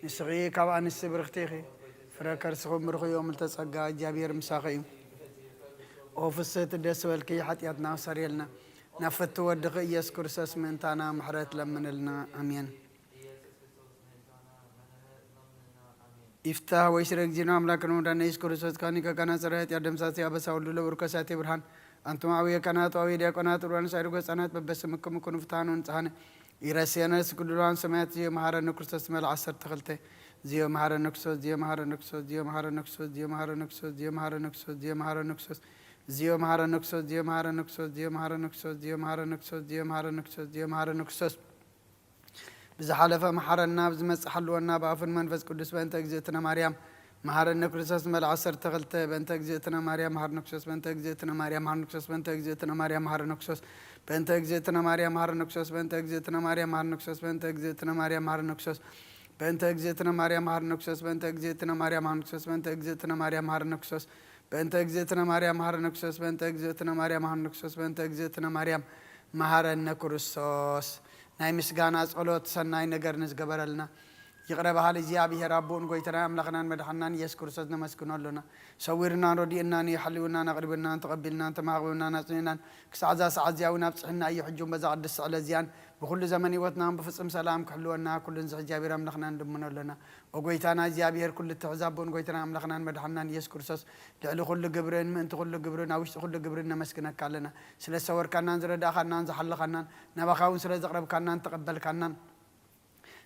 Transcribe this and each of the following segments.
ንስኺ ካብ ኣንስቲ ብርኽቲ ኢኺ፣ ፍረ ከርስኺ እውን ብሩኽ እዩ። ምልተ ጸጋ፣ እግዚኣብሔር ምሳኺ እዩ። ኦ ፍስህቲ ደስ በልኪ፣ ሓጢኣትና ኣስተሰርየልና፣ ናብ ፍትው ወድኺ ኢየሱስ ክርስቶስ ምእንታና ምሕረት ለምንልና። ኣሜን። ይፍታህ ወይ ስረ እግዚእነ ኣምላክነ ወመድኃኒነ ኢየሱስ ክርስቶስ ካኒ ከካና ጸረ ኃጢአት ደምሳሴ አበሳ ወልዱ ለብሩከ ሳቴ ብርሃን። አንቱም አብየ ካህናት ወአብየ ዲያቆናት ሩዋን ሳይሩ ገጻናት በበስምክም ኩኑ ፍትሐነ ወንጽሐነ። ኢረስየነ ስግዱላን ሰማያት ዚዮ መሐረነ ክርስቶስ መልዓ ዓሰርተ ክልተ። ዚዮ መሐረነ ክርስቶስ፣ ዚዮ መሐረነ ክርስቶስ፣ ዚዮ መሐረነ ክርስቶስ፣ ዚዮ መሐረነ ክርስቶስ፣ ዚዮ መሐረነ ክርስቶስ፣ ዚዮ መሐረነ ክርስቶስ፣ ዚዮ መሐረነ ክርስቶስ፣ ዚዮ መሐረነ ክርስቶስ፣ ዚዮ መሐረነ ክርስቶስ፣ ዚዮ መሐረነ ክርስቶስ፣ ዚዮ መሐረነ ክርስቶስ፣ ዚዮ መሐረነ ክርስቶስ። ብዝሓለፈ መሓረና፣ ብዝመጽእ ሓልወና፣ ብኣፉን መንፈስ ቅዱስ። በእንተ እግዝእትነ ማርያም መሓረነ ክርስቶስ። መልዓ ዓሰርተ ክልተ። በእንተ እግዝእትነ ማርያም መሓረነ ክርስቶስ። በእንተ እግዝእትነ ማርያም መሓረነ ክርስቶስ። በእንተ እግዝእትነ ማርያም መሓረነ ክርስቶስ። በእንተ እግዝእትነ ማርያም መሓረነ ክርስቶስ። በእንተ እግዝእትነ ማርያም መሓረነ ክርስቶስ። በእንተ እግዝእትነ ማርያም መሓረነ ክርስቶስ። በእንተ እግዝእትነ ማርያም መሓረነ ክርስቶስ። በእንተ እግዝእትነ ማርያም መሓረነ ክርስቶስ። በእንተ እግዝእትነ ማርያም መሓረነ ክርስቶስ። በእንተ እግዝእትነ ማርያም መሓረነ ክርስቶስ። በእንተ እግዝእትነ ማርያም መሓረነ ክርስቶስ። በእንተ እግዝእትነ ማርያም መሓረነ ክርስቶስ። ናይ ምስጋና ጸሎት ሰናይ ነገር ንዝገበረልና ይቕረ በሃሊ እግዚኣብሔር ኣቦኡን ጎይታና ኣምላኽናን መድሓናን ኢየሱስ ክርስቶስ ነመስግኖ ኣሎና። ሰዊርናን ረዲእናን እዩ፣ ሓልዩናን ኣቕሪብናን ተቐቢልናን ተማቕብናን ኣጽኒዕናን ክሳዕ እዛ ሰዓት እዚኣ እውን ኣብጽሕና እዩ። ሕጂ እውን በዛ ቅድስቲ ዕለት እዚኣን ብኹሉ ዘመን ህይወትናን ብፍጹም ሰላም ክሕልወና ኩሉ ንዝሕ እግዚኣብሔር ኣምላኽና ንልምኖ ኣሎና። ኦ ጎይታና እግዚኣብሔር ኩሉ እትሕዝ ኣቦን ጎይታና ኣምላኽናን መድሓናን ኢየሱስ ክርስቶስ ልዕሊ ኩሉ ግብርን ምእንቲ ኩሉ ግብርን ኣብ ውሽጢ ኩሉ ግብርን ነመስግነካ ኣለና። ስለ ዝሰወርካናን ዝረዳእኻናን ዝሓለኻናን ናባኻ እውን ስለ ዘቕረብካናን ተቐበልካናን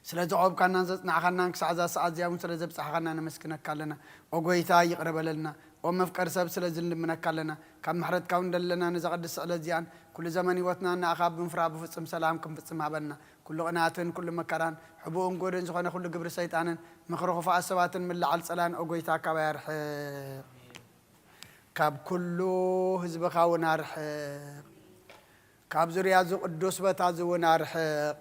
ስለ ዘቖብካናን ዘጽናዕኻናን ክሳዕ እዛ ሰዓት እዚኣ እውን ስለ ዘብጻሕኻና ነመስግነካ ኣለና። ኦ ጎይታ ይቕረ በለልና። ኦ መፍቀሪ ሰብ ስለ ዝንልምነካ ኣለና። ካብ ምሕረትካ እውን ደለና ነዛ ቅድስቲ ዕለት እዚኣን ኩሉ ዘመን ህይወትና ንኣኻ ብምፍራህ ብፍጹም ሰላም ክንፍጽም ሃበና። ኩሉ ቅንኣትን ኩሉ መከራን ሕቡእን ጎደን ዝኾነ ኩሉ ግብሪ ሰይጣንን ምኽሪ ክፉኣት ሰባትን ምልዓል ጸላን ኦ ጎይታ ካባይ ኣርሕቕ። ካብ ኩሉ ህዝብኻ እውን ኣርሕቕ። ካብ ዙርያ እዚ ቅዱስ ቦታ እዚ እውን ኣርሕቕ።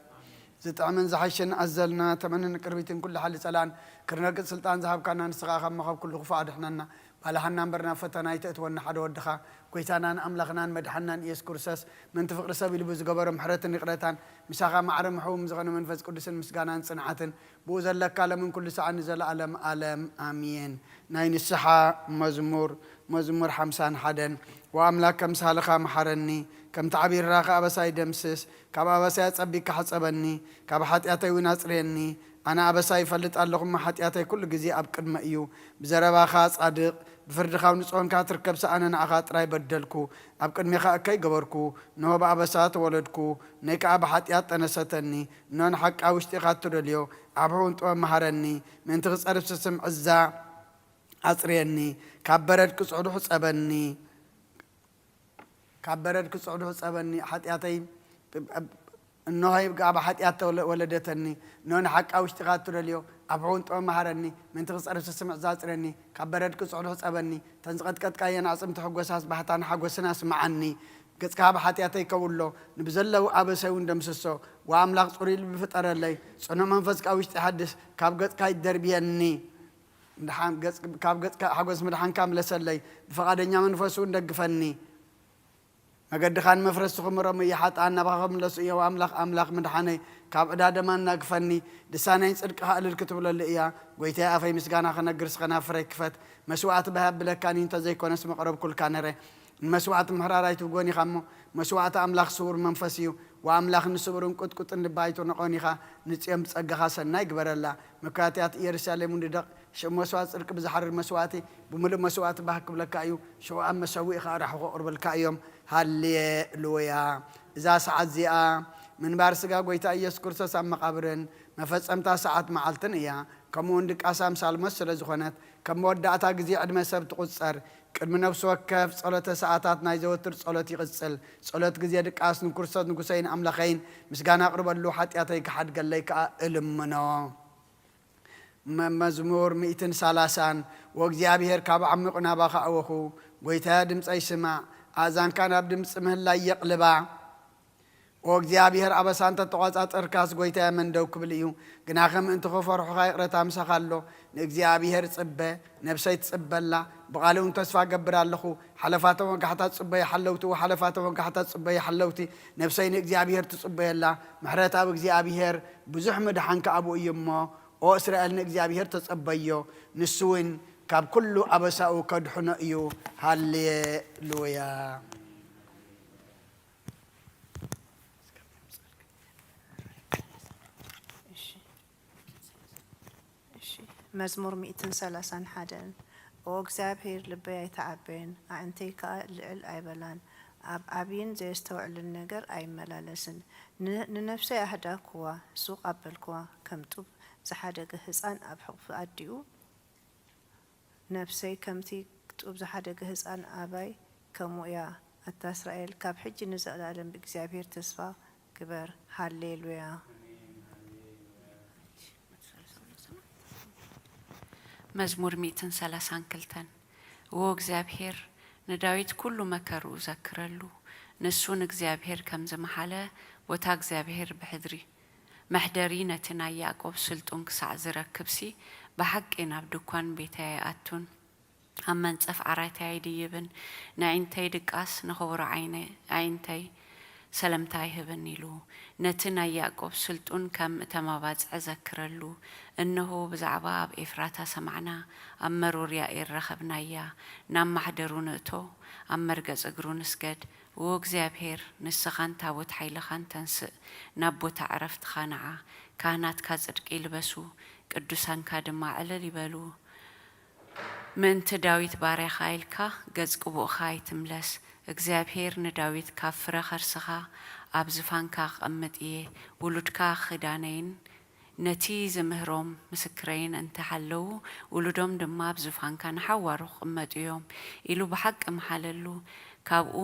ዝጥዕምን ዝሓሽን ኣዘልና ተመንን ቅርቢትን ኩሉ ሓሊ ጸላን ክርነግጽ ስልጣን ዝሃብካና ንስኻ ካብ መኸብ ኩሉ ክፉእ ኣድሕነና። ባልሃና እምበር ናብ ፈተና ኣይተእትወና ሓደ ወድኻ ጎይታናን ኣምላኽናን መድሓናን ኢየሱስ ክርስቶስ ምእንቲ ፍቕሪ ሰብ ኢሉ ብዝገበሮ ምሕረትን ይቕረታን ምሳኻ ማዕረ ምሕውም ዝኾነ መንፈስ ቅዱስን ምስጋናን ጽንዓትን ብኡ ዘለካ ለምን ኩሉ ሰዓት ንዘለኣለም ኣለም ኣሜን። ናይ ንስሓ መዝሙር፣ መዝሙር ሓምሳን ሓደን። ወኣምላክ ከም ሳልኻ መሓረኒ፣ ከምቲ ዓቢ ርራኸ ኣበሳይ ደምስስ፣ ካብ ኣበሳይ ኣጸቢካ ሕጸበኒ፣ ካብ ሓጢኣተይ እውን ኣጽርየኒ። ኣነ ኣበሳይ ይፈልጥ ኣለኹ እሞ ሓጢኣተይ ኩሉ ግዜ ኣብ ቅድመ እዩ። ብዘረባኻ ጻድቕ፣ ብፍርድኻ እውን ንጽሆንካ ትርከብ ሰኣነ ንኣኻ ጥራይ በደልኩ። ኣብ ቅድሜኻ እከይ ገበርኩ፣ እንሆ ብኣበሳ ተወለድኩ፣ ነይ ከኣ ብሓጢኣት ጠነሰተኒ። እንሆ ንሓቂ ኣብ ውሽጢኻ እትደልዮ፣ ኣብ ሕቡን ጥበብ መሃረኒ። ምእንቲ ክጸርብ ስስም ዕዛ ኣጽርየኒ፣ ካብ በረድ ክጽዕዱ ሕጸበኒ። ካብ በረድ ክጽዕዱ ሕጸበኒ፣ ሓጢኣተይ እንሆ ብሓጢኣት ተወለ-፣ ወለደተኒ። እንሆ ንሓቂ ኣብ ውሽጢኻ እትደልዮ፣ ኣብ ሕቡን ጥበብ መሃረኒ። ምእንቲ ክጸርብ ስስም ዕዛ ኣጽርየኒ፣ ካብ በረድ ክጽዕዱ ሕጸበኒ። እተን ዝቐጥቀጥካየን ኣዕጽምቲ ሕጎሳስ ባህታን ሓጎስን ኣስምዓኒ። ገጽካ ብሓጢኣተይ ከውሎ፣ ንብዘለዉ ኣበሰይ እውን ደምስሶ። ወኣምላኽ ጽሩይ ልቢ ፍጠረለይ፣ ጽኑዕ መንፈስ ካብ ውሽጢ ሓድስ፣ ካብ ገጽካ ይደርብየኒ። ምድሓን ገጽ-፣ ካብ ገጽካ ሓጎስ ምድሓንካ ምለሰለይ፣ ብፈቓደኛ መንፈስ እውን ደግፈኒ። መገድኻ ንመፍረስቲ ክምሮም እየ፣ ሓጥኣን ናባኻ ክምለሱ እዮም። ኣምላኽ፣ ኣምላኽ ምድሓነይ፣ ካብ ዕዳ ደም ኣናግፈኒ፣ ልሳነይ ንጽድቅኻ እልል ክትብለሉ እያ። ጐይታየ፣ ኣፈይ ምስጋና ክነግር፣ ስኸ ናብ ፍረይ ክፈት። መስዋእቲ ብሃ የብለካን እዩ፣ እንተዘይኮነስ መቐረብኩልካ ነረ። ንመስዋእቲ ምሕራር ኣይትብጎን ኢኻ እሞ፣ መስዋእቲ ኣምላኽ ስዉር መንፈስ እዩ። ወኣምላኽ ንስቡርን ቁጥቁጥን ልቢ ኣይትንቆን ኢኻ። ንጽዮን ብጸጋኻ ሰናይ ግበረላ። መካትያት ኢየሩሳሌም እውን ንደቕ። ሽዑ መስዋእቲ ጽድቂ ብዝሓርር መስዋእቲ ብምሉእ መስዋእቲ ባህ ክብለካ እዩ። ሽዑ ኣብ መሰውኢኻ ኣራሑ ከቕርበልካ እዮም። ሃሌሉያ። እዛ ሰዓት እዚኣ ምንባር ስጋ ጐይታ ኢየሱስ ክርስቶስ ኣብ መቓብርን መፈጸምታ ሰዓት መዓልትን እያ። ከምኡ እውን ድቃስ ኣምሳል ሞት ስለ ዝኾነት፣ ከም መወዳእታ ግዜ ዕድመ ሰብ ትቑጸር። ቅድሚ ነፍሲ ወከፍ ጸሎተ ሰዓታት ናይ ዘወትር ጸሎት ይቕጽል። ጸሎት ግዜ ድቃስ ንክርስቶስ ንጉሰይን ኣምላኸይን ምስጋና ኣቕርበሉ፣ ሓጢኣተይ ክሓድገለይ ከኣ እልምኖ። መ-፣ መዝሙር ሚእትን ሰላሳን። ወእግዚኣብሔር ካብ ዓሚቑ ናባኻ ኣወኹ፣ ጐይታየ ድምፀይ ስማዕ፣ ኣእዛንካ ናብ ድምፂ ምህላይ የቕልባ። ኦ እግዚኣብሔር፣ ኣበሳ እንተ ተቖጻጸርካስ፣ ጐይታየ መን ደው ክብል እዩ? ግናኸ ምእንቲ ኽፈርሑኻ ይቕረታ ምሳኻ ኣሎ። ንእግዚኣብሔር ጽበ፣ ነብሰይ ትጽበ ኣላ። ብቓሉ እውን ተስፋ እገብር ኣለኹ። ሓለፋቶም ወጋሕታ ትጽበዩ ሓለውቲ፣ ወሓለፋቶም ወጋሕታ ትጽበዩ ሓለውቲ። ነብሰይ ንእግዚኣብሔር ትጽበዮ ኣላ። ምሕረት ኣብ እግዚኣብሔር፣ ብዙሕ ምድሓን ከኣ ኣብኡ እዩ እሞ። ኦ እስራኤል፣ ንእግዚኣብሔር ተጸበዮ፣ ንሱ እውን ካብ ኩሉ ኣበሳኡ ከድሕኖ እዩ። ሃሌሉያ። እሺ፣ መዝሙር ሚእትን ሰላሳን ሓደን። ኦ እግዚኣብሔር፣ ልበይ ኣይተዓበየን፣ ኣዕንተይ ከኣ ልዕል ኣይበላን። ኣብ ዓብይን ዘየስተውዕልን ነገር ኣይመላለስን። ን-፣ ንነፍሰይ ኣህዳግኩዋ፣ ሱቕ ኣበልኩዋ፣ ከም ጡብ ዝሓደገ ህጻን ኣብ ሕቑፊ ኣዲኡ። ነፍሰይ ከምቲ ጡብ ዝሓደገ ህጻን ኣባይ ከምኡ እያ። ኣታ እስራኤል፣ ካብ ሕጂ ንዘለኣለም ብእግዚኣብሔር ተስፋ ግበር። ሃሌሉያ። መዝሙር ሚእትን ሰላሳን ክልተን። እዎ እግዚኣብሔር፣ ንዳዊት ኩሉ መከርኡ ዘክረሉ። ንሱ ንእግዚኣብሔር ከም ዝመሓለ፣ ቦታ እግዚኣብሔር ብሕድሪ መሕደሪ ነቲ ናይ ያዕቆብ ስልጡን ክሳዕ ዝረክብሲ፣ ብሓቂ ናብ ድኳን ቤተይ ኣይኣቱን፣ ኣብ መንጸፍ ዓራተይ ኣይድይብን። ንዒንተይ ድቃስ፣ ንኽቡር ዓይነ-፣ ኣዒንተይ ሰለምታ ኣይህብን ኢሉ፣ ነቲ ናይ ያዕቆብ ስልጡን ከም እተመባጽዐ ዘክረሉ። እንሆ፣ ብዛዕባ ኣብ ኤፍራታ ሰማዕና፣ ኣብ መሩር ያኢር ረኸብናያ። ናብ ማሕደሩ ንእቶ፣ ኣብ መርገጽ እግሩ ንስገድ። እዎ እግዚኣብሔር፣ ንስኻን ታቦት ሓይልኻን ተንስእ፣ ናብ ቦታ ዕረፍትኻ ንዓ። ካህናትካ ጽድቂ ይልበሱ፣ ቅዱሳንካ ድማ ዕልል ይበሉ። ምእንቲ ዳዊት ባርያኻ ኢልካ፣ ገጽ ቅቡእኻ ኣይትምለስ። እግዚኣብሔር ንዳዊት ካብ ፍረ ከርስኻ ኣብ ዝፋንካ ክቕምጥ እየ፣ ውሉድካ ኽዳነይን ነቲ ዝምህሮም ምስክረይን እንተ ሓለዉ፣ ውሉዶም ድማ ኣብ ዝፋንካ ንሓዋሩ ክቕመጡ እዮም ኢሉ ብሓቂ መሓለሉ፣ ካብኡ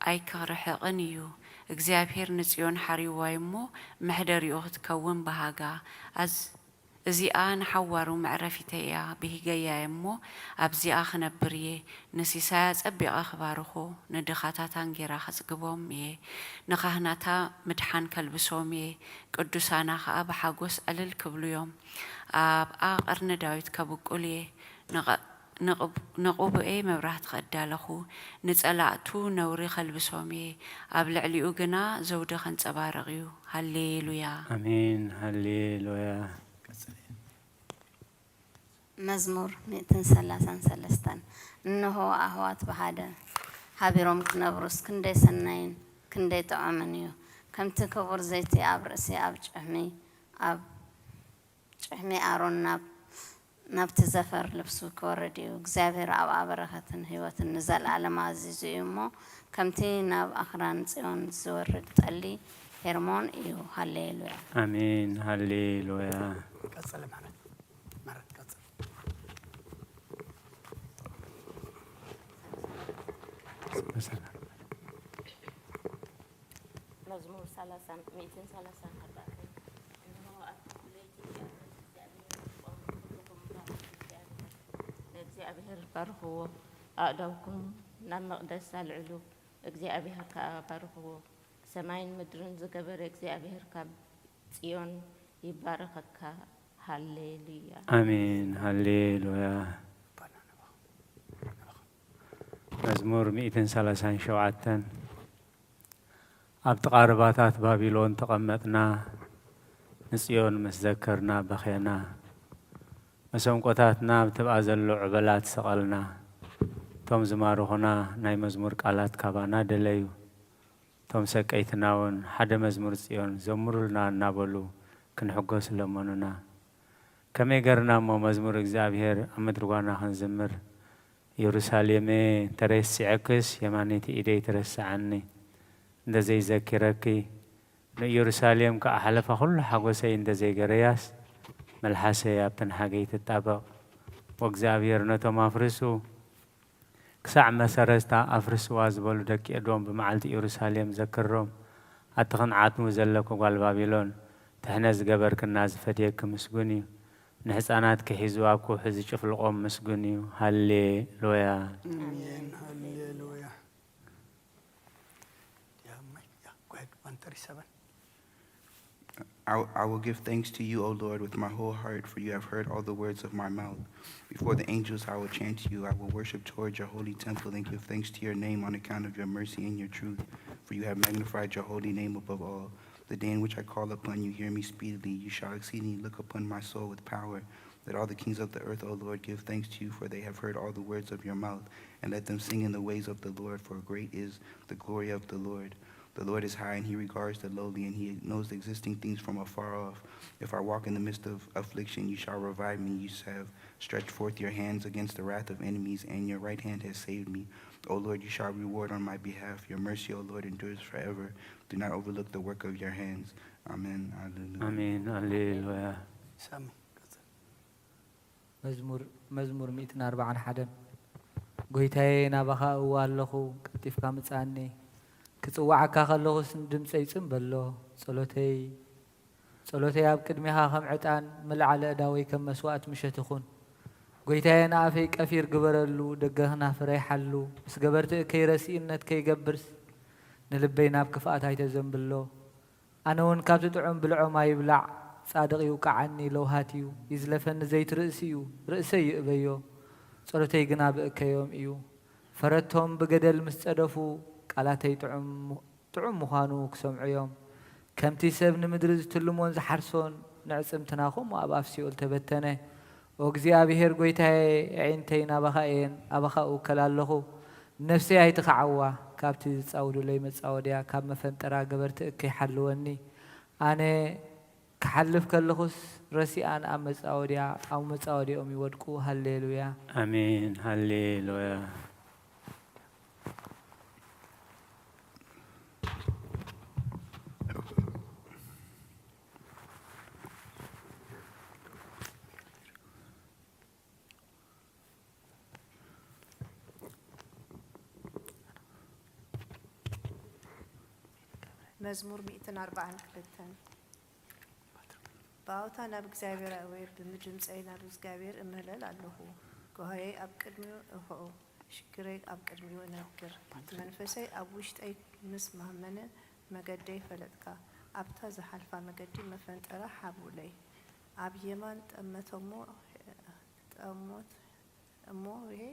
ኣይክርሕቕን እዩ። እግዚኣብሔር ንጽዮን ሓሪዋ እሞ፣ መሕደሪኡ ክትከውን በሃጋ። ኣዝ-፣ እዚኣ ንሓዋሩ መዕረፊተይ እያ፣ ብሂገያ እየ እሞ፣ ኣብዚኣ ክነብር እየ። ንሲሳያ ጸቢቐ ክባርኾ፣ ንድኻታት ኣንጌራ ከጽግቦም እየ። ንኻህናታ ምድሓን ከልብሶም እየ፣ ቅዱሳና ኸኣ ብሓጎስ ዕልል ክብሉ እዮም። ኣብኣ ቐርኒ ዳዊት ከብቁል እየ፣ ንቐ-፣ ንቕብ-፣ ንቕቡኤይ መብራህቲ ከዳለኹ፣ ንጸላእቱ ነውሪ ከልብሶም እየ፣ ኣብ ልዕሊኡ ግና ዘውዲ ከንጸባርቕ እዩ። ሃሌሉያ። ኣሜን። ሃሌሉያ። መዝሙር ሚእትን ሰላሳን ሰለስተን። እንሆ፣ ኣህዋት ብሓደ ሓቢሮም ክነብሩስ ክንደይ ሰናይን ክንደይ ጥዑምን እዩ! ከምቲ ክቡር ዘይቲ ኣብ ርእሲ ኣብ ጭሕሚ ኣብ ጭሕሚ ኣሮን ናብ ናብቲ ዘፈር ልብሱ ክወርድ እዩ። እግዚኣብሔር ኣብኣ በረኸትን ህይወትን ንዘለኣለም ኣዚዙ እዩ እሞ፣ ከምቲ ናብ ኣኽራን ጽዮን ዝወርድ ጠሊ ሄርሞን እዩ። ሃሌሉያ። ኣሜን። ሃሌሉያ። ቀጽል ማለት ማለት ቀጽል። በሰላም። መዝሙር ሰላሳ ሚእትን ሰላሳን ኣርባዕተን። እንሆ፣ ኣብ ትሕቲ ለይቲ እያ፣ ነቲ እግዚኣብሔር እትቖሙ ኩልኹም ባርኹ እግዚኣብሔር። ንእግዚኣብሔር ባርኽዎ፣ ኣእዳውኩም ናብ መቕደስ ኣልዕሉ፣ እግዚኣብሔር ከኣ ባርኽዎ። ሰማይን ምድርን ዝገበረ እግዚኣብሔር ካብ ጽዮን ይባርኸካ። ሃሌሉያ። ኣሜን። ሃሌሉያ። መዝሙር ሚእትን ሰላሳን ሸውዓተን። ኣብ ጥቓ ርባታት ባቢሎን ተቐመጥና፣ ንጽዮን ምስ ዘከርና በኼና። መሰንቆታትና ኣብ ትብኣ ዘሎ ዑበላት ሰቐልና። እቶም ዝማርኹና ናይ መዝሙር ቃላት ካባና ደለዩ። እቶም ሰቀይትና እውን ሓደ መዝሙር ጽዮን ዘምሩልና እናበሉ ክንሕጎስ ለመኑና። ከመይ ገርና እሞ መዝሙር እግዚኣብሔር ኣብ ምድሪ ጓና ክንዝምር? ኢየሩሳሌመ፣ እንተረሲዐክስ የማነይቲ ኢደይ ትረስዓኒ። እንደ ዘይዘኪረኪ፣ ንኢየሩሳሌም ከኣ ሓለፋ ኩሉ ሓጎሰይ እንደ ዘይገረያስ፣ መልሓሰይ ኣብተን ሓገይ ትጣበቕ። ወእግዚኣብሔር ነቶም ኣፍርሱ፣ ክሳዕ መሰረታ ኣፍርስዋ ዝበሉ ደቂ ኤዶም ብመዓልቲ ኢየሩሳሌም ዘክሮም። ኣቲ ክንዓትሙ ዘለኪ ጓል ባቢሎን፣ ትሕነ ዝገበርክና ዝፈድየኪ ምስጉን እዩ። ንሕፃናትኪ ሒዙ ኣብ ከውሒ ዝጭፍልቖም ምስጉን እዩ። ሃሌ ሉያ። ኣሜን። ሃሌሉያ። Yeah, Mike, yeah, go ahead, one thirty-seven. I, I will give thanks to you, O Lord, with my whole heart, for you have heard all the words of my mouth. Before the angels I will chant to you. I will worship toward your holy temple and give thanks to your name on account of your mercy and your truth, for you have magnified your holy name above all. The day in which I call upon you, hear me speedily. You shall exceedingly look upon my soul with power. Let all the kings of the earth, O Lord, give thanks to you, for they have heard all the words of your mouth. And let them sing in the ways of the Lord, for great is the glory of the Lord. The Lord is high, and he regards the lowly, and he knows the existing things from afar off. If I walk in the midst of affliction, you shall revive me. You have stretched forth your hands against the wrath of enemies, and your right hand has saved me. O Lord, you shall reward on my behalf. Your mercy, O Lord, endures forever. Do not overlook the work of your hands. Amen. Hallelujah. ኣሜን። ሃሌሉያ። ሳሚ፣ ቀጽል። መዝሙር፣ መዝሙር ሚእትን ኣርባዓን ሓደን። ጎይታዬ፣ ናባኻ እእዊ ኣለኹ፣ ቀልጢፍካ ምጽኣኒ። ክጽውዓካ ከለኹስ ንድምጸይ ጽን በሎ። ጸሎተይ፣ ጸሎተይ ኣብ ቅድሜኻ ከም ዕጣን፣ ምልዓል ኣእዳወይ ከም መስዋእቲ ምሸት ይኹን። ጎይታዬ፣ ንኣፈይ ቀፊር ግበረሉ፣ ደገ ክናፍረይ ሓሉ። ምስ ገበርቲ እከይ ረሲእነት ከይገብርስ፣ ንልበይ ናብ ክፍኣት ኣይተዘንብሎ። ኣነ እውን ካብቲ ጥዑም ብልዖም ኣይብላዕ። ጻድቕ ይውቅዓኒ፣ ለውሃት እዩ፣ ይዝለፈኒ ዘይት ርእሲ እዩ፣ ርእሰይ ይእበዮ። ጸሎተይ ግና ብእከዮም እዩ። ፈረድቶም ብገደል ምስ ጸደፉ፣ ቃላተይ ጥዑም፣ ጥዑም ምዃኑ ክሰምዑ እዮም። ከምቲ ሰብ ንምድሪ ዝትልሞን ዝሓርሶን፣ ንዕጽምትና ከምኡ ኣብ ኣፍ ሲኦል ተበተነ። ኦ እግዚኣብሄር ጐይታዬ፣ ኣዒንተይ ናባኻ እየን፣ ኣባኻ እውከል ኣለኹ። ነፍሰይ ኣይትኽዓዋ፣ ካብቲ ዝጻወዱለይ መጻወድያ፣ ካብ መፈንጠራ ገበርቲ እከይ ሓልወኒ። ኣነ ክሓልፍ ከለኹስ ረሲኣን ኣብ መጻወድያ፣ ኣብ መጻወድያኦም ይወድቁ። ሃሌሉያ። ኣሜን። ሃሌሉያ። መዝሙር ሚእትን ኣርባዓን ክልተን። ብኣውታ ናብ እግዚኣብሔር እእዊ፣ ብምድምጸይ ናብ እግዚኣብሔር እምህለል ኣለኹ። ጓህየይ ኣብ ቅድሚኡ እኸኡ፣ ሽግረይ ኣብ ቅድሚኡ እነግር። መንፈሰይ ኣብ ውሽጠይ ምስ ማመነ፣ መገደይ ፈለጥካ። ኣብታ ዝሓልፋ መገዲ መፈንጠራ ሓብኡለይ። ኣብ የማን ጠመተሞ፣ ጠሞት እሞ ይሄ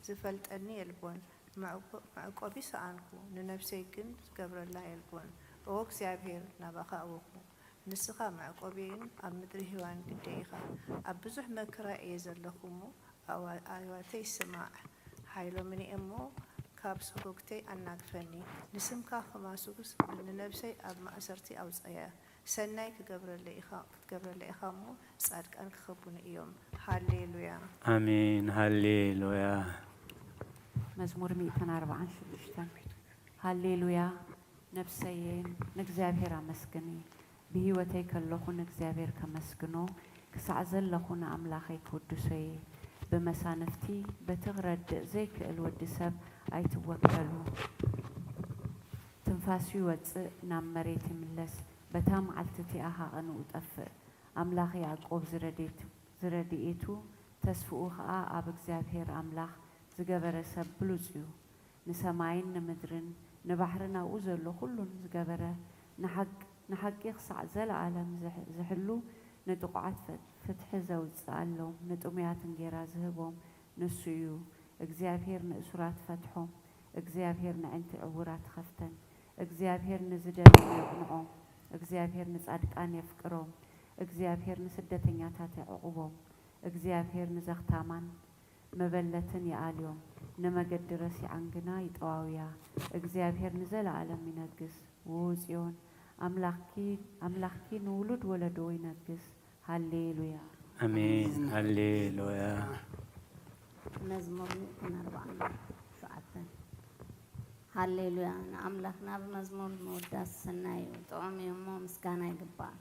ዝፈልጠኒ የልቦን። መዕቆ-፣ መዕቆቢ ሰኣንኩ፣ ንነፍሰይ ግን ዝገብረላ የልቦን። ኦ እግዚኣብሔር፣ ናባኻ ኣወኹ። ንስኻ መዕቆቢየይን ኣብ ምድሪ ህያዋን ግደይ ኢኻ። ኣብ ብዙሕ መከራ እየ ዘለኹ እሞ፣ ኣዋ-፣ ኣዋተይ ስማዕ። ሓይሎምኒ እሞ ካብ ሰጎግተይ ኣናግፈኒ። ንስምካ ክማስጉስ ንነፍሰይ ኣብ ማእሰርቲ ኣውጸያ። ሰናይ ክገብረለይ ኢኻ፣ ክትገብረለይ ኢኻ እሞ፣ ጻድቃን ክኸቡኒ እዮም። ሃሌሉያ። ኣሜን። ሃሌሉያ። መዝሙር ሚእትን ኣርባዓን ሽዱሽተን። ሃሌሉያ። ነፍሰየን ንእግዚኣብሔር ኣመስግኒ። ብህይወተይ ከለኹ ንእግዚኣብሔር ከመስግኖ፣ ክሳዕ ዘለኹ ንኣምላኸይ ክውድሶ እየ። ብመሳንፍቲ በቲ ክረድእ ዘይክእል ወዲ ሰብ ኣይትወከሉ። ትንፋሱ ይወጽእ፣ ናብ መሬት ይምለስ። በታ መዓልቲ እቲኣ ሃቐኑ እጠፍእ። ኣምላኽ ያዕቆብ ዝረዴት-፣ ዝረድኤቱ ተስፍኡ ኸኣ ኣብ እግዚኣብሔር ኣምላኽ ዝገበረ ሰብ ብሉጽ እዩ። ንሰማይን ንምድርን ንባሕርን ኣብኡ ዘሎ ኹሉን ዝገበረ፣ ንሓቅ-፣ ንሓቂ ክሳዕ ዘለኣለም ዝሕ-፣ ዝሕሉ፣ ንጥቑዓት ፈ-፣ ፍትሒ ዘውጽኣሎም፣ ንጥሙያት እንጌራ ዝህቦም ንሱ እዩ። እግዚኣብሔር ንእሱራት ፈትሖም፣ እግዚኣብሔር ነዕንቲ ዕውራት ኸፍተን፣ እግዚኣብሔር ንዝደንጉ የቕንዖም፣ እግዚኣብሔር ንጻድቃን የፍቅሮም፣ እግዚኣብሔር ንስደተኛታት የዕቑቦም፣ እግዚኣብሔር ንዘኽታማን መበለትን ይኣልዮም፣ ንመገዲ ረሲዓን ግና ይጠዋውያ። እግዚኣብሔር ንዘለኣለም ይነግስ። ውኡ ጽዮን፣ ኣምላኽኪ፣ ኣምላኽኪ ንውሉድ ወለዶ ይነግስ። ሃሌሉያ። ኣሜን። ሃሌሉያ። መዝሙር ሚእትን ኣርባዓን ሸውዓተን። ሃሌሉያ። ንኣምላኽና ብመዝሙር ምውዳስ ሰናይ እዩ፣ ጥዑም እዩ እሞ ምስጋና ይግባእ።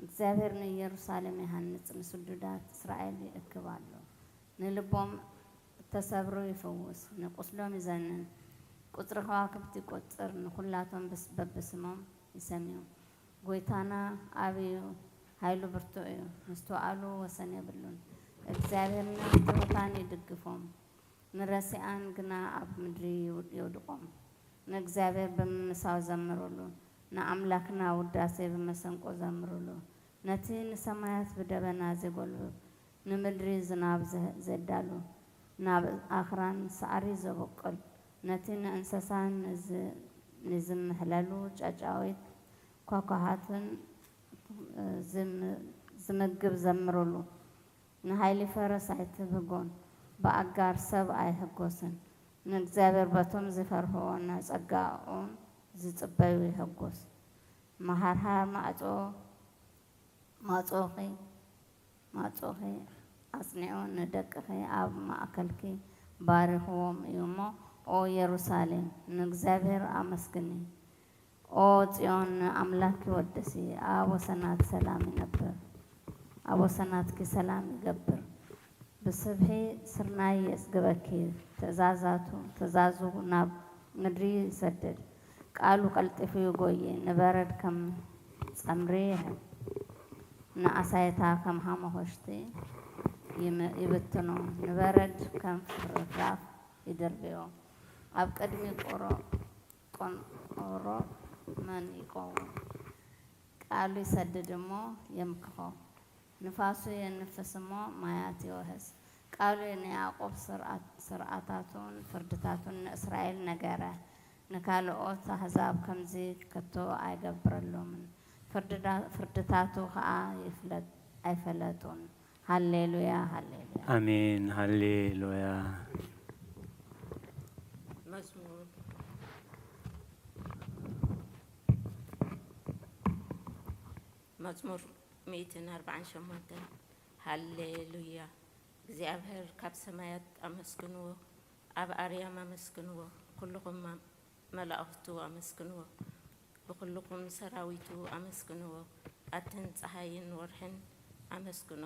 እግዚኣብሔር ንኢየሩሳሌም ይሃንጽ፣ ንስዱዳት እስራኤል ይእክብ ኣሎ። ንልቦም እተሰብሩ ይፍውስ፣ ንቁስሎም ይዘንን። ቁጽሪ ከዋክብቲ ይቆጽር፣ ንኹላቶም ብስ-፣ በብስሞም ይሰምዮም። ጐይታና ዓቢ እዩ፣ ሓይሉ ብርቱዕ እዩ፣ ምስትውዓሉ ወሰን የብሉን። እግዚኣብሔር ንትሑታን ይድግፎም፣ ንረሲኣን ግና ኣብ ምድሪ የውድቖም። ንእግዚኣብሔር ብምምሳው ዘምሩሉ፣ ንኣምላኽና ውዳሴ ብመሰንቆ ዘምሩሉ። ነቲ ንሰማያት ብደበና ዜጐልብብ፣ ንምድሪ ዝናብ ዘ-፣ ዘዳሉ፣ ናብ ኣኽራን ሳዕሪ ዘብቁል፣ ነቲ ንእንስሳ ንዝ-፣ ንዝምሕለሉ ጨጫዊት ኳኳሃትን ዝም-፣ ዝምግብ ዘምርሉ። ንሃይሊ ፈረስ ኣይትብህጎን፣ ብኣጋር ሰብ ኣይህጎስን። ንእግዚኣብሔር በቶም ዝፈርህዎ ናይ ጸጋኡን ዝጽበዩ ይህጎስ። መሃርሃር ማዕጾ፣ ማዕጾኺ፣ ማዕጾኺ ኣጽኒዑ፣ ንደቅኺ ኣብ ማእከልኪ ባሪኽዎም እዩ እሞ፣ ኦ የሩሳሌም፣ ንእግዚኣብሔር ኣመስግኒ። ኦ ጽዮን፣ ንኣምላክኪ ወድሲ፣ ኣብ ወሰናት ሰላም ይነብር፣ ኣብ ወሰናትኪ ሰላም ይገብር። ብስብሒ ስርናይ የጽግበኪ፣ ትእዛዛቱ፣ ትእዛዙ ናብ ምድሪ ይሰድድ። ቃሉ ቀልጢፉ ይጎዪ፣ ንበረድ ከም ጸምሪ ይህብ፣ ንኣሳይታ ከም ሃመኾሽቲ ይም-፣ ይብትኖ፣ ንበረድ ከም ፍርራፍ ይድርብዮ። ኣብ ቅድሚ ቆሮ-፣ ቆንቆሮ መን ይቆውም? ቃሉ ይሰድድ እሞ የምክኾ፣ ንፋሱ የንፍስ እሞ ማያት ይውሕዝ። ቃሉ ንያዕቆብ ስርዓት-፣ ስርዓታቱን ፍርድታቱን ንእስራኤል ነገረ፣ ንካልኦት ኣህዛብ ከምዚ ከቶ ኣይገብረሎምን። ፍርድዳ-፣ ፍርድታቱ ኸኣ ይፍለጥ-፣ ኣይፈለጡን። ሃሌሉያ፣ ሃሌሉያ። ኣሜን፣ ሃሌሉያ። መዝሙር፣ መዝሙር ሚእትን ኣርባዓን ሸሞንተን። ሃሌሉያ። እግዚኣብሔር ካብ ሰማያት ኣመስግንዎ፣ ኣብ ኣርያም ኣመስግንዎ፣ ኩልኹም ማ-፣ መላእኽቱ ኣመስግንዎ፣ ብኹልኹም ሰራዊቱ ኣመስግንዎ። ኣትን ጸሓይን ወርሕን ኣመስግኖ፣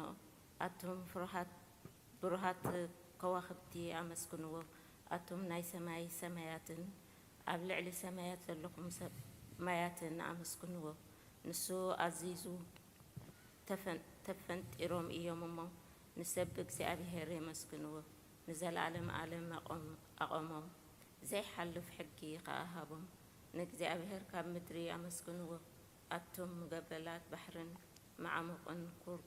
ኣቱም ፍሩሃት፣ ብሩሃት ከዋኽብቲ ኣመስግንዎ፣ ኣቱም ናይ ሰማይ ሰማያትን ኣብ ልዕሊ ሰማያት ዘለኹም ሰብ-፣ ማያትን ኣመስግንዎ። ንሱ ኣዚዙ፣ ተፈን-፣ ተፈንጢሮም እዮም እሞ፣ ንሰብ እግዚኣብሔር የመስግንዎ። ንዘለዓለም ዓለም ኣቖም-፣ ኣቖሞም፣ ዘይሓልፍ ሕጊ ኸኣ ሃቦም። ንእግዚኣብሔር ካብ ምድሪ ኣመስግንዎ፣ ኣቱም ገበላት ባሕርን መዓሙቕን ኩር-፣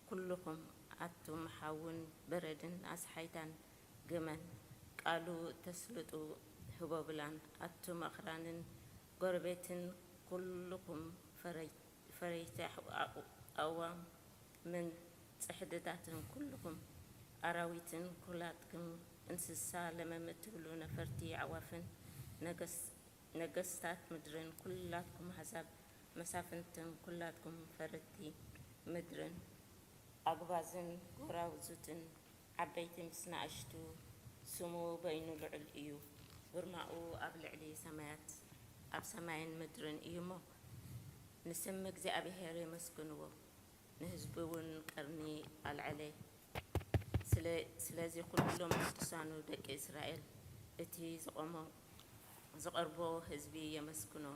ኩልኹም ኣቱም ሓውን በረድን ኣስሓይታን ግመን፣ ቃሉ እተስልጡ ህቦብላን፣ ኣቱም ኣኽራንን ጎረቤትን ኩልኹም ፈረይ-፣ ፈረይቲ ኣሕ-፣ ኣቑ-፣ ኣእዋምን ጽሕድታትን፣ ኩልኹም ኣራዊትን ኩላትኩም እንስሳ ለመም እትብሉ ነፈርቲ ኣዕዋፍን፣ ነገስ-፣ ነገስታት ምድርን፣ ኩላትኩም ኣሕዛብ መሳፍንትን፣ ኩላትኩም ፈረድቲ ምድርን፣ ኣግባዝን ጎራዙትን፣ ዓበይቲ ምስ ንኣሽቱ፣ ስሙ በይኑ ልዑል እዩ። ግርማኡ ኣብ ልዕሊ ሰማያት፣ ኣብ ሰማይን ምድርን እዩ እሞ፣ ንስም እግዚኣብሔር የመስግንዎ፣ ንህዝቡ እውን ቀርኒ ኣልዐለ። ስለ-፣ ስለዚ ኩሎም ቅዱሳኑ ደቂ እስራኤል፣ እቲ ዝቖሞ-፣ ዝቐርቦ ህዝቢ የመስግኖ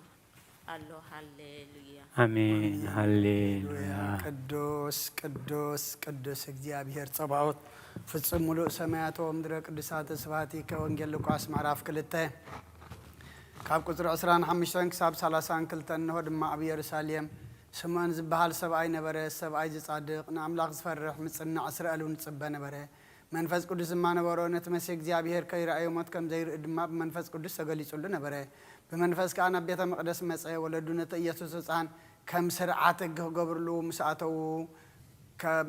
ኣሎ። ሃሌሉያ። ኣሜን። ሃሌሉያ። ቅዱስ፣ ቅዱስ፣ ቅዱስ እግዚኣብሔር ጸባኦት፣ ፍጹም ምሉእ ሰማያት ወምድረ ቅዱሳት። ስብሐቲከ። ወንጌል ሉቃስ ምዕራፍ ክልተ ካብ ቁጽሪ ዕስራን ሓሙሽተን ክሳብ ሰላሳን ክልተን። እንሆ ድማ ኣብ ኢየሩሳሌም ስምዖን ዝበሃል ሰብኣይ ነበረ። ሰብኣይ ዝጻድቕ፣ ንኣምላኽ ዝፈርሕ፣ ምጽናዕ እስራኤል እውን ዝጽበ ነበረ። መንፈስ ቅዱስ ድማ ነበሮ። ነቲ መሲሕ እግዚኣብሔር ከይረኣዮ ሞት ከም ዘይርኢ ድማ ብመንፈስ ቅዱስ ተገሊጹሉ ነበረ። ብመንፈስ ከኣ ናብ ቤተ መቕደስ መጸ። ወለዱ ነቲ ኢየሱስ ህጻን ከም ስርዓት ሕጊ ክገብርሉ ምስ ኣተዉ፣ ከም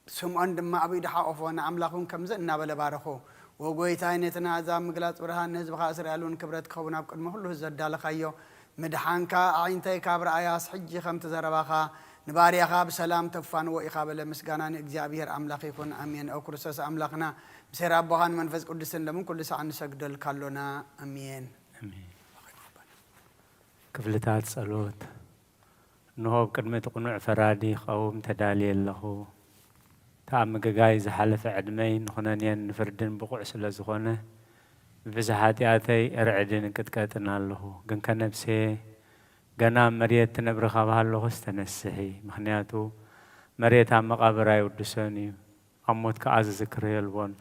ስምዖን ድማ ኣብ ኢዱ ሓቖፎ፣ ንኣምላኽ እውን ከምዚ እናበለ ባረኾ። "ወጎይታይ፣ ነቲ ንኣሕዛብ ምግላጽ ብርሃን፣ ንህዝብኻ እስራኤል እውን ክብረት ክኸውን ኣብ ቅድሚ ኩሉ ህዝቢ ዘዳለኻዮ ምድሓንካ፣ ኣዒንተይ ካብ ረኣያስ፣ ሕጂ ከምቲ ዘረባኻ ንባርያኻ ብሰላም ተፋንዎ ኢኻ" በለ። ምስጋና ንእግዚኣብሔር ኣምላኽ ይኹን፣ ኣሜን። ኦ ክርስቶስ ኣምላኽና፣ ምስ ሄር ኣቦኻን መንፈስ ቅዱስን ሎምን ኩሉ ሳዕ ንሰግደልካ ኣሎና፣ ኣሜን። ኣሜን። ክፍልታት ጸሎት። እንሆ፣ ኣብ ቅድሚ እቲ ቅኑዕ ፈራዲ ክቐውም ተዳልየ ኣለኹ። እቲ ኣብ ምግጋይ ዝሓለፈ ዕድመይ ንኹነኔን ንፍርድን ብቑዕ ስለ ዝኾነ፣ ብብዝሒ ሓጢኣተይ እርዕድን እቅጥቀጥን ኣለኹ። ግንከ ነፍሰየ ገና ኣብ መሬት ትነብሪ ካብ ሃለኹስ ተነስሒ። ምኽንያቱ መሬት ኣብ መቓብር ኣይውድሶን እዩ፣ ኣብ ሞት ከኣ ዝዝክር የልቦን።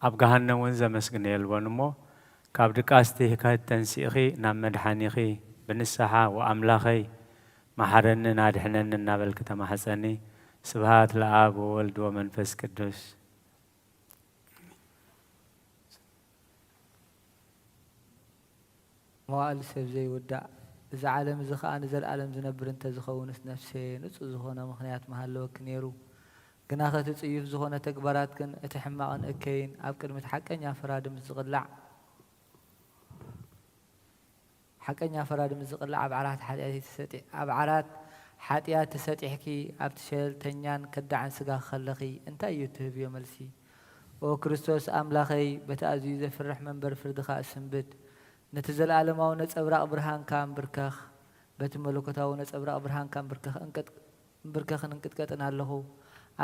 ኣብ ገሃነም እውን ዘመስግን የልቦን እሞ፣ ካብ ድቃስ ትሂከት ተንሲእኺ ናብ መድሓኒኺ ብንስሓ "ወኣምላኸይ፣ መሓረንን ኣድሕነንን" እናበልኪ ተማሕጸኒ። ስብሃት ለኣብ ወወልድ ወመንፈስ ቅዱስ። መዋእል ሰብ ዘይውዳእ እዚ ዓለም እዚ ኸኣ ንዘለኣለም ዝነብር እንተ ዝኸውንስ፣ ነፍሰየ፣ ንጹህ ዝኾነ ምኽንያት ምሃለወኪ ነይሩ። ግናኸ እቲ ጽዩፍ ዝኾነ ተግባራትክን እቲ ሕማቕን እከይን ኣብ ቅድሚ እቲ ሓቀኛ ፈራዲ ምስ ዝቕላዕ፣ ሓቀኛ ፈራዲ ምስ ዝቕላዕ፣ ኣብ ዓራት ሓጢኣት ተሰጢ-፣ ኣብ ዓራት ሓጢኣት ተሰጢሕኪ ኣብቲ ሸለልተኛን ከዳዕን ስጋኺ ከለኺ፣ እንታይ እዩ እትህብዮ መልሲ? ኦ ክርስቶስ ኣምላኸይ፣ በቲ ኣዝዩ ዘፍርሕ መንበር ፍርድኻ እስንብድ። ነቲ ዘለኣለማዊ ነጸብራቕ ብርሃንካ እምብርከኽ። በቲ መለኮታዊ ነጸብራቕ ብርሃንካ እምብርከኽ እንቅጥ-፣ እምብርከኽን እንቅጥቀጥን ኣለኹ።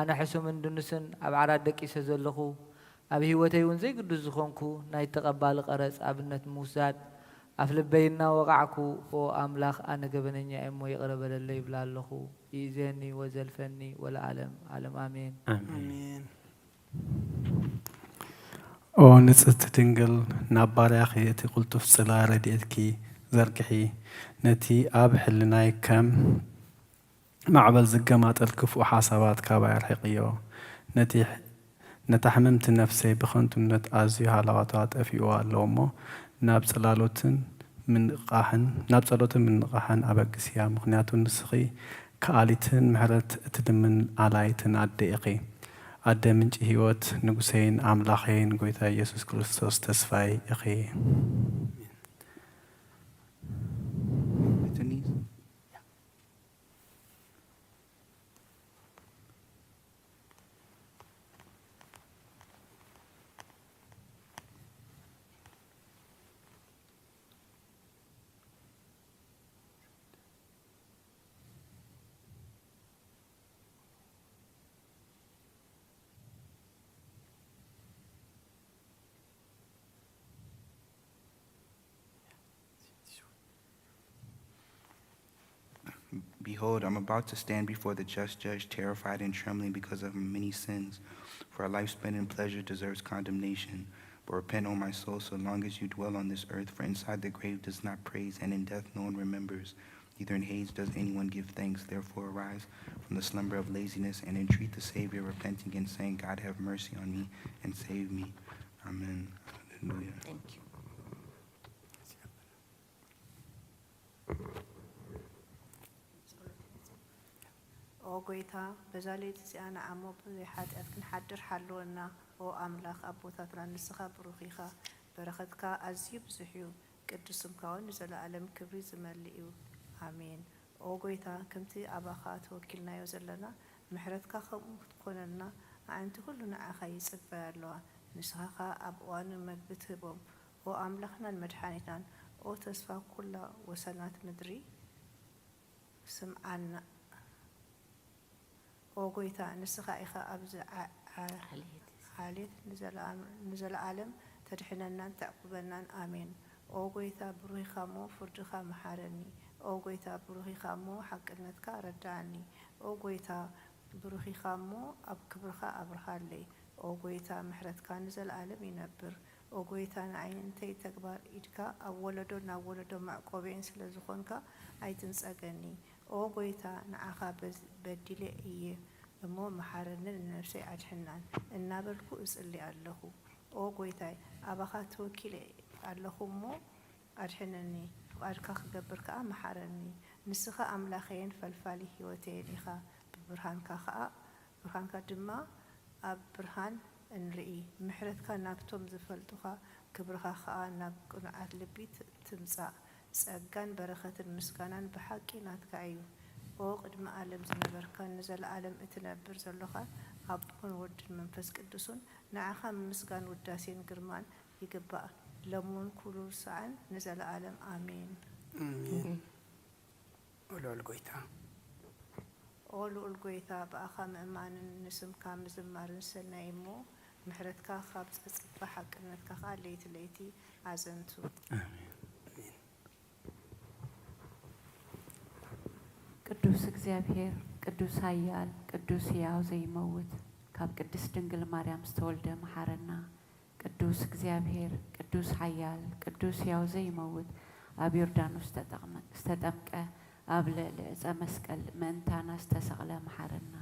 ኣነ ሕሱምን ድኑስን ኣብ ዓራት ደቂሰ ዘለኹ፣ ኣብ ህይወተይ እውን ዘይግዱስ ዝኾንኩ ናይ ተቐባሊ ቀረጽ ኣብነት ምውሳድ ኣፍ ልበይ እናወቓዕኩ፣ ኦ ኣምላኽ፣ ኣነ ገበነኛ እየ እሞ ይቕረ በለለይ ይብላ ኣለኹ። ይእዜኒ ወዘልፈኒ ወለዓለም ዓለም ኣሜን። ኣሜን። ኣሜን። ኦ ንጽህቲ ድንግል፣ ናብ ባርያኺ እቲ ቅልጡፍ ጽላ ረድኤትኪ ዘርግሒ፣ ነቲ ኣብ ሕልናይ ከም ማዕበል ዝገማጠል ክፉእ ሓሳባት ካባይ ኣርሕቕዮ። ነቲ፣ ነታ ሕምምቲ ነፍሰይ ብኸንቱነት ኣዝዩ ሃለዋታ ጠፊእዋ ኣሎ እሞ፣ ናብ ጽላሎትን ምንቕቓሕን፣ ናብ ጸሎትን ምንቕቓሕን ኣበግስያ። ምኽንያቱ ንስኺ ከኣሊትን ምሕረት እትልምን ኣላይትን ኣደ ኢኺ። ኣደ ምንጪ ህይወት፣ ንጉሰይን ኣምላኸይን ጎይታ ኢየሱስ ክርስቶስ ተስፋይ ኢኺ። Behold, I'm about to stand before the just judge, terrified and trembling because of my many sins. For a life spent in pleasure deserves condemnation, but repent, O my soul, so long as you dwell on this earth, for inside the grave does not praise, and in death no one remembers. Neither in Hades does anyone give thanks. Therefore arise from the slumber of laziness and entreat the Savior, repenting and saying, God, have mercy on me and save me. Amen. Hallelujah. Thank you. ኦ ጎይታ፣ በዛ ለይቲ እዚኣ ንዓሞ ብዘይ ሓጢኣት ክንሓድር ሓልወና። ኦ ኣምላኽ ኣቦታትና፣ ንስኻ ብሩኽ ኢኻ፣ በረኸትካ ኣዝዩ ብዙሕ እዩ፣ ቅዱስ ስምካ እውን ንዘለኣለም ክብሪ ዝመልእ እዩ። ኣሜን። ኦ ጎይታ፣ ከምቲ ኣባኻ ተወኪልናዮ ዘለና፣ ምሕረትካ ከምኡ ክትኮነልና፣ ኣዕንቲ ኩሉ ንዓኻ ይጽበያ ኣለዋ። ንስኻ ኸኣ ኣብ እዋኑ መግቢ ትህቦም። ኦ ኣምላኽናን መድሓኒትናን፣ ኦ ተስፋ ኩላ ወሰናት ምድሪ፣ ስምዓና። ኦ ጎይታ፣ ንስኻ ኢኻ ኣብዚ ዓ-፣ ዓ-፣ ዓሌት። ዓሌት ንዘለኣም-፣ ንዘለኣለም ተድሕነናን ተዕቁበናን። ኣሜን። ኦ ጎይታ፣ ብሩኽ ኢኻ እሞ ፍርድኻ መሓረኒ። ኦ ጎይታ፣ ብሩኽ ኢኻ እሞ ሓቅነትካ ኣረድኣኒ። ኦ ጎይታ፣ ብሩኽ ኢኻ እሞ ኣብ ክብርኻ ኣብርሃለይ። ኦ ጎይታ፣ ምሕረትካ ንዘለኣለም ይነብር። ኦ ጎይታ፣ ንዓይንተይ ተግባር ኢድካ ኣብ ወለዶ ናብ ወለዶ መዕቆቢየን ስለ ዝኾንካ ኣይትንጸገኒ። ኦ ጎይታ፣ ንዓኻ በዝ-፣ በዲለ እየ እሞ መሓረንን ንነፍሰይ ኣድሕናን እናበልኩ እጽሊ ኣለኹ። ኦ ጎይታይ፣ ኣባኻ ተወኪለ ኣለኹ እሞ ኣድሕነኒ፣ ፍቓድካ ክገብር ከኣ መሓረኒ። ንስኻ ኣምላኸይን ፈልፋሊ ህይወተይን ኢኻ፣ ብብርሃንካ ከኣ፣ ብርሃንካ ድማ ኣብ ብርሃን እንርኢ። ምሕረትካ ናብቶም ዝፈልጡኻ፣ ክብርኻ ከኣ ናብ ቅኑዓት ልቢ ት-፣ ትምጻእ። ጸጋን በረኸትን ምስጋናን ብሓቂ ናትካ እዩ። ኦ ቅድሚ ዓለም ዝነበርካን ንዘለኣለም እትነብር ዘሎኻን ኣቦን ወድን መንፈስ ቅዱስን፣ ንዓኻ ምምስጋን ውዳሴን ግርማን ይግባእ፣ ሎምን ኩሉ ሰዓን ንዘለኣለም ኣሜን። ኣሜን። ኦ ልዑል ጐይታ። ኦ ልዑል ጐይታ፣ ብኣኻ ምእማንን ንስምካ ምዝማርን ሰናይ እሞ፣ ምሕረትካ ካብ ጸጽባ፣ ሓቅነትካ ኸኣ ለይቲ ለይቲ ኣዘንቱ። ኣሜን። ኣሜን። ቅዱስ እግዚኣብሔር፣ ቅዱስ ኃያል፣ ቅዱስ ሕያው ዘይመውት፣ ካብ ቅድስት ድንግል ማርያም ዝተወልደ መሓረና። ቅዱስ እግዚኣብሔር፣ ቅዱስ ኃያል፣ ቅዱስ ሕያው ዘይመውት፣ ኣብ ዮርዳኖስ ዝተጠቕመ-፣ ዝተጠምቀ፣ ኣብ ልዕሊ ዕፀ መስቀል ምእንታና ዝተሰቕለ መሓረና።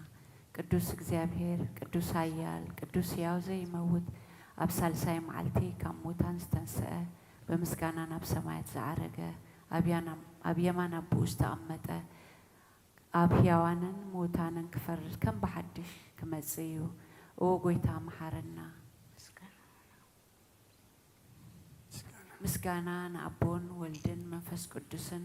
ቅዱስ እግዚኣብሔር፣ ቅዱስ ኃያል፣ ቅዱስ ሕያው ዘይመውት፣ ኣብ ሳልሳይ መዓልቲ ካብ ሙታን ዝተንስአ፣ ብምስጋና ናብ ሰማያት ዝዓረገ፣ ኣብ ያናም-፣ ኣብ የማን ኣቦኡ ዝተቐመጠ፣ ኣብ ሕያዋንን ምዉታንን ክፈርድ ከም ብሓድሽ ክመጽእ እዩ። ኦ ጐይታ፣ መሓረና። ምስጋና ንኣቦን ወልድን መንፈስ ቅዱስን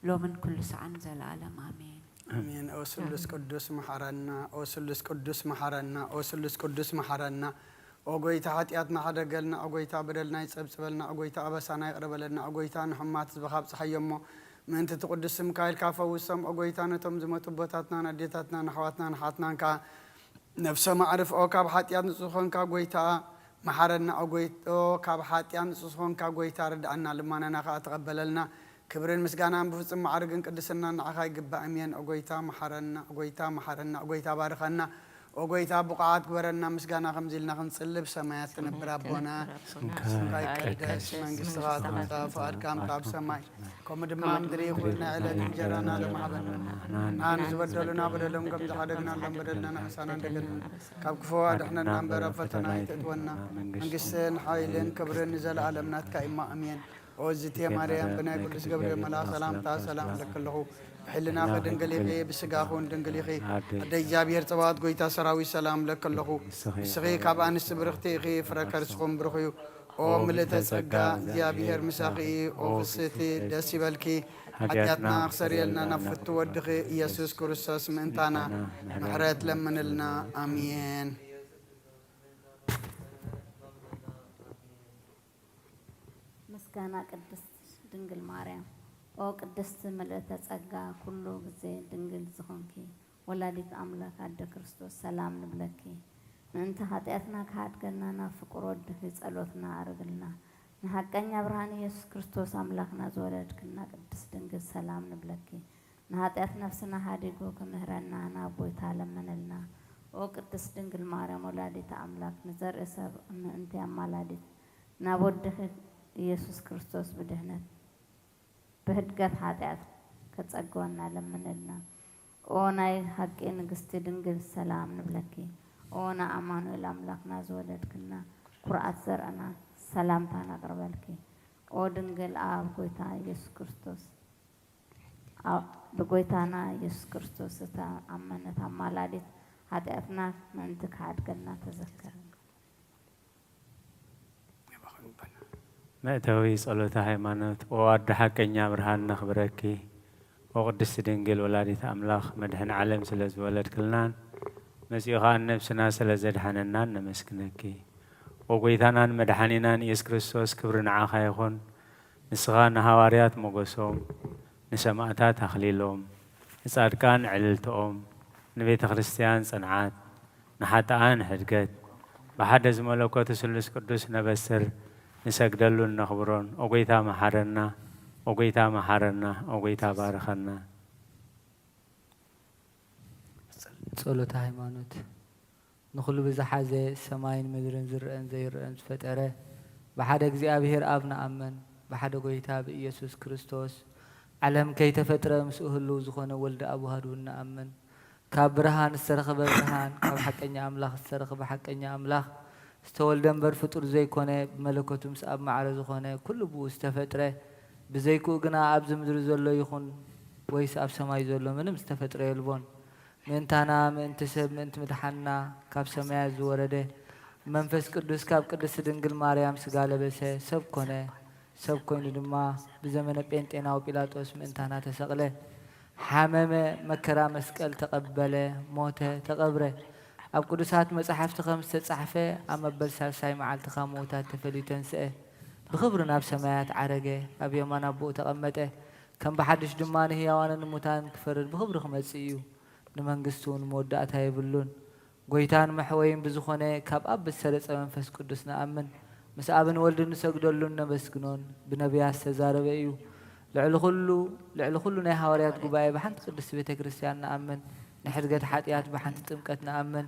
ሎምን ኩሉ ሰዓን ዘለዓለም ኣሜን። ኣሜን። ኦ ስሉስ ቅዱስ መሓረና፣ ኦ ስሉስ ቅዱስ መሓረና፣ ኦ ስሉስ ቅዱስ መሓረና። ኦ ጐይታ፣ ሓጢኣትና ሓደገልና፣ ኦ ጐይታ፣ በደልና ይጸብጽበልና፣ ኦ ጐይታ፣ ኣበሳና ይቕረ በለልና፣ ኦ ጐይታ፣ ንሕማት ህዝብኻ ኣብጽሓዮ እሞ፣ ምእንቲ እቲ ቅዱስ ስምካ ኢልካ ፈውሶም። ኦ ጐይታ፣ ነቶም ዝመቱ ኣቦታትናን ኣዴታትናን ኣሕዋትናን ኣሓትናን ከኣ ነፍሶም ኣዕርፍ። ኦ ካብ ሓጢኣት ንጹህ ኾንካ ጐይታ፣ መሓረና። ኦ ጐይታ፣ ኦ ካብ ሓጢኣት ንጹህ ኾንካ ጐይታ፣ ርድኣና፣ ልማናና ከኣ ተቐበለልና። ክብርን ምስጋናን ብፍጹም ማዕርግን ቅድስናን ንዓኻ ይግባእ። ኣሜን። ኦ ጐይታ፣ መሓረና፣ ኦ ጐይታ፣ መሓረና፣ ኦ ጐይታ፣ ባርኸና። ኦ ጐይታ፣ ብቑዓት ግበረና፣ ምስጋና ከምዚ ኢልና ክንጽሊ። ብሰማያት ትነብር ኣቦና፣ ስምካ ይቀደስ፣ መንግስትኻ ትምጻእ፣ ፍቓድካ ከም ኣብ ሰማይ ከምኡ ድማ ኣብ ምድሪ ይኹን። ናይ ዕለት እንጀራና ሎም ሃበና፣ ንዓና ንዝበደሉና በደሎም ከም ዝሓደግናሎም በደልና ንሕሳና፣ እንደገና ካብ ክፉ ኣድሕነና እምበር ኣብ ፈተና ኣይተእትወና፣ መንግስትን ሓይልን ክብርን ንዘለኣለም ናትካ እዩ እሞ፣ ኣሜን። ኦ እግዝእትየ ማርያም፣ ብናይ ቅዱስ ገብርኤል መልኣኽ ሰላምታ ሰላም እብለኪ ኣለኹ። ብሕልናኺ ድንግል ኢኺ፣ ብስጋኺ እውን ድንግል ኢኺ። ኣደ እግዚኣብሔር ጸባኦት፣ ጐይታ ሰራዊት፣ ሰላም እብለኪ ኣለኹ። ንስኺ ካብ ኣንስቲ ብርኽቲ ኢኺ፣ ፍረ ከርስኺ እውን ብሩኽ እዩ። ኦ ምልእተ ጸጋ፣ እግዚኣብሔር ምሳኺ እዩ። ኦ ፍስህቲ፣ ደስ ይበልኪ። ሓጢኣትና ክሰርየልና ናብ ፍቱ ወድኺ ኢየሱስ ክርስቶስ ምእንታና ምሕረት ለምንልና። ኣሜን። ምስጋና ቅድስት ድንግል ማርያም። ኦ ቅድስት ምልእተ ጸጋ፣ ኩሉ ግዜ ድንግል ዝኾንኪ ወላዲት ኣምላክ ኣደ ክርስቶስ፣ ሰላም ንብለኪ። ምእንቲ ሓጢኣትና ክሓድገና ናብ ፍቁር ወድኺ ጸሎትና ኣርግልና። ንሓቀኛ ብርሃን ኢየሱስ ክርስቶስ ኣምላኽና ዝወለድክልና ቅድስት ድንግል፣ ሰላም ንብለኪ። ንሓጢኣት ነፍስና ሓዲጉ ክምህረና ናብ ጐይታ ለምንልና። ኦ ቅድስት ድንግል ማርያም ወላዲተ ኣምላክ፣ ንዘርኢ ሰብ ምእንቲ ኣማላዲት ናብ ወድኺ ኢየሱስ ክርስቶስ ብድህነት ብህድገት ሓጢኣት ከጸግወና ለምንልና። ኦ ናይ ሓቂ ንግስቲ ድንግል፣ ሰላም ንብለኪ። ኦ ንኣማኑኤል ኣምላኽና ዝወለድክልና፣ ኩርዓት ዘርእና፣ ሰላምታ ነቕርበልኪ። ኦ ድንግል ኣብ ጐይታ ኢየሱስ ክርስቶስ፣ ኣ-፣ ብጐይታና ኢየሱስ ክርስቶስ ዝተኣመነት ኣማላዲት፣ ሓጢኣትና ምእንቲ ክሓድገልና ተዘከረና። መእተዊ ጸሎተ ሃይማኖት። ኦ ኣደ ሓቀኛ ብርሃን ነኽብረኪ። ኦ ቅድስቲ ድንግል ወላዲት ኣምላኽ መድሕን ዓለም ስለ ዝወለድክልናን መጺኡ ኸኣ ነብስና ስለ ዘድሓነናን ነመስግነኪ። ኦ ጐይታናን መድሓኒናን ኢየሱስ ክርስቶስ ክብሪ ንዓኻ ይኹን። ንስኻ ንሃዋርያት ሞገሶም፣ ንሰማእታት ኣኽሊሎም፣ ንጻድቃን ዕልልትኦም፣ ንቤተ ክርስቲያን ጽንዓት፣ ንሓጥኣን ሕድገት፣ ብሓደ ዝመለኮቱ ስሉስ ቅዱስ ነበስር፣ ንሰግደሉን ነኽብሮን። ኦ ጐይታ መሓረና፣ ኦ ጐይታ መሓረና፣ ኦ ጐይታ ባርኸና። ጸሎተ ሃይማኖት። ንኹሉ ብዝሓዘ ሰማይን ምድርን ዝረአን ዘይረአን ዝፈጠረ ብሓደ እግዚኣብሔር ኣብ ንኣምን፣ ብሓደ ጐይታ ብኢየሱስ ክርስቶስ ዓለም ከይተፈጥረ ምስኡ ህልው ዝኾነ ወልዲ ኣብ ውሃዱ ንኣምን። ካብ ብርሃን ዝተረኸበ ብርሃን፣ ካብ ሓቀኛ ኣምላኽ ዝተረኸበ ሓቀኛ ኣምላኽ፣ ዝተወልደ እምበር ፍጡር ዘይኮነ፣ ብመለኮቱ ምስ ኣብ ማዕረ ዝኾነ፣ ኩሉ ብኡ ዝተፈጥረ፣ ብዘይክኡ ግና ኣብዚ ምድሪ ዘሎ ይኹን ወይስ ኣብ ሰማይ ዘሎ ምንም ዝተፈጥረ የልቦን። ምእንታና፣ ምእንቲ ሰብ፣ ምእንቲ ምድሓንና ካብ ሰማያት ዝወረደ መንፈስ ቅዱስ ካብ ቅድስቲ ድንግል ማርያም ስጋ ለበሰ፣ ሰብ ኮነ። ሰብ ኮይኑ ድማ ብዘመነ ጴንጤናዊ ጲላጦስ ምእንታና ተሰቕለ፣ ሓመመ፣ መከራ መስቀል ተቐበለ፣ ሞተ፣ ተቐብረ። ኣብ ቅዱሳት መጻሕፍቲ ከም ዝተጻሕፈ ኣብ መበል ሳልሳይ መዓልቲ ካብ ምዉታት ተፈልዩ ተንስአ፣ ብኽብሪ ናብ ሰማያት ዓረገ፣ ኣብ የማን ኣቦኡ ተቐመጠ። ከም ብሓድሽ ድማ ንህያዋንን ንሙታንን ክፈርድ ብኽብሪ ክመጽእ እዩ። ንመንግስቱ እውን መወዳእታ የብሉን። ጐይታን መሕወይን ብዝኾነ ካብ ኣብ ብዝሰረጸ መንፈስ ቅዱስ ንኣምን። ምስ ኣብን ወልድን ንሰግደሉን ነመስግኖን። ብነቢያት ዝተዛረበ እዩ። ልዕሊ ኩሉ፣ ልዕሊ ኩሉ ናይ ሃዋርያት ጉባኤ ብሓንቲ ቅድስቲ ቤተ ክርስቲያን ንኣምን። ንሕድገት ሓጢኣት ብሓንቲ ጥምቀት ንኣምን።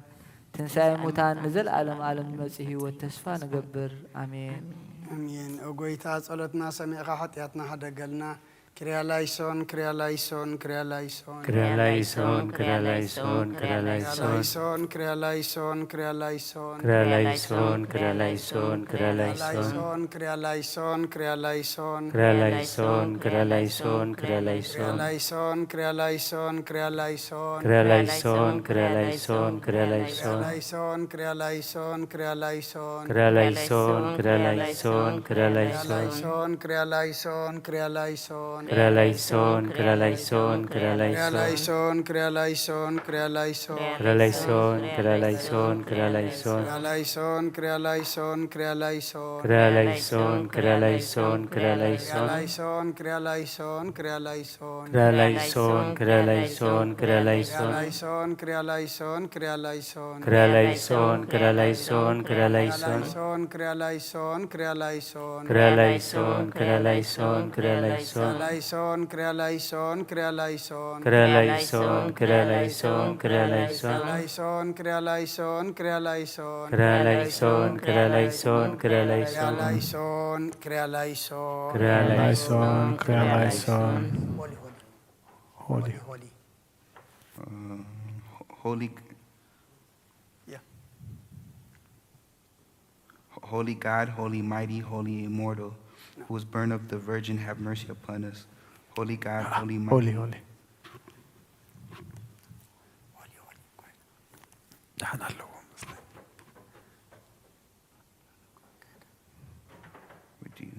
ትንሳኤ ሙታን ንዘለኣለም ኣለም ዝመጽእ ህይወት ተስፋ ንገብር። ኣሜን። ኣሜን። ኦ ጐይታ፣ ጸሎትና ሰሚዕኻ ሓጢኣትና ሓደገልና። ክሪያ ላይሶን፣ ክሪያ ላይሶን፣ ክሪያ ላይሶን። ክሪያ ላይሶን፣ ክሪያ ላይሶን፣ ክሪያ ላይሶን። ላይሶን፣ ክሪያ ላይሶን፣ ክሪያ ላይሶን። ክሪያ ላይሶን፣ ክሪያ ላይሶን፣ ክሪያ ላይሶን። ላይሶን፣ ክሪያ ላይሶን፣ ክሪያ ላይሶን። ክሪያ ላይሶን፣ ክሪያ ላይሶን፣ ክሪያ ክሪያ ላይሶን። ላይሶን፣ ክሪያ ላይሶን፣ ክሪያ ላይሶን። ክሪያ ላይሶን፣ ክሪያ ላይሶን፣ ክሪያ ላይሶን። ላይሶን፣ ክሪያ ላይሶን፣ ክሪያ ላይሶን። ክሪያ ላይሶን፣ ክሪያ ላይሶን፣ ክሪያ ላይሶን። ላይሶን፣ ክሪያ ላይሶን፣ ክሪያ ላይሶን። ክሪያ ላይሶን፣ ክሪያ ላይሶን፣ ክሪያ ክሪያ ላይሶን። ላይሶን፣ ክሪያ ላይሶን፣ ክሪያ ላይሶን። ክሪያ ላይሶን፣ ክሪያ ላይሶን፣ ክሪያ ላይሶን። ክሪያ ላይሶን፣ ክሪያ ላይሶን፣ ክሪያ ላይሶን። ክሪያ ላይሶን፣ ክሪያ ላይሶን፣ ክሪያ ክሪያ ላይሶን። ላይሶን፣ ክሪያ ላይሶን፣ ክሪያ ላይሶን። ክሪያ ላይሶን፣ ክሪያ ላይሶን፣ ክሪያ ክሪያ ላይሶን። ላይሶን፣ ክሪያ ላይሶን፣ ክሪያ ላይሶን። ክሪያ ላይሶን፣ ክሪያ ላይሶን፣ ክሪያ ክሪያ ላይሶን። ላይሶን፣ ክሪያ ላይሶን፣ ክሪያ ላይሶን። ክሪያ ላይሶን፣ ክሪያ ላይሶን፣ ክሪያ ላይሶን። ላይሶን፣ ክሪያ ላይሶን፣ ክሪያ ላይሶን። ክሪያ ላይሶን፣ ክሪያ ላይሶን፣ ክሪያ ላይሶን። ላይሶን፣ ክሪያ ላይሶን፣ ክሪያ ላይሶን። ክሪያ ላይሶን፣ ክሪያ ላይሶን፣ ክሪያ ላይሶን። ላይሶን፣ ክሪያ ላይሶን። ክሪያ ላይሶን፣ ክሪያ ላይሶን። ሆሊ፣ ሆሊ፣ ሆሊ ሆሊ። Uh, ho- holy, Yeah. holy God, holy mighty, holy immortal, who was born of the Virgin, have mercy upon us. Holy God, holy mighty. ሆሊ ሆሊ ደሓን ኣለዎ መስለኝ። Would you?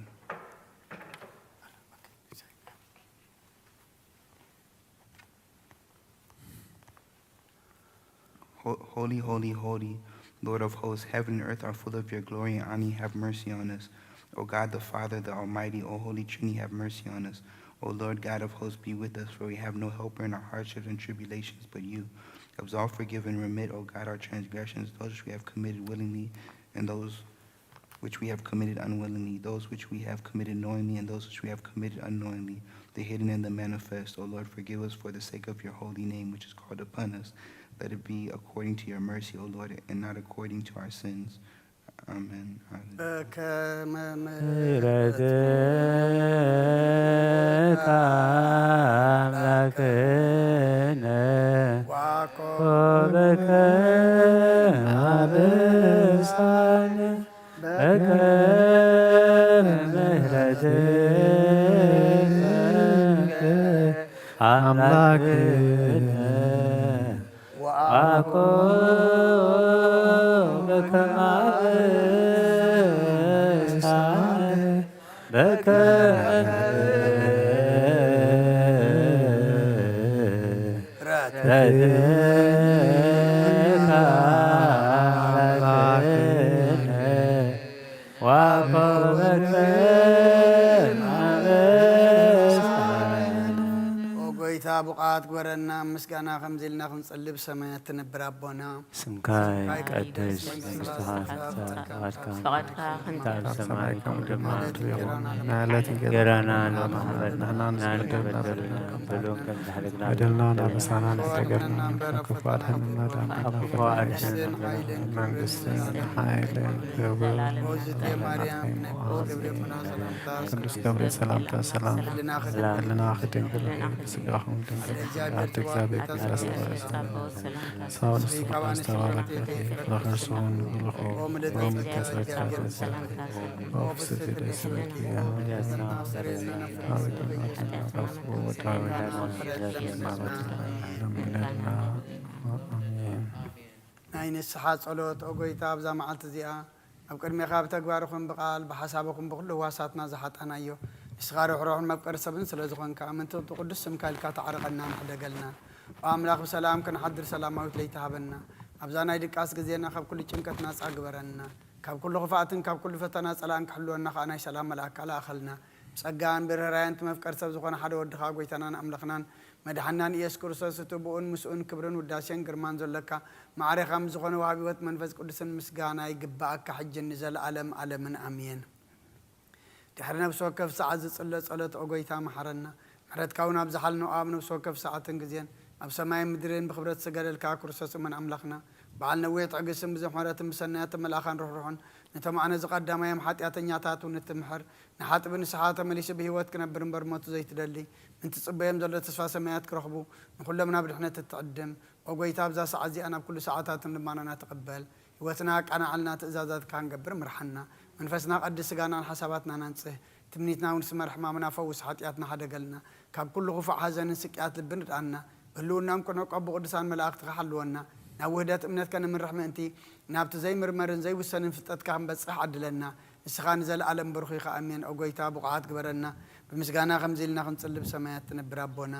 Ho- Holy, holy, holy, Lord of hosts, heaven and earth are full of your glory and honor. Have mercy on us. O God the Father, the Almighty, O Holy Trinity, have mercy on us. O Lord God of hosts, be with us, for we have no helper in our hardships and tribulations but you. Absolve, forgive, and remit, O God, our transgressions, those which we have committed willingly and those which we have committed unwillingly, those which we have committed knowingly and those which we have committed unknowingly, the hidden and the manifest. O Lord, forgive us for the sake of your holy name, which is called upon us. Let it be according to your mercy, O Lord, and not according to our sins. Amen. Hallelujah. በከመ ምሕረትከ ኣምላክነ ዋኮ ኮበከ ኣበሳነ በከመ ምሕረትከ ኣምላክነ ወአኮ በከመ አበሳነ በከመ ምሕረትከ አምላክነ ወአኮ በከመ አበሳነ። ኦ ጎይታ፣ ብቑዓት ግበረና፣ ምስጋና ከምዚ ኢልና ክንጽሊ ብሰማያት ትነብር ኣቦና። ስምካ ይቀደስ፣ መንግስትኻ ትምጻእ፣ ፍቓድካ ፍቓድካ ከምቲ ኣብ ሰማይ ከምኡ ድማ ኣብ ምድሪ ይኹን። ንዕለት እንጀራና ሎሚ ሃበና፣ ንሕና ንበደልና በደልና ንበድል ከም ዝሕደግና በደልና ናበሳና ንሕደገልና፣ ካብ ክፉእ ኣድሕነና፣ ዳን ካብ ክፉእ ኣድሕነና። መንግስትን ሓይልን ክብርን ኦዝቴ ማርያም ናይ ኣሜን። ገብርኤል ሰላምታ ቅዱስ ገብርኤል ሰላምታ ሰላም ህልና ህልና ክድንግል ስጋኹም ድንግል ኣቲ እግዚኣብሔር ተዛስተዋስ ሳውንስ ተባረከ ለኸርስኹም ብሩኽ ኦም ተጸጋ ኦፍስቲ ደስበኪ ወዳዊ ማለት ለምነና። ኣሜን። ናይ ንስሓ ጸሎት። ኦ ጎይታ፣ ኣብዛ መዓልቲ እዚኣ ኣብ ቅድሜኻ ብተግባር ይኹን ብቓል ብሓሳብ ይኹን ብኹሉ ህዋሳትና ዝሓጣናዮ፣ ንስኻ ርሕሩሕን መፍቀሪ ሰብን ስለ ዝኾንካ፣ ኣመንቲ ቅዱስ ስምካ ኢልካ ተዓርቐናን ሕደገልናን። ኦ ኣምላኽ፣ ብሰላም ክንሓድር ሰላማዊት ለይቲ ሃበና። ኣብዛ ናይ ድቃስ ግዜና ካብ ኩሉ ጭንቀት ናጻ ግበረና። ካብ ኩሉ ክፍኣትን ካብ ኩሉ ፈተና ጸላእን ክሕልወና ከኣ ናይ ሰላም መልኣካ ለኣኸልና። ብጸጋን ብርህራየን እቲ መፍቀሪ ሰብ ዝኾነ ሓደ ወድኻ፣ ጎይታናን ኣምላኽናን መድሓናን ኢየሱስ ክርስቶስ፣ እቲ ብኡን ምስኡን ክብርን ውዳሴን ግርማን ዘሎካ፣ ማዕሬኻ ምስ ዝኾነ ወሃቢ ህይወት መንፈስ ቅዱስን ምስጋና ይግብኣካ፣ ሕጅን ንዘለኣለም ኣለምን ኣሜን። ድሕሪ ነፍሲ ወከፍ ሰዓት ዝጽለ ጸሎት፣ ኦ ጎይታ፣ መሓረና። ምሕረትካ እውን ኣብዝሓልና፣ ኣብ ነፍሲ ወከፍ ሰዓትን ግዜን ኣብ ሰማይን ምድርን ብኽብረት ዝተገለልካ ክርስቶስ እሙን ኣምላኽና፣ በዓል ነዊሕ ትዕግስትን ብዙሕ ምሕረትን ብሰናያት ተመልኣኻን ርሕሩሕን፣ ነቶም ኣነ ዝቐዳማዮም ሓጢኣተኛታት እውን እትምሕር፣ ንሓጥቢ ንስሓ ተመሊሱ ብህይወት ክነብር እምበር ሞቱ ዘይትደሊ፣ ምእንቲ ጽበዮም ዘሎ ተስፋ ሰማያት ክረኽቡ፣ ንኹሎም ናብ ድሕነት እትዕድም፣ ኦ ጐይታ፣ ኣብዛ ሰዓት እዚኣ ናብ ኩሉ ሰዓታትን ልማናና ተቐበል። ህይወትና ኣቃናዕልና፣ ትእዛዛትካ ክንገብር ምርሓና። መንፈስና ቀድስ፣ ስጋናን ሓሳባትናን ኣንጽህ። ትምኒትና እውን ስመር፣ ሕማምና ፈውስ፣ ሓጢኣትና ሓደገልና። ካብ ኩሉ ክፉእ ሓዘንን ስቅያት ልብን ርድኣና። ህልውናን ቅኑዕ ቀቡ ቅዱሳን መላእኽትኻ ሓልወና። ናብ ውህደት እምነት ከነምርሕ ምእንቲ፣ ናብቲ ዘይምርመርን ዘይውሰንን ፍልጠትካ ክንበጽሕ ዓድለና። ንስኻ ንዘለኣለም ብሩኽ ኢኻ። ኣሜን። ኦ ጐይታ፣ ብቑዓት ግበረና። ብምስጋና ከምዚ ኢልና ክንጽሊ፣ ብሰማያት ትነብር ኣቦና፣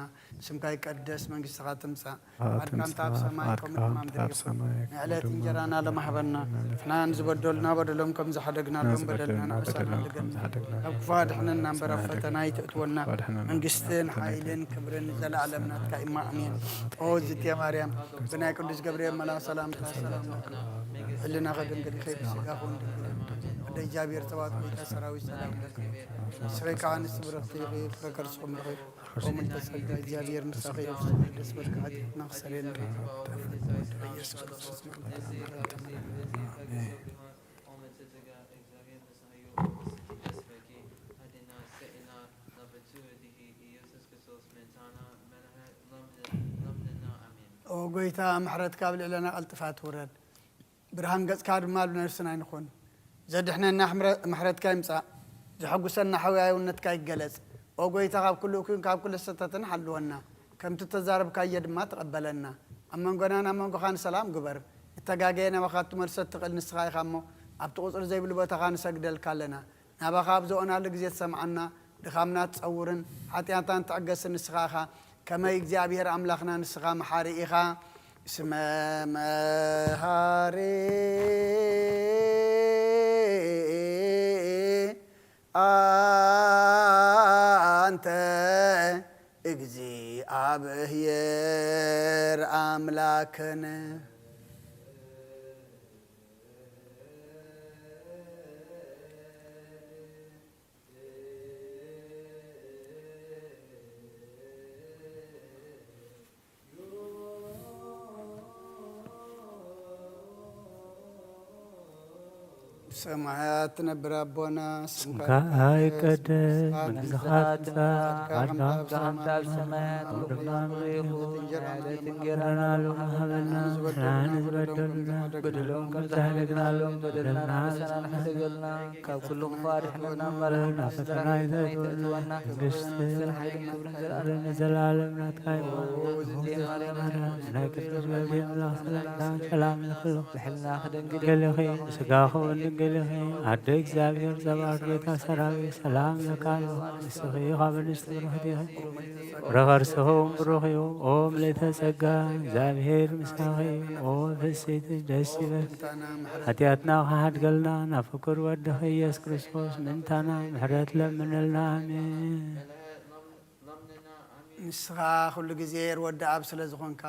ስምካ ይቀደስ፣ መንግስትኻ ትምጻእ፣ ፍቓድካ እንተ ኣብ ሰማይ ከምኡ ድማ ኣብ ምድሪ ይኹን። ንዕለት እንጀራና ሎም ሃበና። ንሕና ንዝበደሉና በደሎም ከም ዝሓደግናሎም በደልና ንሕሰና፣ ሓደገልና። ካብ ክፉእ ኣድሕነና እምበር፣ ኣብ ፈተና ኣይተእትወና። መንግስትን ሓይልን ክብርን ንዘለኣለም ናትካ እማ፣ ኣሜን። ኦ ዝትየ ማርያም፣ ብናይ ቅዱስ ገብርኤል መልኣክ ሰላምታ ሰላም ለኪ። ህልናኺ ድንግል ኢኺ፣ ብስጋኺ እውን ድንግል ኢኺ። ወደ እግዚኣብሔር ጸባኦት ጐይታ ሰራዊት ሰላም ለኪ። ንስኺ ከኣ ንስቲ ብርኽቲ ኢኺ፣ ፍረ ከርስኹም ብሩኽ እዩ። ኦም እንተ ጸጋ እግዚኣብሔር ምሳኺ እዩ። ደስ በልካ፣ ሓጢኣትና ክሰርየልና። ኢየሱስ ክርስቶስ። ኦ ጐይታ፣ ምሕረትካ ኣብ ልዕለና ቀልጥፋ ትውረድ። ብርሃን ገጽካ ድማ ኣብ ነፍስና ይኹን። ዘድሕነና ሕምረ-፣ ምሕረትካ ይምጻእ። ዘሐጉሰና ሕያውነትካ ይገለጽ። ኦ ጐይታ፣ ካብ ኩሉ እኩይን ካብ ኩሉ ስሕተትን ሓልወና። ከምቲ እተዛረብካዮ ድማ ተቐበለና። ኣብ መንጎናን ኣብ መንጎኻን ሰላም ግበር። እተጋገየ ናባኻ ክትመልሶ እትኽእል ንስኻ ኢኻ እሞ፣ ኣብቲ ቁጽሪ ዘይብሉ ቦታኻ ንሰግደልካ ኣለና። ናባኻ ኣብ ዝኦናሉ ግዜ ትሰምዓና፣ ድኻምና ትጸውርን ሓጢኣትና ትዕገስን ንስኻ ኢኻ። ከመይ እግዚኣብሔር ኣምላኽና ንስኻ መሓሪ ኢኻ። እስመ መሃሪ ኣንተ እግዚኣብሔር ኣምላክን። ብሰማያት ትነብር ኣቦና፣ ስምካ ይቀደስ፣ መንግስትኻ ትምጻእ፣ ፍቓድካ ከምቲ ኣብ ሰማይ ከምኡ ድማ ኣብ ምድሪ ይኹን። ናይ ዕለት እንጀራና ሎሚ ሃበና፣ ንሕና ንዝበደሉና በደሎም ከም ዝሓደግናሎም በደልና ንሕሰና ንሕደገልና፣ ካብ ኩሉ ክፉእ ኣድሕነና እምበር፣ ናብ ፈተና ኣይተእትወና። መንግስትን ሓይልን ክብርን ዘለኣለም ንዘለኣለም ናትካ እዩ። ኦ እግዝእትየ ማርያም፣ ናይ ቅዱስ ገብርኤል መልኣክ ሰላምታ ሰላም እልክልኪ። ብሕልና ክደንግል ድንግል ኢኺ፣ ስጋኺ እውን ድንግል ኢኺ። ኣደ እግዚኣብሔር ጸባኦት ጌታ ሰራዊት ሰላም እለካ ኣለኹ። ንስኺ ካብ ኣንስቲ ብሩኽቲ ኢኺ። ፍረ ከርስኺ እውን ብሩኽ እዩ። ኦ ምልእተ ጸጋ፣ እግዚኣብሔር ምሳኺ እዩ። ኦ ፍስሕቲ ደስ ይበል። ሓጢኣትና ክሓድገልና ናብ ፍቁር ወድኺ ኢየሱስ ክርስቶስ ምእንታና ምሕረት ለምንልና። ኣሜን። ንስኻ ኩሉ ግዜ ርወዲ ኣብ ስለ ዝኾንካ፣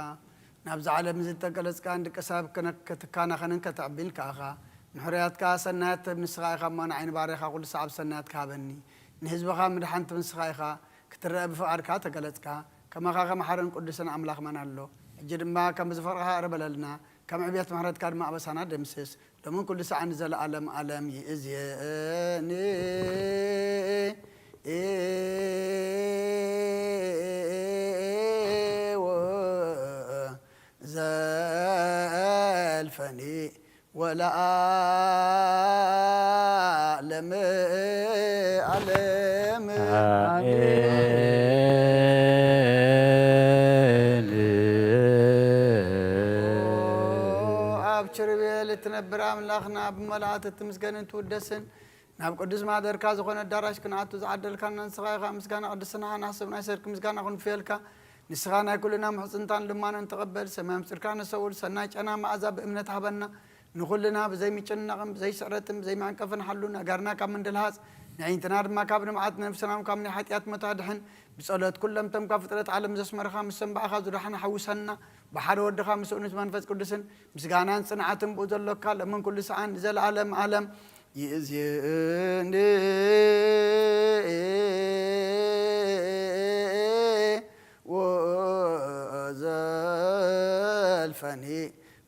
ናብዛ ዓለም እዚ እተገለጽካን ደቂ ሰብ ክነ-፣ ክትካናኸንን ከተዕቢን ከኣኻ። ንሕሩያትካ ሰናያት ትህብ ንስኻ ኢኻ እሞ፣ ንዓይ ንባርያኻ ኩሉ ሰዓብ ሰናያትካ ሃበኒ። ንህዝብኻ ምድሓን ትህብ ንስኻ ኢኻ፣ ክትረአ ብፍቓድካ ተገለጽካ። ከማኻ ከመሓርን ቅዱስን ኣምላኽ መን ኣሎ? ሕጂ ድማ ከም ዝፍቕርኻ ይቕረ በለልና፣ ከም ዕብየት ምሕረትካ ድማ ኣበሳና ደምስስ። ሎምን ኩሉ ሰዓት ንዘለኣለም ኣለም ይእዜኒ። ወዘልፈኒ ወለዓለመ ዓለም። ኣሜን። ኣብ ኪሩቤል እትነብር ኣምላኽና፣ ብመላእክት እትምስገንን ትውደስን፣ ናብ ቅዱስ ማሕደርካ ዝኾነ ኣዳራሽ ክንኣቱ ዝዓደልካና ንስኻ ኢኻ። ምስጋና ቅድስናኻ ንሓስብ፣ ናይ ሰርክ ምስጋና ክንፍየልካ። ንስኻ ናይ ኩልና ምሕጽንታን ልማኖን ተቐበል። ሰማይ ኣምጺእካ ነሰውል፣ ሰናይ ጨና መኣዛ ብእምነት ሃበና። ንኹልና ብዘይ ምጭንናቕን ብዘይ ስዕረትን ብዘይ መዕንቀፍን ሓሉ፣ ነጋርና ካብ ምንድልሃጽ፣ ንዕይንትና ድማ ካብ ንብዓት፣ ነፍስና እውን ካብ ናይ ሓጢኣት ሞት ኣድሕን። ብጸሎት ኩሎም እቶም ካብ ፍጥረት ዓለም ዘስመርኻ፣ ምስ ሰንባእኻ ዝደሓነ ሓውሰና። ብሓደ ወድኻ ምስ እኑት መንፈስ ቅዱስን ምስጋናን ጽንዓትን ብኡ ዘሎካ፣ ሎምን ኩሉ ሰዓን ንዘለኣለም ዓለም። ይእዜኒ ወዘልፈኒ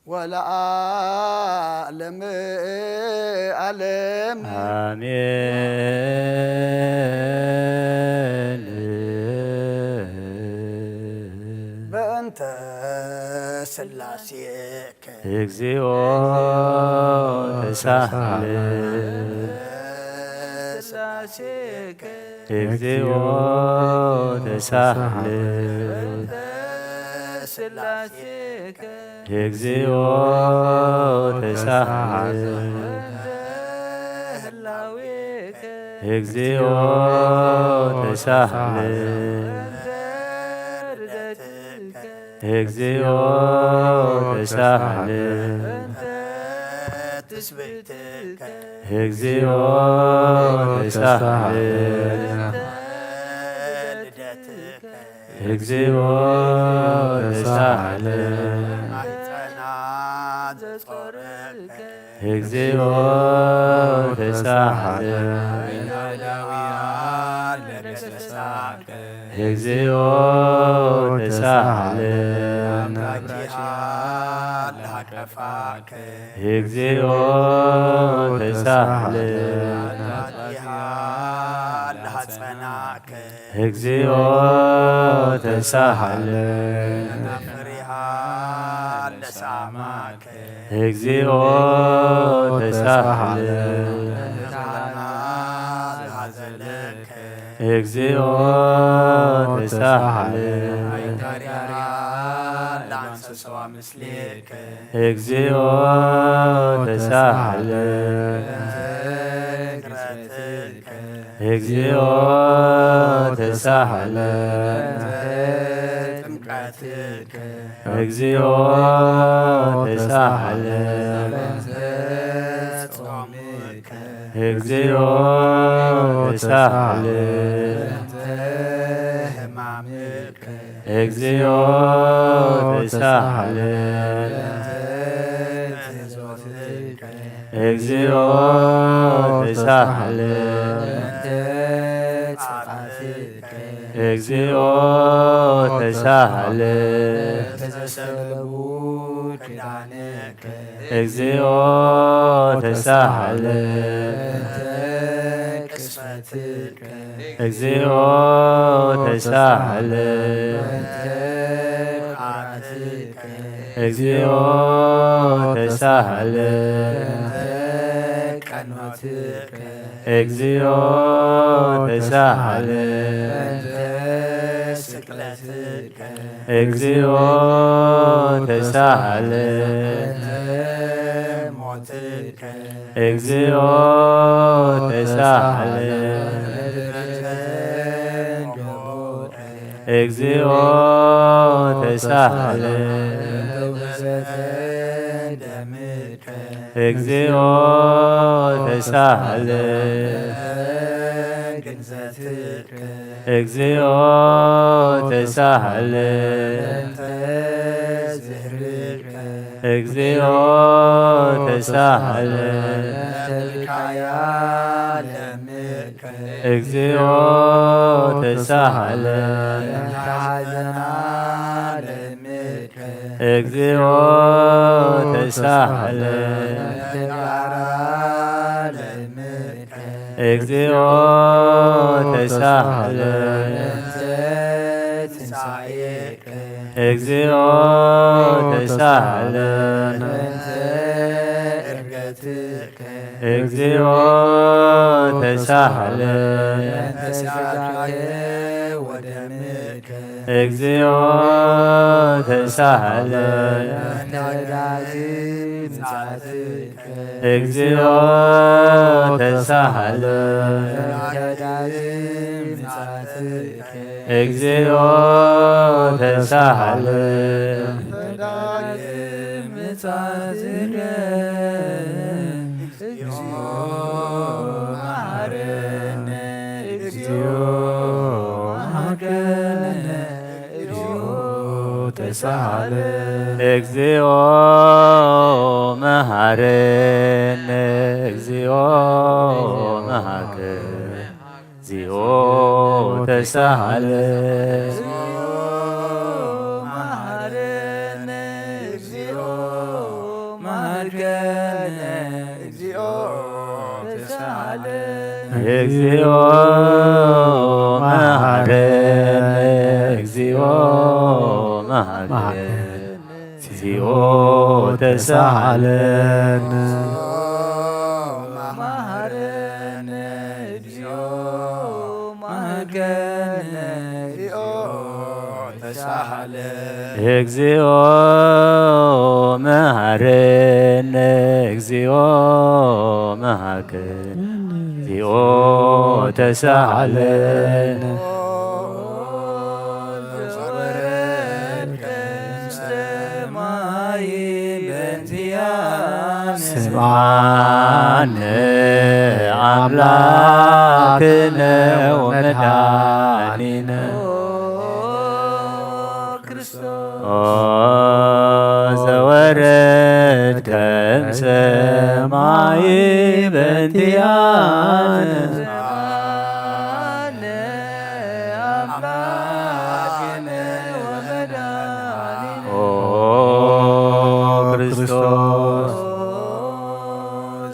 ወለዓለመ ዓለም። ኣሜን። በእንተ ስላሴከ እግዚኦ ተሳሃለ። ስላሴከ እግዚኦ ተሳሃለ። ስላሴከ እግዚኦ ተሳሃለ። ህላዌከ እግዚኦ ተሳሃለ። ርደትከ እግዚኦ ተሳሃለ። ትስብእትከ እግዚኦ ተሳሃለ። ልደትከ እግዚኦ ተሳሃለ። ማይፀና ዘጾረከ እግዚኦ ተሳሃለ። ዳዊያ ለገሰሳከ እግዚኦ ተሳሃለ። ጋብራሽያ ለሃቀፋከ እግዚኦ ተሳሃለ። ጋብራሽያ ለሃፀናከ እግዚኦ ተሳሃለ። ፍሪሃ ለሳማከ እግዚኦ ተሳሃለ። ዛና ለሃዘለከ እግዚኦ ተሳሃለ። ጋሪያ ለአንሰሰዋ ምስሌከ እግዚኦ ተሳሃለ። ግረትከ እግዚኦ ተሳሃለ። ጥምቀትከ እግዚኦ ተሳሃለ። ጾምከ እግዚኦ ተሳሃለ። ህማምከ እግዚኦ ተሳሃለ። ትእዞትከ እግዚኦ ተሳሃለ። ጻትከ እግዚኦ ተሳሃለ። ተዘሰለቡ ክዳንከ እግዚኦ ተሳሃለ። ቅስፈትከ እግዚኦ ተሳሃለ። ቃትከ እግዚኦ ተሳሃለ። ቀኖትከ እግዚኦ ተሳሃለ። ስቅለትከ እግዚኦ ተሳሃለ። ሞትከ እግዚኦ ተሳሃለ። እግዚኦ ተሳሃለ። ደምከ እግዚኦ ተሳሃለ። ግንዘትከ እግዚኦ ተሳሃለ። ዝህርከ እግዚኦ ተሳሃለ። ተልካያ ለምከ እግዚኦ ተሳሃለ። ተሐዘና ለምከ እግዚኦ ተሳሃለ። ተጋራ ለምከ እግዚኦ ተሳሃለ። ትንሳኤከ እግዚኦ ተሳሃለ። እርገትከ እግዚኦ ተሳሃለ። ተስጋከ ወደምከ እግዚኦ ተሳሃለ። ተዳግም ምጽኣትከ እግዚኦ ተሳሃለ። ተዳግም ምጽኣትከ እግዚኦ ተሳሃለ። ተዳግም ምጽኣትከ እግዚኦ መሐረነ፣ እግዚኦ መሐረነ፣ እግዚኦ ተሳሃለ። እግዚኦ መሐረነ፣ እግዚኦ መሐረነ፣ እግዚኦ ተሳሃለ። መሐረነ፣ እግዚኦ እግዚኦ ተሳሃለነ። እግዚኦ መሃረነ። እግዚኦ መሃረነ። እግዚኦ ተሳሃለነ። መሃረነ። እግዚኦ መሃረነ። እግዚኦ ተሳሃለነ። እግዚኦ መሃረነ። እግዚኦ መሃረነ። እግዚኦ ተሳሃለነ። ዘወረድከ እምሰማይ በእንቲኣነ። ስምዓነ ኣምላክነ ወመድኃኒነ። ኦ ዘወረድከ እምሰማይ በእንቲኣነ። ኦ ክርስቶስ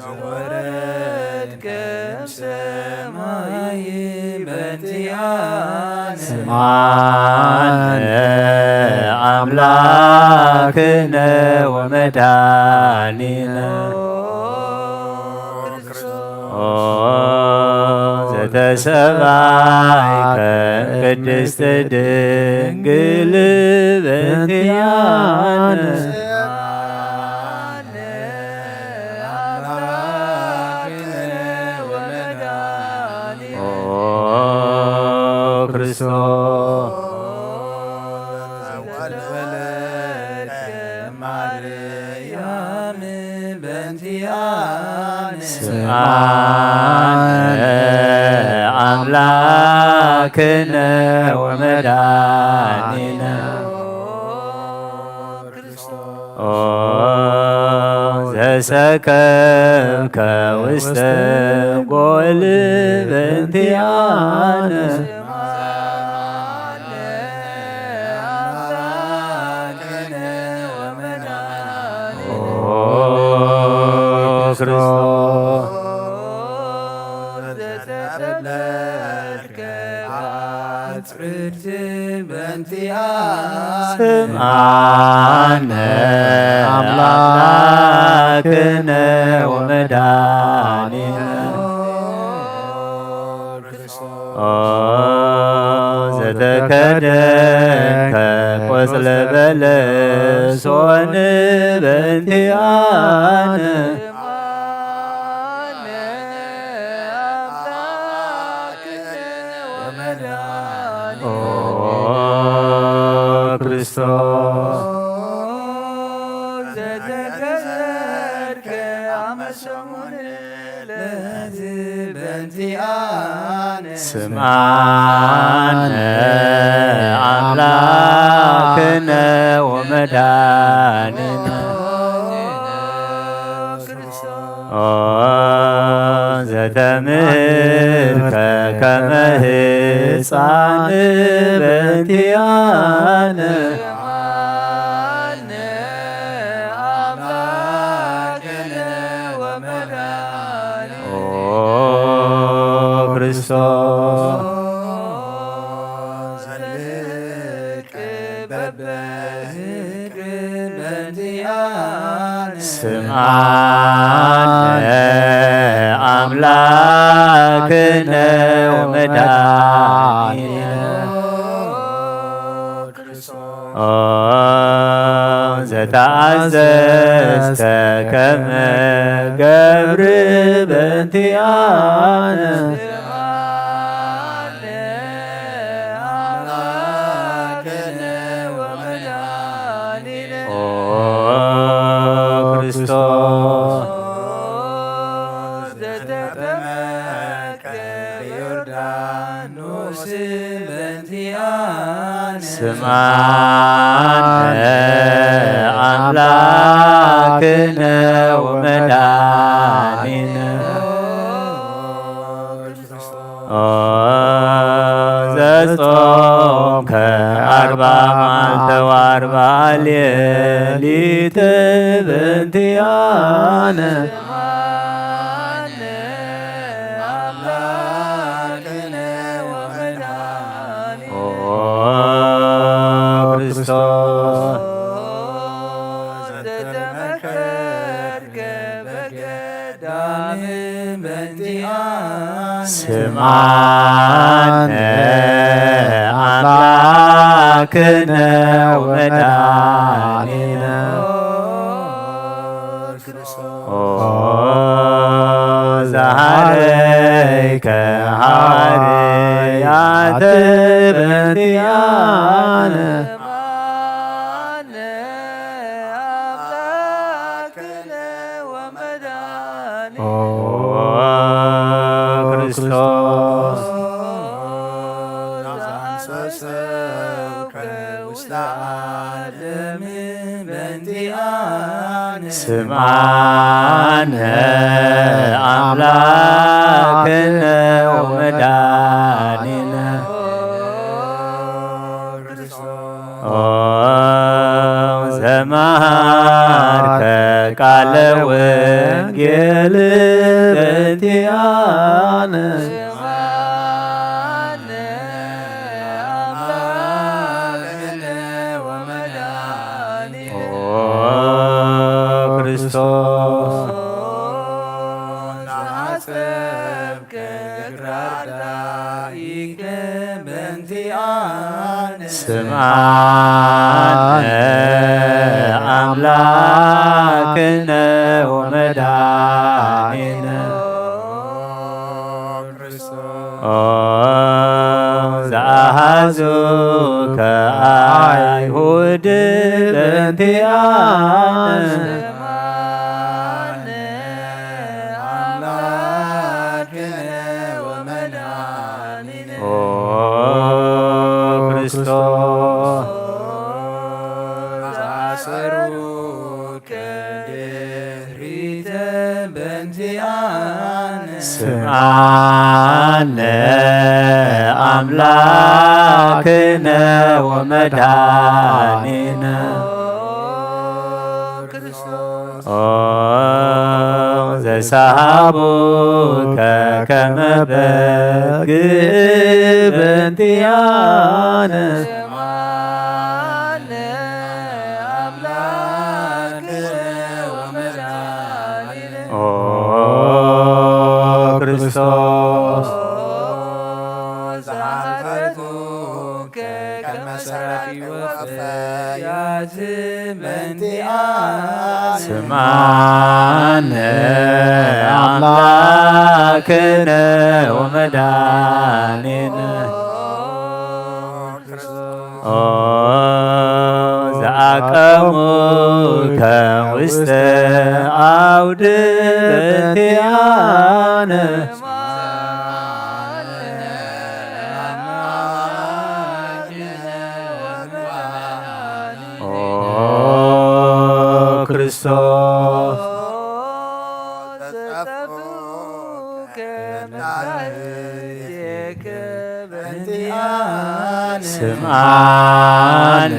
ዘወረድከ እምሰማይ በእንቲኣነ። ስምዓነ ኣምላክነ ወመድኃኒነ። ኦ ዘተሰባይከ ቅድስት ድንግል በእንቲኣነ። ኦ ክርስቶስ ዘተወለድከ ማርያም በእንቲኣነ። ስምዓነ ኣምላክነ ወመድኃኒነ። ኦ ዘሰከብከ ውስተ ጎል በእንቲኣነ። ኦ ክርስቶስ ዘተብለልከ ኣጽርግቲ በእንቲኣነ። ስምዓነ ኣምላክነ ወመድኃኒነ። ኦ ዘተከደንከ ቆጽለ በለሶን በእንቲኣነ። ኦ ክርስቶስ ዘተከዘርከ ኣመሰሙን ለዚ በእንቲኣነ። ስምዓነ ኣምላክነ ወመድኃኒነ። ኦ ዘተምህርከ ከመ ህፃን በእንቲኣነ። ኦ ክርስቶስ ዘልቅ በበህቅ በእንቲኣነ። ስምዓነ ኣምላክነ ወመድኃኒነ። ኦ ዘተኣዘዝከ ከመ ገብር በእንቲኣነ። ኦ ክርስቶስ ዘተጠመቀ በዮርዳኖስ በእንቲኣነ። ስምዓነ ኣምላክነ ወመድኃኒነ። ኦ ዘጾምከ ኣርባ መዓልተ ወኣርባ ሌሊት በእንቲኣነ ኦ ክርስቶስ ስምዓነ ኣምላክነ ወመድኃኒነ ኦ ዘሃረይከ ሃዋርያተ በእንቲኣነ ኦ ክርስቶስ ስምዓነ ኣምላክነ ወመድኃኒነ ኦ ዘመሃርከ ቃለ ወንጌል በእንቲኣነ ኦ ክርስቶስ ስምዓነ ኣምላክነ ወመድኃኒነ ኦ ዘአሐዙከ አይሁድ በእንቲአነ ኦ ክርስቶስ ስምዓነ ኣምላክነ ወመድኃኒነ ኦ ዘሰሃቡከ ከመ በግ በእንቲአነ ኦ ክርስቶስ ስምዓነ ኣምላክነ ወመድኃኒነ ኦ ዘአቀሙከ ውስተ አውድ በእንቲአነ ኦ ክርስቶስ ስምዓነ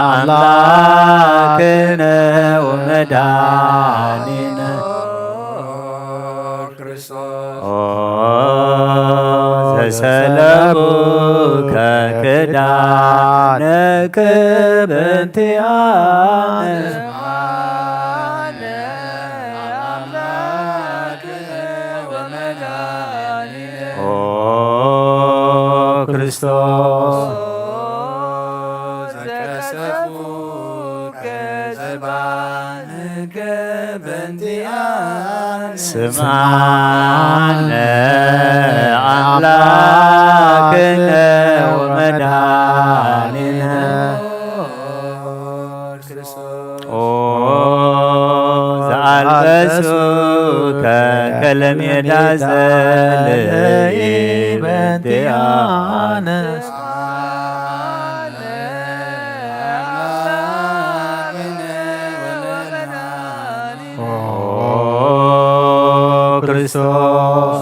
ኣምላክነ ወመድኃኒነ ኦ ዘሰለቡከ ክዳነከ በእንቲአነ ኦ ክርስቶስ ስምዓነ ኣምላክነ ወመድኃኒነ ኦ ዘአልበሱከ ከለሜዳ ዘልኢ በእንቲአነ ኦ ክርስቶስ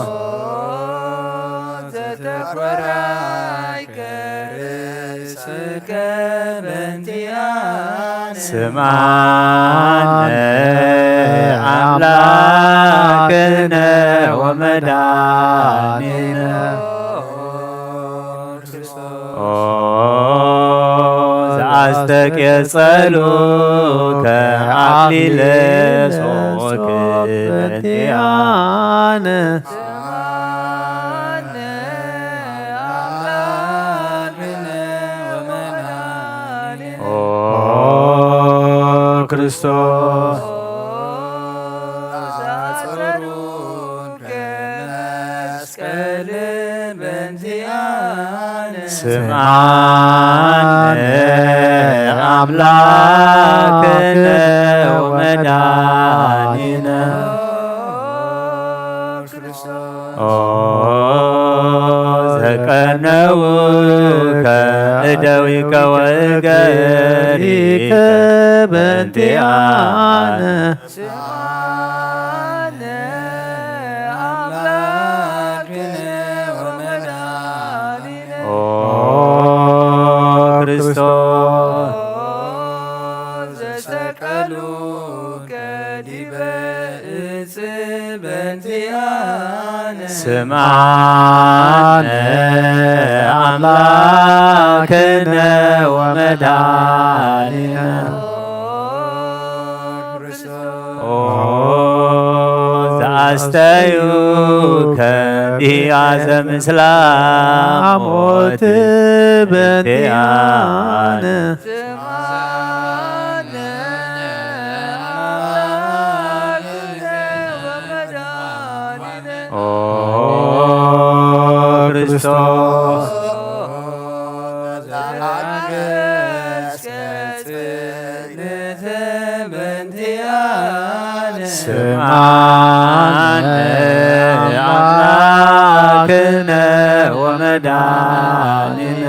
ስምዓነ ኣምላክነ ወመድኃኒነ ኦ ዘአስተቄጸሉከ አክሊለ ሶክ በንቲአነ። ኦ ክርስቶስ መስቀል በንቲአነ። ስምዓነ አምላክነ ወመድኃኒነ ኦ ዘቀነውከ እደዊከ ወእገሪከ በንቲአነ። ስምዓነ አምላክነ ወመድኃኒነ ኦ ክርስቶስ ዘሰቀሉከ ዲበ እጽ በንቲአነ። ስምዓነ አምላክነ ወመድኃኒነ ኦ ዘአስተዩከ ቢያዘ ምስላ ሞት በንቲአነ። ስምዓነ አምላክነ ወመድኃኒነ ኦ ክርስቶስ ዘአንገስከ ጽንዕት በንቲአነ። ስምዓነ አምላክነ ወመድኃኒነ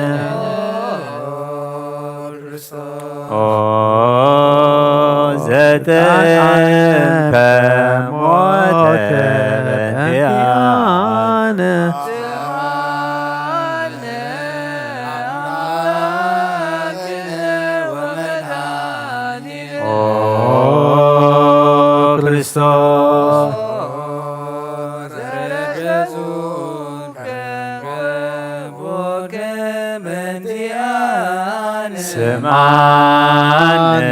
ኦ ዘጠንከ ሞተ በንቲአነ። ኦ ክርስቶስ ስምዓነ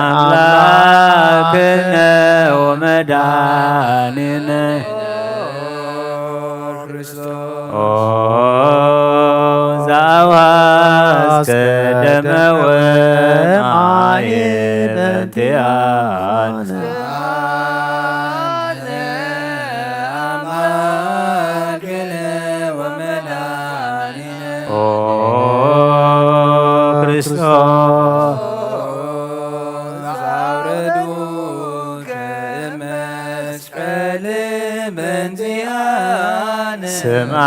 አምላክነ ወመድኃኒነ ኦ ዘአውሃስከ ደመ ወማየ በንቲአነ። ኦ ክርስቶስ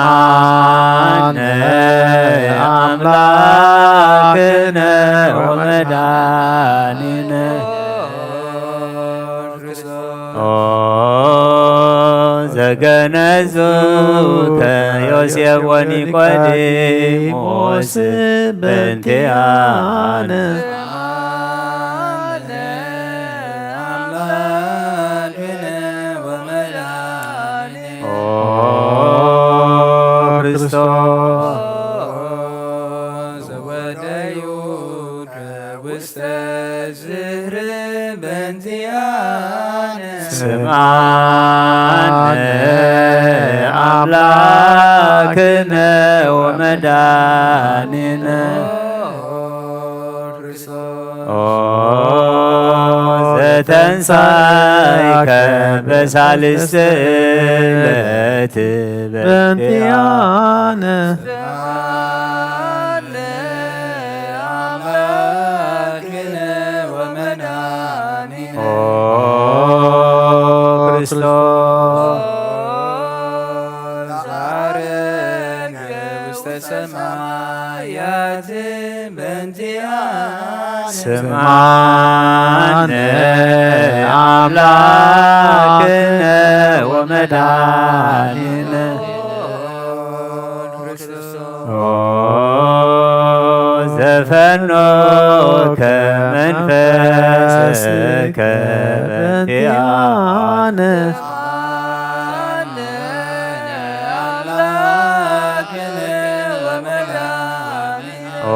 ስምዓነ አምላክነ ወመድኃኒነ ኦ ዘገነዙከ ዮሴፍ ወኒቆዲሞስ በንቲአነ። ኦ ክርስቶስ ስምዓነ አምላክነ ወመድኃኒነ ኦ ዘተንሳይከ በሳልስት ዕለት በንቲአነ። ኦ ክርስቶስ ሰማያት በንቲአነ። ስምዓነ አምላክነ ወመድኃኒነ ኦ ፈኖ ከመንፈስከ በእንቲአነ። ኦ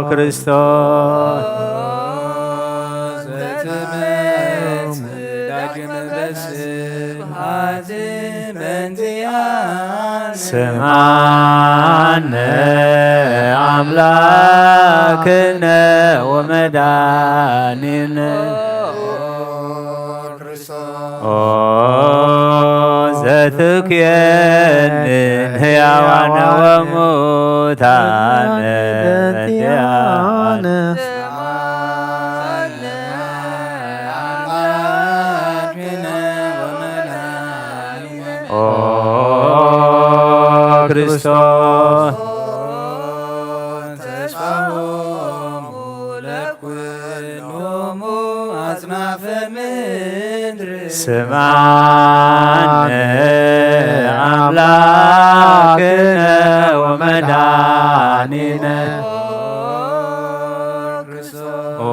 ክርስቶስ ዘትመጽእ ዳግም በስብሐት በእንቲአነ። ስምዓነ አምላክነ ወመድኃኒነ። ኦ ዘትኩየንን ሕያዋነ ወሙታነ በእንቲአነ። ኦ ክርስቶስ ተስፋሆሙ ለኩሎሙ አጽናፈ ምድር። ስምዓነ አምላክነ ወመድኃኒነ። ኦ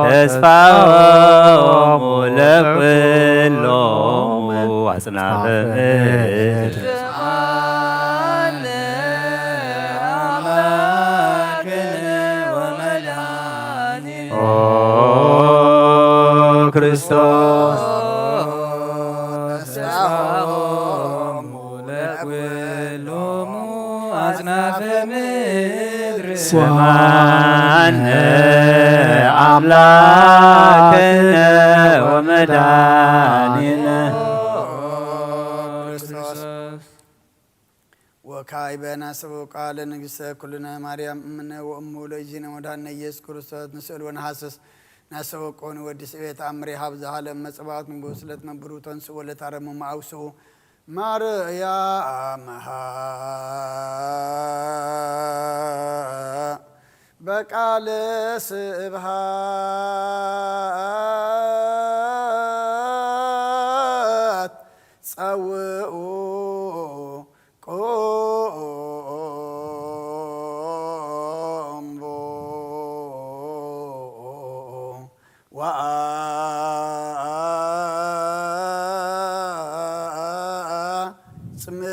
ተስፋሆሙ ለኩሎሙ አጽናፈ ምድር። ኦ ክርስቶስ ተስፋሆሙ ለኩሎሙ አጽናፈ ምድር። ስምዓነ አምላክነ ወመድኃኒነ። ወካዕበ ናሰበው ቃለ ንግሥተ ኩልነ ማርያም እምነ ወእሙ ለእግዚእነ ወመድኃኒነ ኢየሱስ ክርስቶስ ንስእል ወነሐስስ። ናሰበቆኒ ወዲ ስቤት አምሬ ሀብ ዘሃለ መጽባዖት ንጉሥ ለትነብሩ ተንስኡ ወለታረሙ መአውስኡ ማርያም በቃለ ስብሃት ጸውኡ ቁምቦ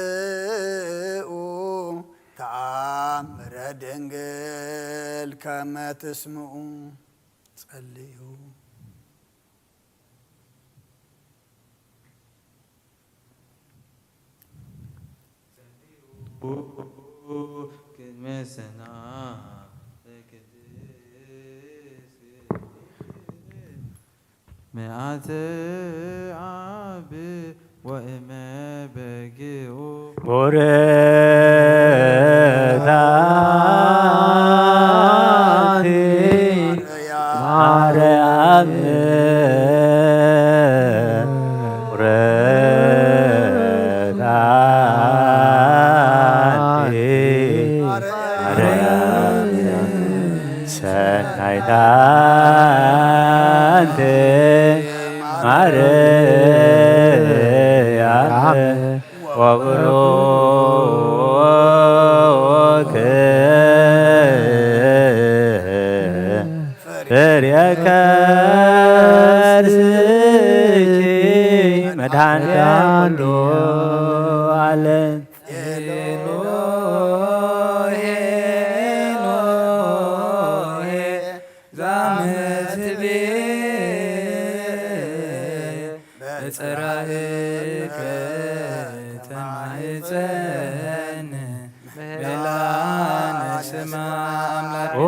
ወአጽምኡ ተአምረ ድንግል ከመ ትስምኡ። ጸልዩ። ቅድመ ሰና ቅድስት መዓልተ ዓቢ ወእመ በጊኡ ቡርክት አንቲ ማርያም ቡርክት አንቲ ማርያም ሰናይት አንቲ ማርያም ወብሩክ ፍሬ ከርስኪ መድኃኔ ኩሉ ዓለም። ኤሎሄ ኤሎሄ ዛመትቤ በጽራህከ ተማህፀን ምህላነ ስማ አምላክነ። ኦ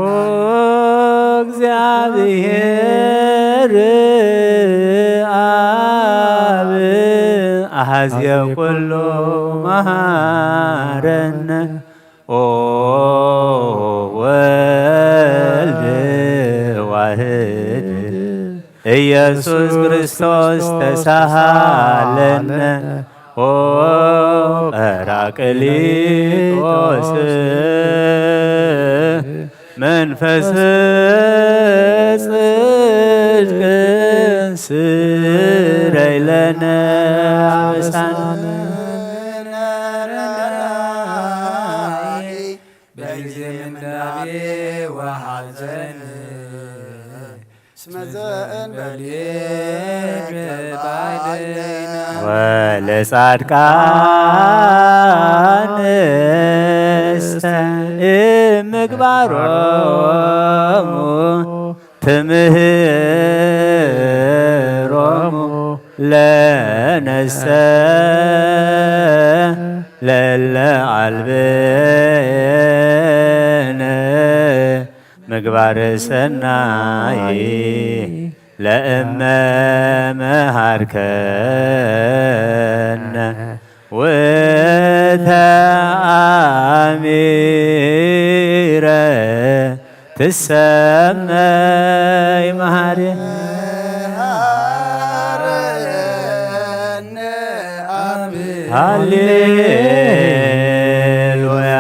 እግዚአብሔር አብ አሐዜ ኩሉ መሐረነ። ኦ ወልድ ዋህድ ኢየሱስ ክርስቶስ ተሳሃለነ። ኦ ጳራቅሊጦስ መንፈስ ጽድቅ ስረይ ለነ አበሳነ። ወለጻድቃንሰ እምግባሮሙ ትምህሮሙ ለነሰ ለለ አልብነ ምግባር ሰናይ ለእመ መሃርከነ ወተአሚረ ትሰመይ መሃሪ። ሃሌሉያ።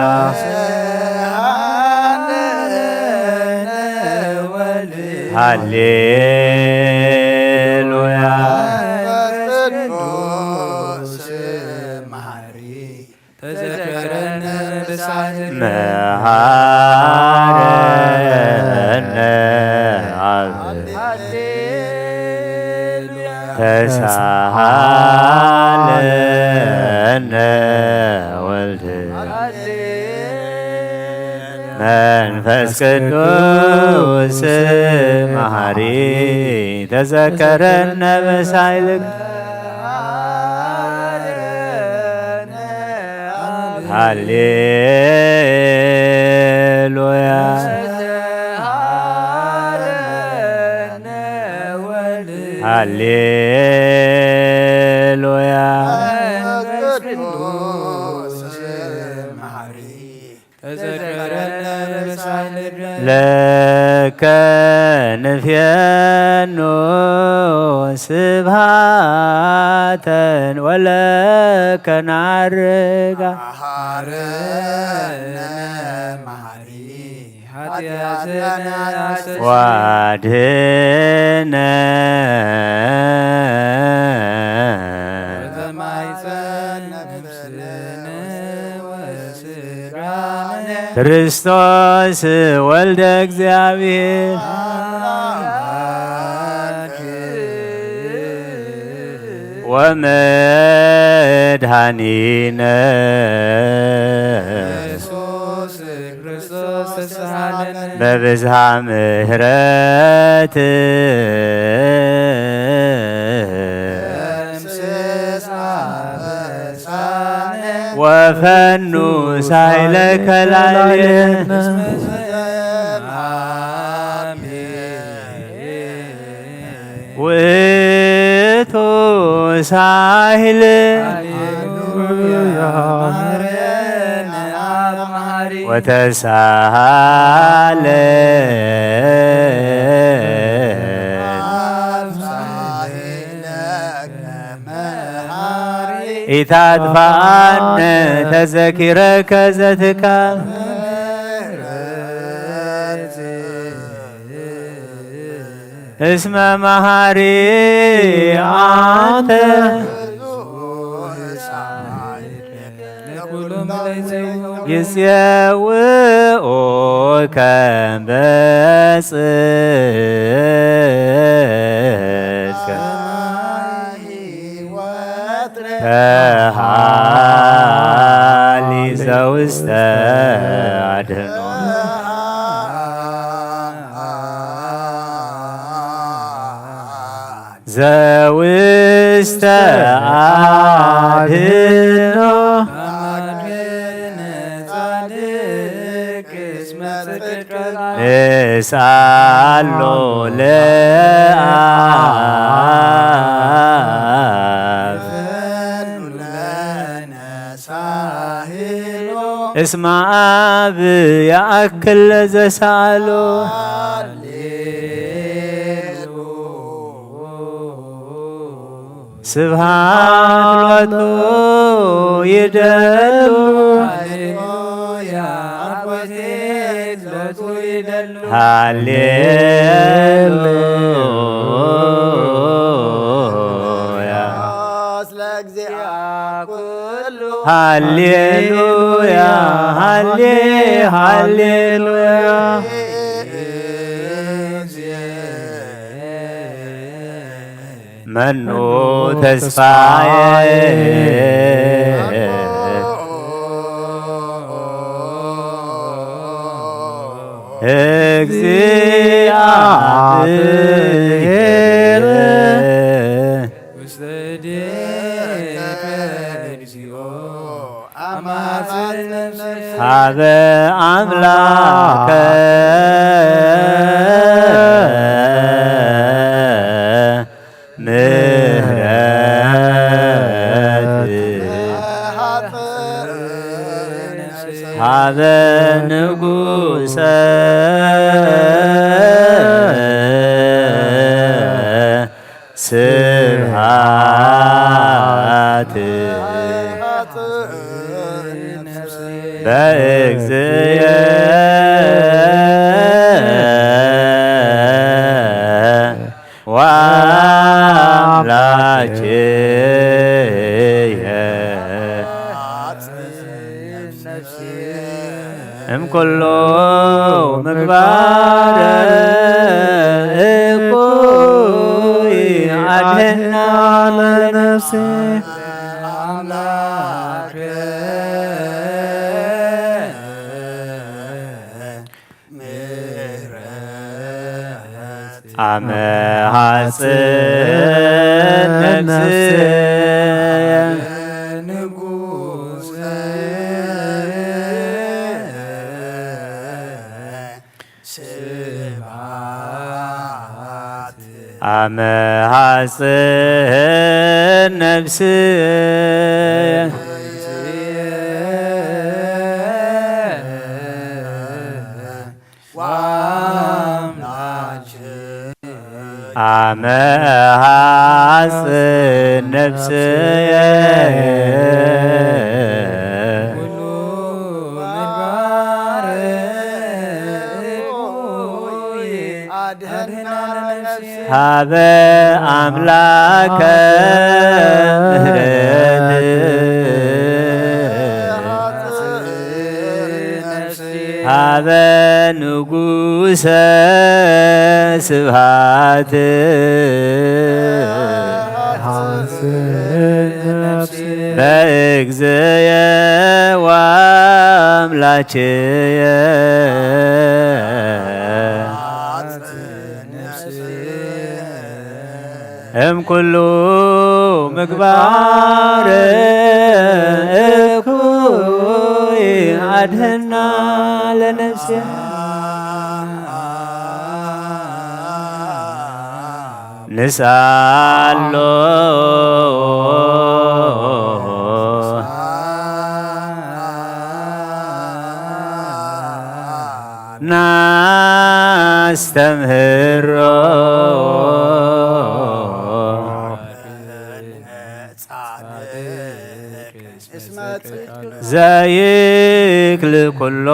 ሃሌሉያ። መንፈስ ቅዱስ መሐሪ ተዘከረነ በሳህል መሃረነ አብ ሃሌሉያ። ተሳሃለነ ወልድ መንፈስ ቅዱስ መሐሪ ተዘከረነ በሳይልክ ሃሌሉያ። ሃሌሉያ። ለከ ንፍየኑ ስብሃተን ወለከ ናርጋ ዋድነ ክርስቶስ ወልደ እግዚአብሔር ወመድኃኒነ በብዝሃ ምሕረት ወፈኑ ሳይለ ከላልየ ውእቱ ሳይል ወተሳሃለ ኢታጥፋነ ተዘኪረከ ዘትካል እስመ መሃሪ አንተ ይጽውዑከ በጽድቅ ተሃሊ ዘውስተ አድኖ ዘውስተ አድኖ ንስአሎ ለአብ እስመ አብ ያአክል ለዘሳሎ ስብሐት ሎቱ ይደሉ ሃሌሉያ ሃሌሉያ ሃሌ ሃሌሉያ መኑ ተስፋዬ እግዚአብሔር ውስተ እዴከ እግዚኦ አማጽን ነፍሴ ሀበ አምላከ ምህረት ሀበ ንጉሰ ስብሐት በእግዚእ ወአምላኬየ እምኩሉ ምግባር እኩይ አድህና ለነፍሴ። አመ ሐጽን ነፍስየ ንጉሰ ስብሐት አመ ሐጽን ነፍስየ አመ ሐጽን ነፍስየ ሀበ አምላከ ምህረት ሀበ ንጉሰ ስብሐት በእግዝየ ወአምላኬየ እምኩሉ ምግባር እኩይ አድህና ለነፍስያ። ንስአሎ ናስተምህሮ ዘይክል ኩሎ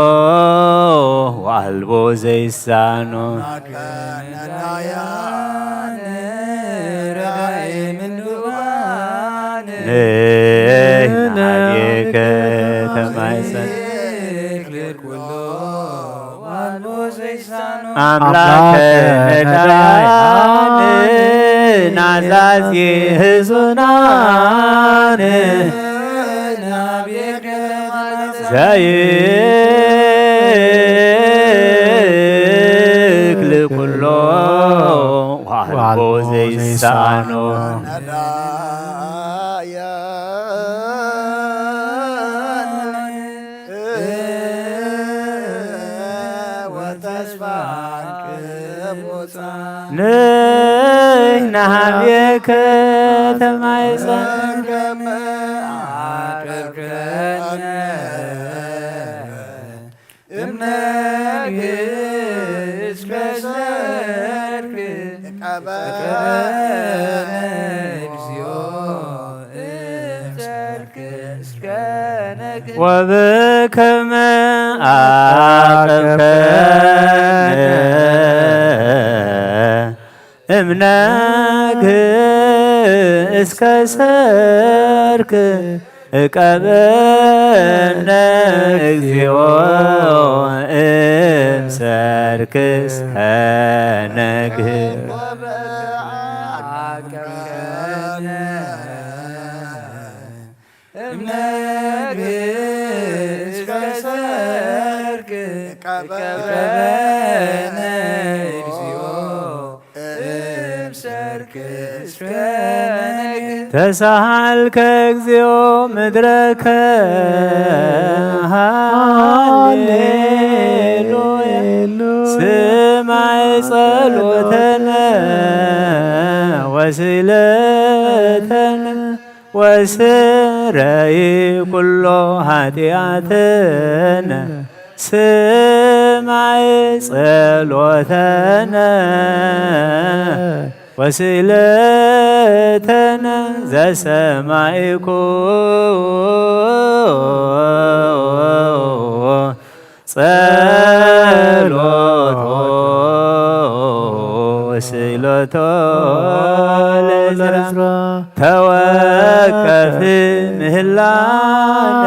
ወአልቦ ዘይሳኖ። ንሕና ቤከ ተማይጸን አምላከ ነዳያን ናዛዚ ህዙናን ዘይክል ኩሎ ዋልቦ ዘይሳኖ። ንሕና ሀቤከ ተማይጸን እምነግህ እስከ ሰርክ ቀበነ እግዚኦ እምሰርክ እስከ ነግህ ወበከመ አቀብከነ እምነግህ እስከ ሰርክ እቀበነ እግዚኦ እምሰርክ እስከ ነግህ። አቀብከነ እምነግህ እስከ ሰርክ እቀበነ እግዚኦ እምሰርክ እስከ ነግህ። ተሳሃልከ እግዚኦ ምድረከ ሃሌሉያ። ስማዕ ጸሎተነ ወስእለተነ ወስረይ ኩሎ ኃጢአትነ። ስማዕ ጸሎተነ ወስእለተነ ዘሰማዕኩ ጸሎቶ ወስእለቶ ለዕዝራ ተወከፍ ምህላነ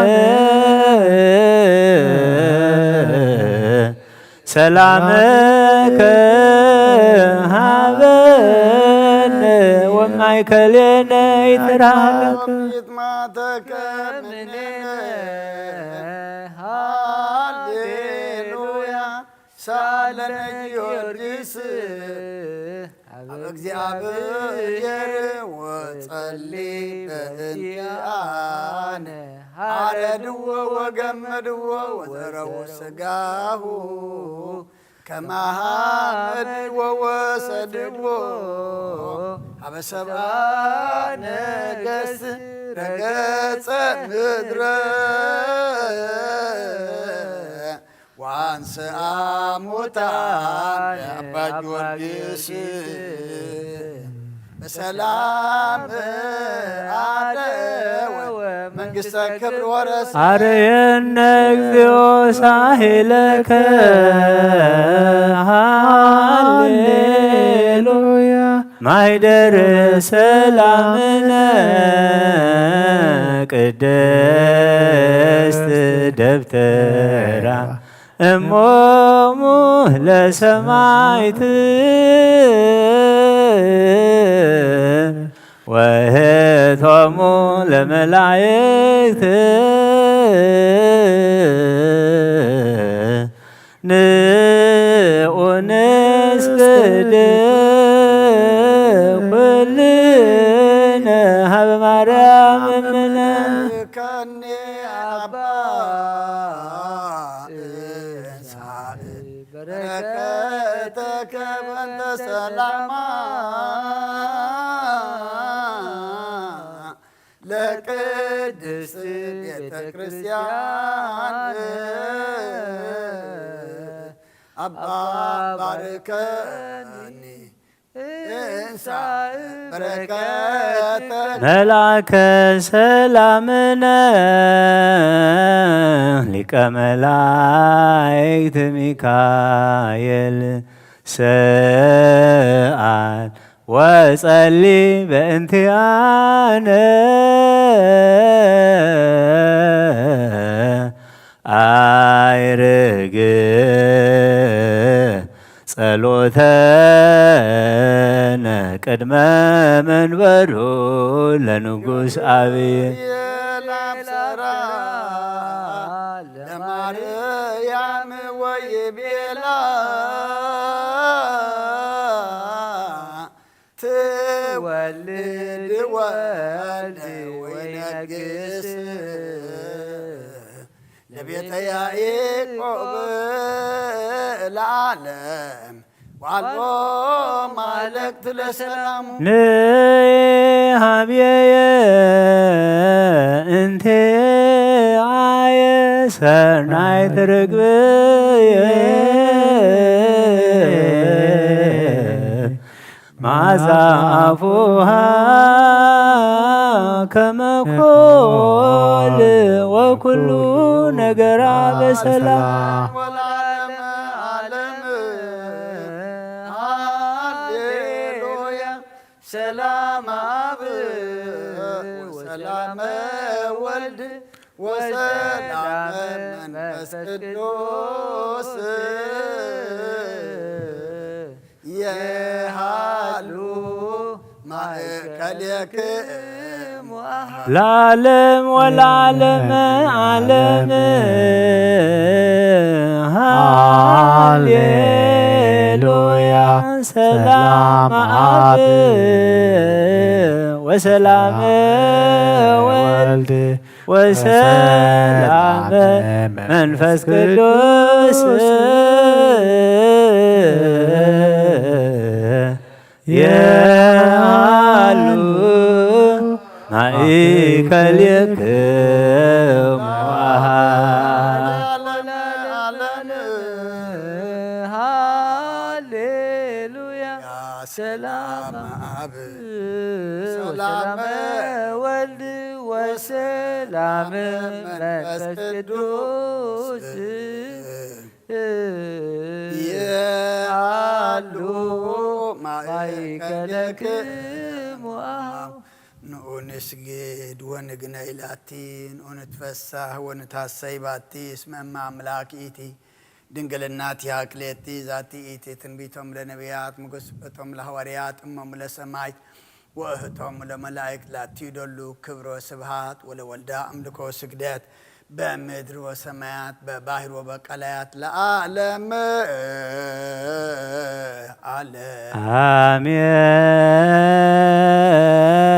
ሰላመከ ሃበነ ወማእከሌነ ይትርሃቅ። ሃሌሉያ ሳለነ ጊዮርጊስ ኣብ እግዚኣብሔር ወጸሊ በእንቲአነ። ሓረድዎ ወገመድዎ ወዘረው ስጋሁ ከማሃመድ ወወሰድዎ ሀበ ሰብአ ነገስ ረገጸ ምድረ ዋንስአ ሙታን አባ ጊዮርጊስ በሰላም አደወ መንግስተ ክብር ወረስ። አርየነ እግዚኦ ሳሂለከ ሃሌሉያ። ማይደር ሰላምነ ቅድስት ደብተራ እሞሙ ለሰማይት ወህቶሙ ለመላእክት ንዑ ንስግድ ኩልነ ሀበ ማርያም እምነ። ከኔ አባ እንሳእ በረከተከ በእንተ ሰላማ ለቅድስት ቤተ ክርስቲያን አባ ባርከኒ እንሳ በረከተ። መልአከ ሰላምነ ሊቀ መላእክት ሚካኤል ሰአል ወጸሊ በእንቲአነ አይርግ ጸሎተነ ቅድመ መንበሩ ለንጉስ አብይ። ለማርያም ወይ ቤላ ትወልድ ወልድ ወይነግስ ለቤተ ያዕቆብ ለዓለም ዋልቦ ማለክት ለሰላሙ። ንሃብየየ እንቴ አየ ሰርናይት ርግብየ ማዛ አፉሃ ከመ ኮል ወኩሉ ነገራ በሰላም። ወለዓለመ ዓለም ሃሌሉያ። ሰላም አብ ወሰላመ ወልድ ወሰላመ መንፈስ ቅዱስ የሃሉ ማእከሌክሙ ለዓለም ወለዓለመ ዓለም። ሃሌሉያ። ሰላም አብ ወሰላም ወልድ ወሰላም መንፈስ ቅዱስ የሃሉ ማእከሌክሙ። ሃሌሉያ። ሰላም አብ ሰላም ወልድ ወሰላም መንፈስ ቅዱስ የሃሉ ማእከሌክሙ። ንዑ ንስግድ ወንግነ ኢላቲ፣ ንዑ ንትፈሳህ ወንታሰይ ባቲ፣ እስመ እመ አምላክ ኢቲ። ድንግል እናቲሃ ክሌቲ ዛቲ ኢቲ ትንቢቶም ለነቢያት፣ ምጉስበቶም ለሐዋርያት፣ እሞሙ ለሰማይት ወእህቶም ለመላእክት ላቲ ይደሉ ክብሮ ስብሃት ወለወልዳ አምልኮ ስግደት በምድር ወሰማያት በባህር ወበቀላያት ለዓለም ዓለም።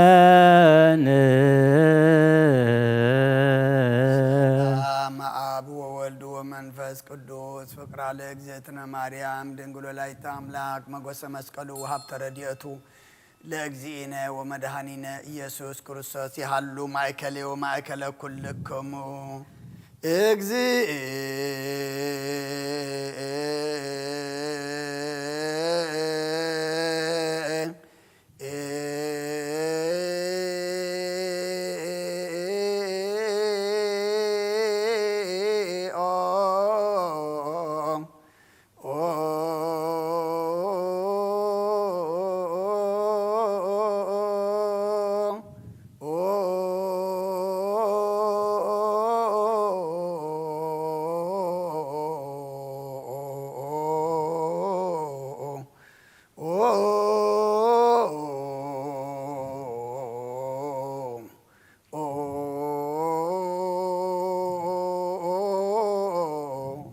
አሜን። ሰላም አብ ወወልድ ወመንፈስ ቅዱስ ፍቅራ ለእግዝእትነ ማርያም ድንግል ወላዲተ አምላክ መጎሰ መስቀሉ ወሀብተ ረድኤቱ ለእግዚእነ ወመድኃኒነ ኢየሱስ ክርስቶስ ይሃሉ ማእከሌ ወማእከለ ኩልክሙ። እግዚእ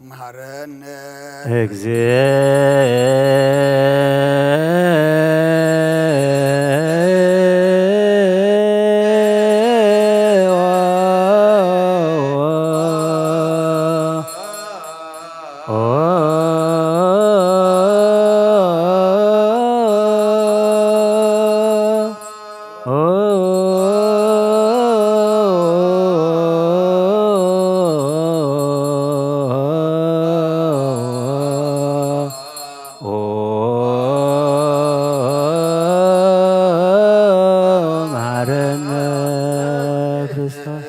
መሐረነ እግዚኦ። መሐረነ ክርስቶስ።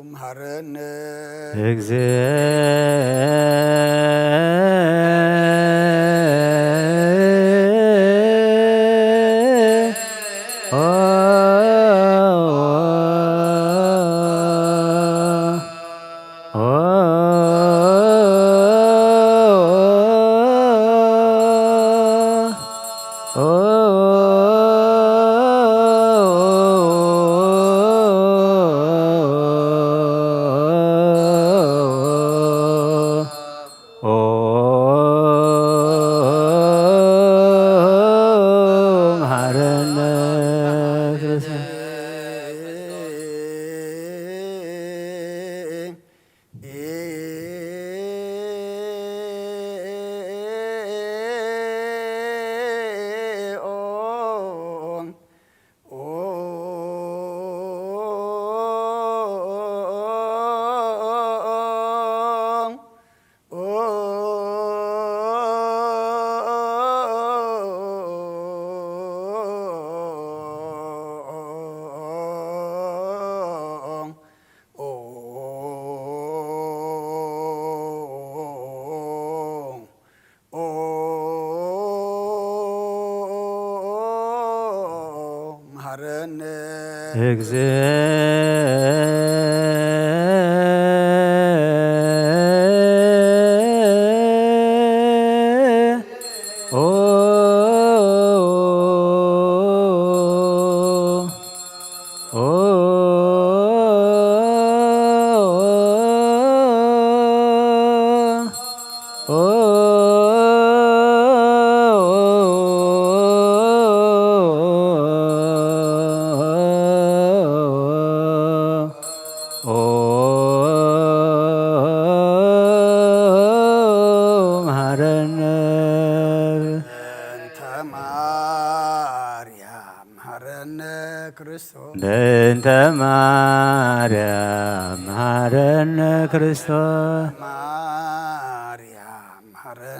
መሐረነ እግዚኦ። መሐረነ ክርስቶስ። እግዚእ ኦ መሐረነ። በእንተ ማርያም መሐረነ ክርስቶስ። በእንተ ማርያም መሐረነ ክርስቶስ። ማርያም መሐረነ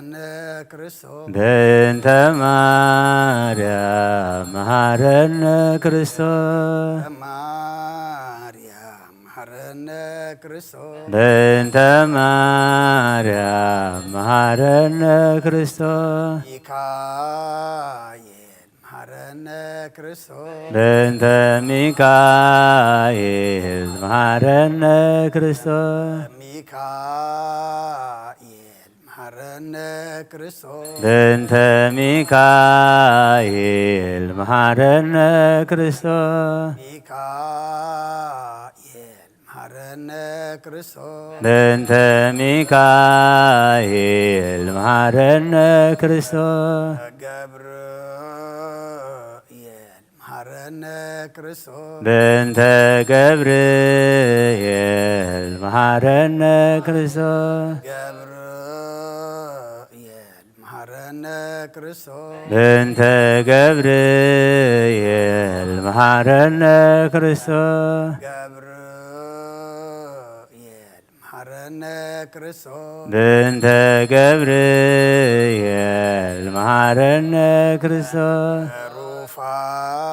ክርስቶስ። በእንተ ማርያም መሐረነ ክርስቶስ። ማርያም መሐረነ ክርስቶስ። በእንተ ማርያም መሐረነ ክርስቶስ። ሚካኤል መሐረነ ክርስቶስ። በእንተ ሚካኤል መሐረነ ክርስቶስ። ሚካኤል መሐረነ ክርስቶስ። በእንተ ሚካኤል መሐረነ ክርስቶስ። ሚካኤል መሐረነ ክርስቶስ። በእንተ ሚካኤል መሐረነ ክርስቶስ። ገብርኤል መሐረነ ክርስቶስ። በእንተ ገብርኤል መሐረነ ክርስቶስ። ገብርኤል መሐረነ ክርስቶስ። በእንተ ገብርኤል መሐረነ ክርስቶስ። ገብርኤል መሐረነ ክርስቶስ። በእንተ ገብርኤል መሐረነ ክርስቶስ።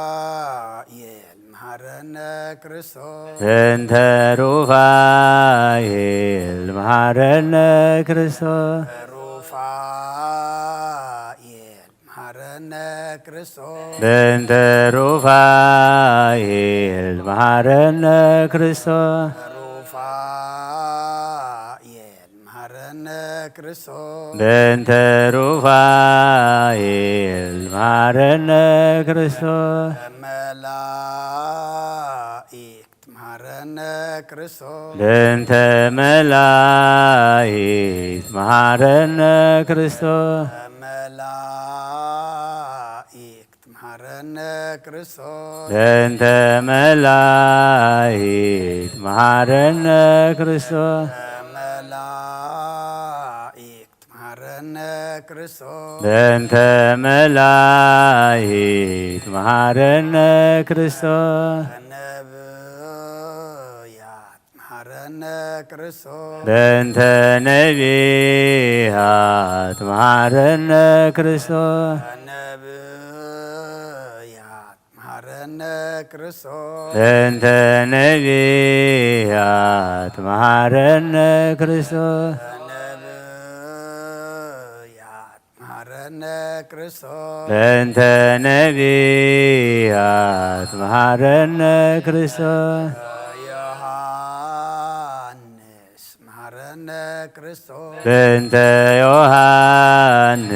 ሩፋኤል መሐረነ ክርስቶስ። በእንተ ሩፋኤል መሐረነ ክርስቶስ። ሩፋኤል መሐረነ ክርስቶስ። በእንተ ሩፋኤል መሐረነ ክርስቶስ። ሩፋኤል መሐረነ ክርስቶስ። በእንተ ሩፋኤል መሐረነ ክርስቶስ። መላእክት መሐረነ ክርስቶስ። በእንተ መላእክት መሐረነ ክርስቶስ። መላእክት መሐረነ ክርስቶስ። በእንተ መላእክት መሐረነ ክርስቶስ። መላእክት መሐረነ ክርስቶስ። በእንተ መላእክት መሐረነ ክርስቶስ። ነብያት መሐረነ ክርስቶስ። በእንተ ነቢያት መሐረነ ክርስቶስ። ነብያት መሐረነ ክርስቶስ። በእንተ ነቢያት መሐረነ ክርስቶስ። ነብያት መሐረነ ክርስቶስ። በእንተ ነቢያት መሐረነ ክርስቶስ። ዮሐንስ መሐረነ ክርስቶስ። በእንተ ዮሐንስ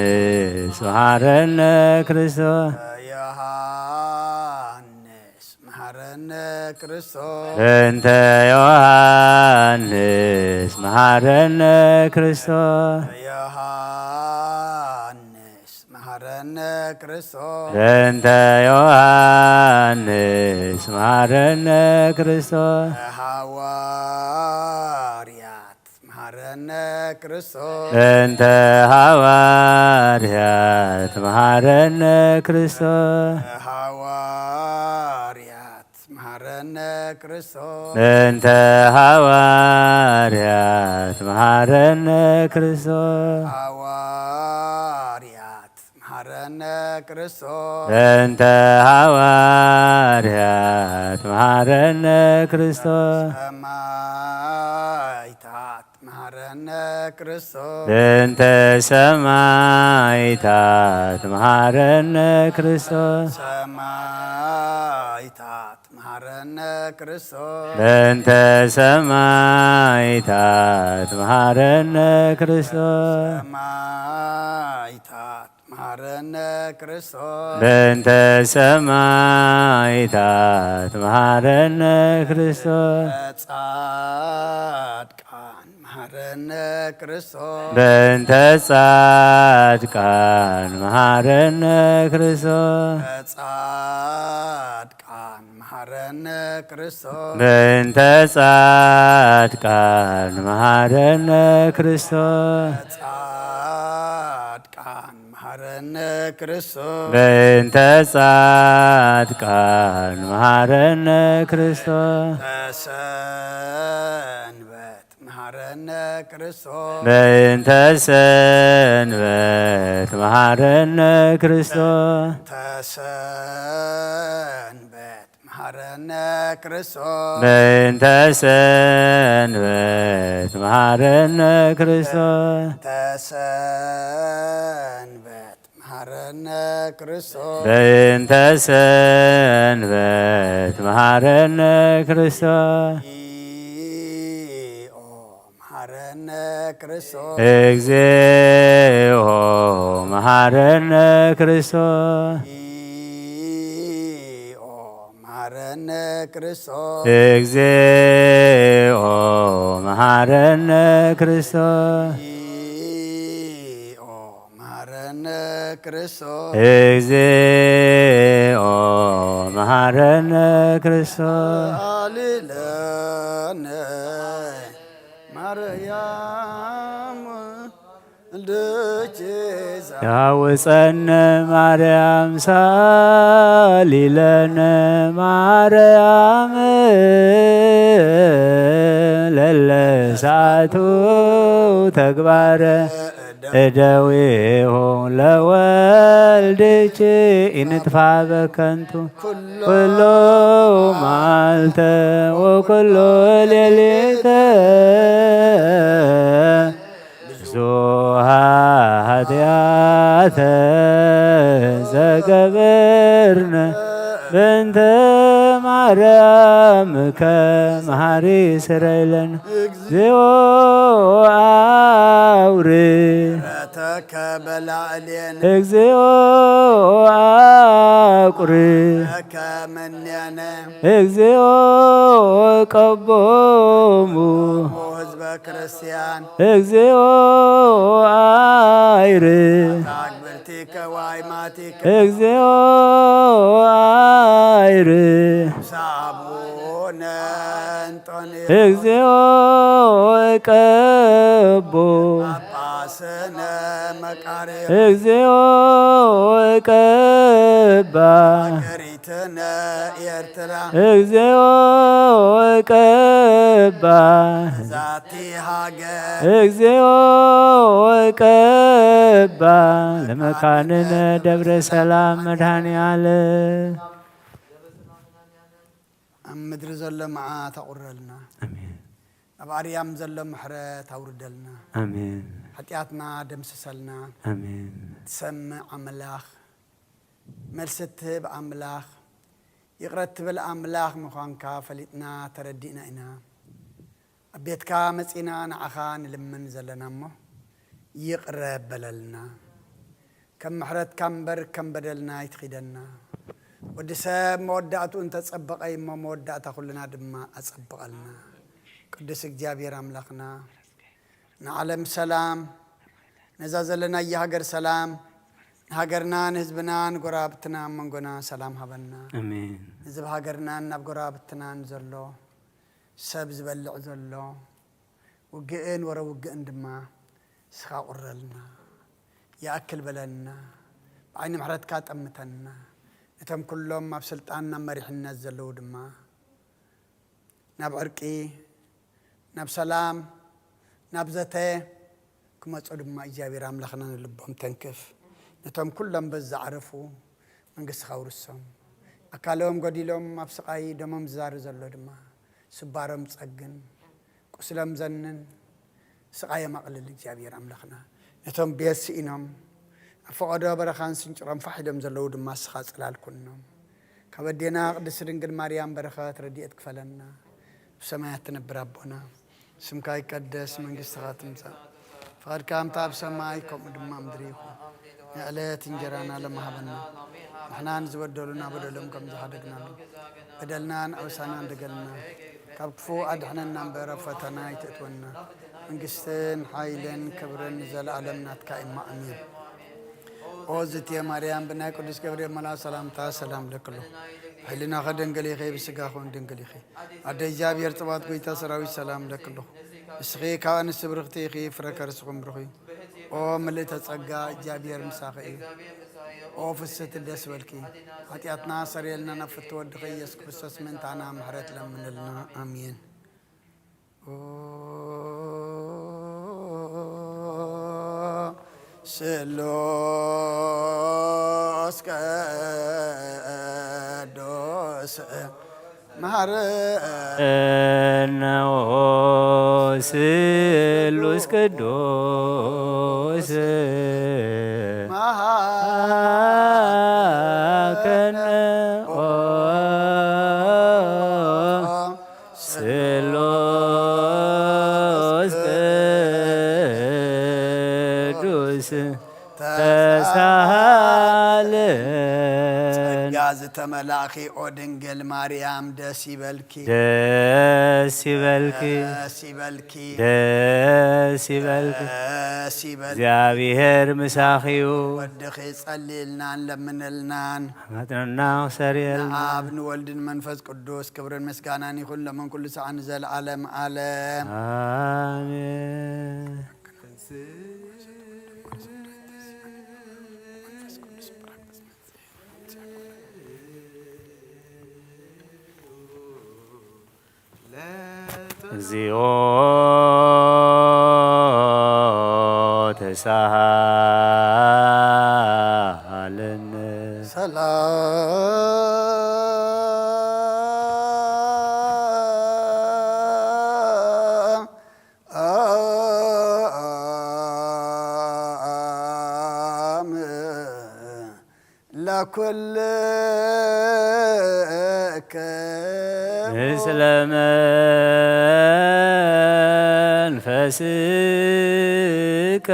መሐረነ ክርስቶስ። ዮሐንስ መሐረነ ክርስቶስ። በእንተ ዮሐንስ መሐረነ ክርስቶስ። ዮሐንስ መሐረነ ክርስቶስ። በእንተ ዮሐንስ መሐረነ ክርስቶስ። ሐዋርያት መሐረነ ክርስቶስ። በእንተ ሐዋርያት መሐረነ ክርስቶስ። ሐዋርያት መሐረነ ክርስቶስ። በእንተ ሐዋርያት መሐረነ ክርስቶስ። ሐዋርያት መሐረነ ክርስቶስ። በእንተ ሐዋርያት መሐረነ ክርስቶስ። ሰማዕታት መሐረነ ክርስቶስ። በእንተ ሰማዕታት መሐረነ ክርስቶስ። ሰማዕታት መሃረነ ክርስቶስ። በእንተ ሰማይታት መሃረነ ክርስቶስ። ሰማይታት መሃረነ ክርስቶስ። በእንተ ሰማይታት መሃረነ ክርስቶስ። ጻድቃን መሃረነ ክርስቶስ። በእንተ ጻድቃን መሃረነ ክርስቶስ። ጻድቃን መሃረነ ክርስቶስ። በእንተ ጻድቃን መሃረነ ክርስቶስ። ጻድቃን መሃረነ ክርስቶስ። በእንተ ጻድቃን መሃረነ ክርስቶስ። በሰንበት መሃረነ ክርስቶስ። በእንተ ሰንበት መሃረነ ክርስቶስ። ተሰንበት መሃረነ ክርስቶስ። በእንተ ሰንበት መሃረነ ክርስቶስ። ተሰንበት መሃረነ ክርስቶስ። በእንተ ሰንበት መሃረነ ክርስቶስ። ኦ መሃረነ ክርስቶስ። እግዚኦ መሃረነ ክርስቶስ። ኦ መሃረነ ክርስቶስ። እግዚኦ መሃረነ ክርስቶስ። ኦ መሃረነ ክርስቶስ። እግዚኦ መሃረነ ክርስቶስ። አልለነ ማርያም ልጅ ዛ- ያውፀነ ማርያም ሳሊለነ ማርያም ለለሳቱ ተግባረ እደዊሁ ለወልድኪ ኢንጥፋ በከንቱ ኩሎ ማልተ ወኩሎ ሌሊተ ብዙሃ ኃጢአተ ዘገብርነ በእንተ ማርያምከ መሃሪ ስረይለነ። እግዚኦ አውሪ ምሕረተከ በላዕሌነ። እግዚኦ አቁሪ ከመኔነ። እግዚኦ ቀቦሙ። ህዝበ ክርስቲያን። እግዚኦ አይር። አግብርቲከ ዋይማቲከ። እግዚኦ አይር። ሳቡነ እንጦንዮስ። እግዚኦ ቀቦ። ጳጳስነ መቃርዮስ። እግዚኦ ቀባ። ትነ ኤርትራ። እግዚኦ ቀባ። ዛቲ ሃገር። እግዚኦ ቀባ። ለመካንነ ደብረ ሰላም መድኃኔ ዓለም። ኣብ ምድሪ ዘሎ መዓት ኣቑረልና። ኣሜን። ኣብ ኣርያም ዘሎ ምሕረት ኣውርደልና። ኣሜን። ሓጢኣትና ደምስሰልና። ኣሜን። ትሰምዕ ኣምላኽ፣ መልሲ እትህብ ኣምላኽ፣ ይቕረ እትብል ኣምላኽ ምዃንካ ፈሊጥና ተረዲእና ኢና። ኣብ ቤትካ መጺና ንዓኻ ንልምን ዘለና እሞ፣ ይቕረ በለልና። ከም ምሕረትካ እምበር ከም በደልና ኣይትኺደና። ወዲ ሰብ መወዳእትኡ እንተጸበቐ እዩ እሞ፣ መወዳእታ ኩልና ድማ ኣጸብቐልና። ቅዱስ እግዚኣብሔር ኣምላኽና፣ ንዓለም ሰላም፣ ነዛ ዘለናያ ሃገር ሰላም፣ ንሃገርና፣ ንህዝብና፣ ንጎረባብትና፣ ኣብ መንጎና ሰላም ሃበና። ኣሜን። ነዚ ኣብ ሃገርናን ኣብ ጎረባብትናን ዘሎ ሰብ ዝበልዕ ዘሎ ውግእን ወረ ውግእን ድማ ንስኻ ቁረልና፣ ይኣክል በለና፣ ብዓይኒ ምሕረትካ ጠምተና። ነቶም ኩሎም ኣብ ስልጣን ኣብ መሪሕነት ዘለዉ ድማ ናብ ዕርቂ፣ ናብ ሰላም፣ ናብ ዘተ ክመጹ ድማ እግዚኣብሔር ኣምላኽና ንልቦም ተንክፍ። ነቶም ኩሎም በዚ ዝዓረፉ መንግስትኻ ኣውርሶም። ኣካሎም ጎዲሎም ኣብ ስቓይ ደሞም ዝዛሪ ዘሎ ድማ ስባሮም ጸግን፣ ቁስሎም ዘንን፣ ስቓዮም ኣቕልል እግዚኣብሔር ኣምላኽና። ነቶም ቤት ስኢኖም ኣብ ፈቐዶ በረኻን ስንጭሮም ፋሕ ኢሎም ዘለዉ ድማ ንስኻ ጽላል ኩኖም። ካብ ኣዴና ቅድስት ድንግል ማርያም በረኸት ረድኤት ክፈለና። ብሰማያት ትነብር ኣቦና፣ ስምካ ይቀደስ፣ መንግስትኻ ትምጻእ፣ ፍቓድካ ከምታ ኣብ ሰማይ ከምኡ ድማ ኣብ ምድሪ ይኹን። ንዕለት እንጀራና ለማሃበና፣ ንሕና ንዝበደሉና በደሎም ከም ዝሓደግናሉ፣ በደልናን ኣበሳናን ደገልና፣ ካብ ክፉ ኣድሕነና እምበር ኣብ ፈተና ኣይተእትወና። መንግስትን ሓይልን ክብርን ንዘለኣለም ናትካ እማ፣ ኣሜን። ኦ ዝትየ ማርያም፣ ብናይ ቅዱስ ገብርኤል መልኣክ ሰላምታ ሰላም ለክሎ። ብሕሊናኸ ድንግል ኢኺ፣ ብስጋኹን ድንግል ኢኺ። ኣደ እግዚኣብሔር ጽባኦት፣ ጎይታ ሰራዊት፣ ሰላም ለክሎ። ንስኺ ካብ ኣንስቲ ብርኽቲ ኢኺ፣ ፍረ ከርስኹም ብሩኽ እዩ። ኦ ምልእተ ጸጋ፣ እግዚኣብሔር ምሳኺ እዩ። ኦ ፍስሕቲ ደስ በልኪ፣ ሓጢኣትና ሰሪየልና፣ ናብ ፍትወ ወድኺ ኢየሱስ ክርስቶስ ምእንታና ምሕረት ለምንልና። ኣሜን። ስሉስ ቅዱስ መሐረነ። ስሉስ ቅዱስ መሐረነ። ስሉስ ቅዱስ ተሳሃልን። ጸጋ ዝተመላእኺ ኦ ድንግል ማርያም ደስ ይበልኪ። ደስ ይበልኪ። ደስ ይበልኪ። ደስ ይበልኪ። ደስ ይበልኪ። እግዚኣብሔር ምሳኺ እዩ። ወድኺ ጸልይልናን ለምንልናን። ሓጢኣትና ክሰርየልና። ንኣብ ንወልድን መንፈስ ቅዱስ ክብርን ምስጋናን ይኹን፣ ሎምን ኩሉ ሰዓት ንዘለዓለም ዓለም። ኣሜን። እግዚኦ ተሳሃለነ። ሰላም ለኩልክሙ። ምስለ መንፈስከ።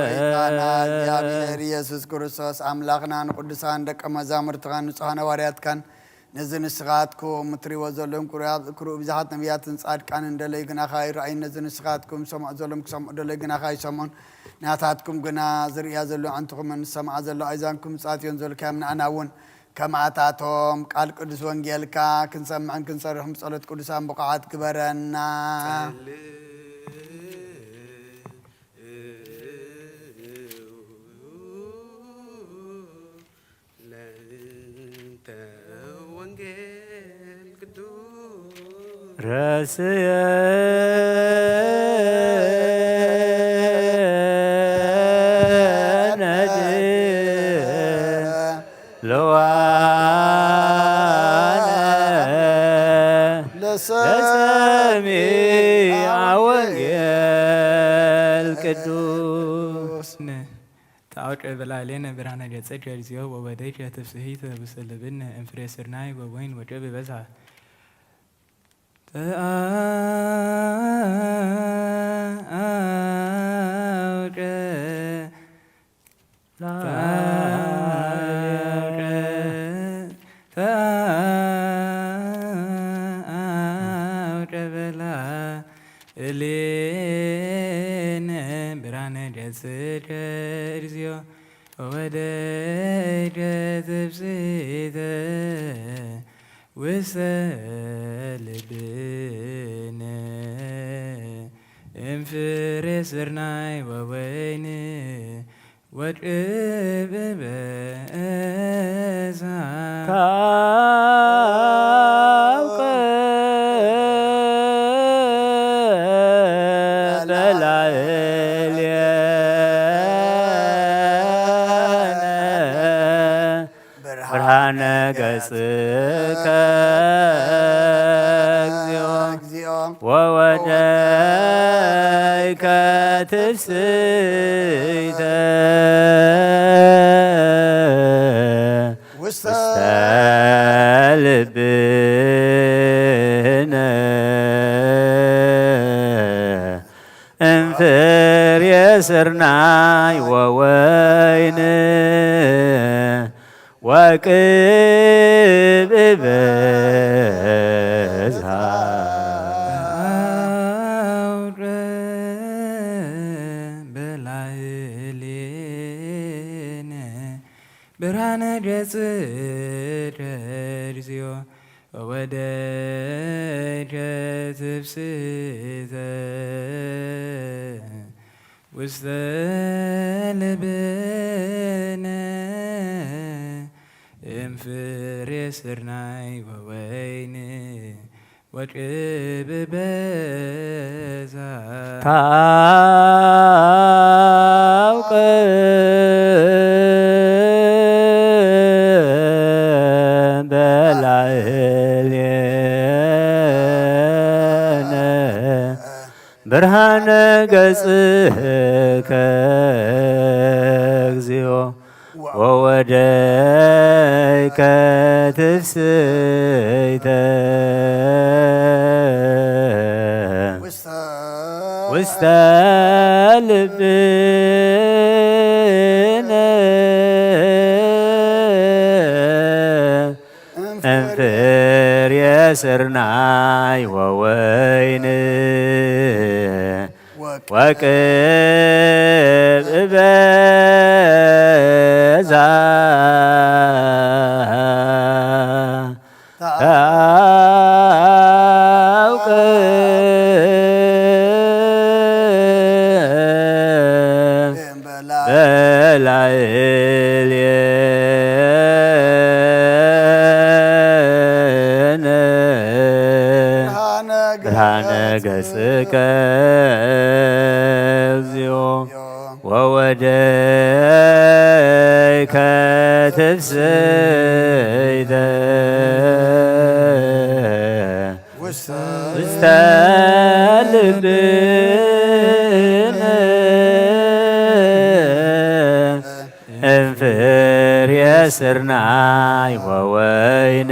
ጎይታና እግዚኣብሔር ኢየሱስ ክርስቶስ ኣምላኽና ንቅዱሳን ደቀ መዛሙርትኻን ንጹሓን ሃዋርያትካን ነዚ ንስኻትኩም እትሪእዎ ዘለኹም ክሩብ ብዙሓት ነቢያትን ጻድቃንን ደለዩ ግናኻ ኣይረኣዩን። ነዚ ንስኻትኩም ዝሰምዑ ዘለኹም ክሰምዑ ደለዩ ግናኻ ኣይሰምዑን። ናታትኩም ግና ዝርእያ ዘሎ ኣዕንትኹምን ዝሰምዓ ዘሎ ኣእዛንኩም ብጻትዮም ዘልካዮም ንኣና እውን ከማታቶም ቃል ቅዱስ ወንጌልካ ክንሰምዕን ክንሰርሕን ብጸሎት ቅዱሳን ብቑዓት ግበረና። ለእንተ ወንጌል ቅዱስ ረስየነ ለዋነ ለሰሚዐ ወንጌል ቅዱስ። ተአውቀ በላዕሌነ ብርሃነ ገጽከ እግዚኦ ወወደይከ ትፍስሒተ ውስተ ልብነ እምፍሬ ስርናይ ወወይን ወጨበ በዝሐ። ተአውቀ ተአውቀ ተአውቀ በላዕሌነ ብርሃነ ገጽከ እግዚኦ ወወደይከ ትፍስሒተ ውስተ ልብነ እምፍሬ ስርናይ ወወይን ወጭብበ እሳ። ተአውቀ በላዕሌነ ብርሃነ ገጽከ እግዚኦ እግዚኦ ወወደይከ ትፍስሒተ ውስተ ውስተ ስርናይ ወወይን ወቅብ በዛ። አውርድ በላዕሌነ ብርሃነ ገጽከ እግዚኦ ወወደይከ ትፍስሕተ ውስተ ልብነ እምፍሬ ስርናይ ወወይን ወቅብ በዛ። ታውቅ በላዕሌነ ብርሃነ ገጽከ እግዚኦ ወወደይከ ትፍስሕተ ውስተ ልብነ እምፍሬ ስርናይ ወወይን ወቅብ በዛ። ታውቅ በላዕሌነ ብርሃነ ገጽከ እግዚኦ ወወደይከ ትፍስሕተ ውስተ ልብነ እምፍሬ ስርናይ ወወይን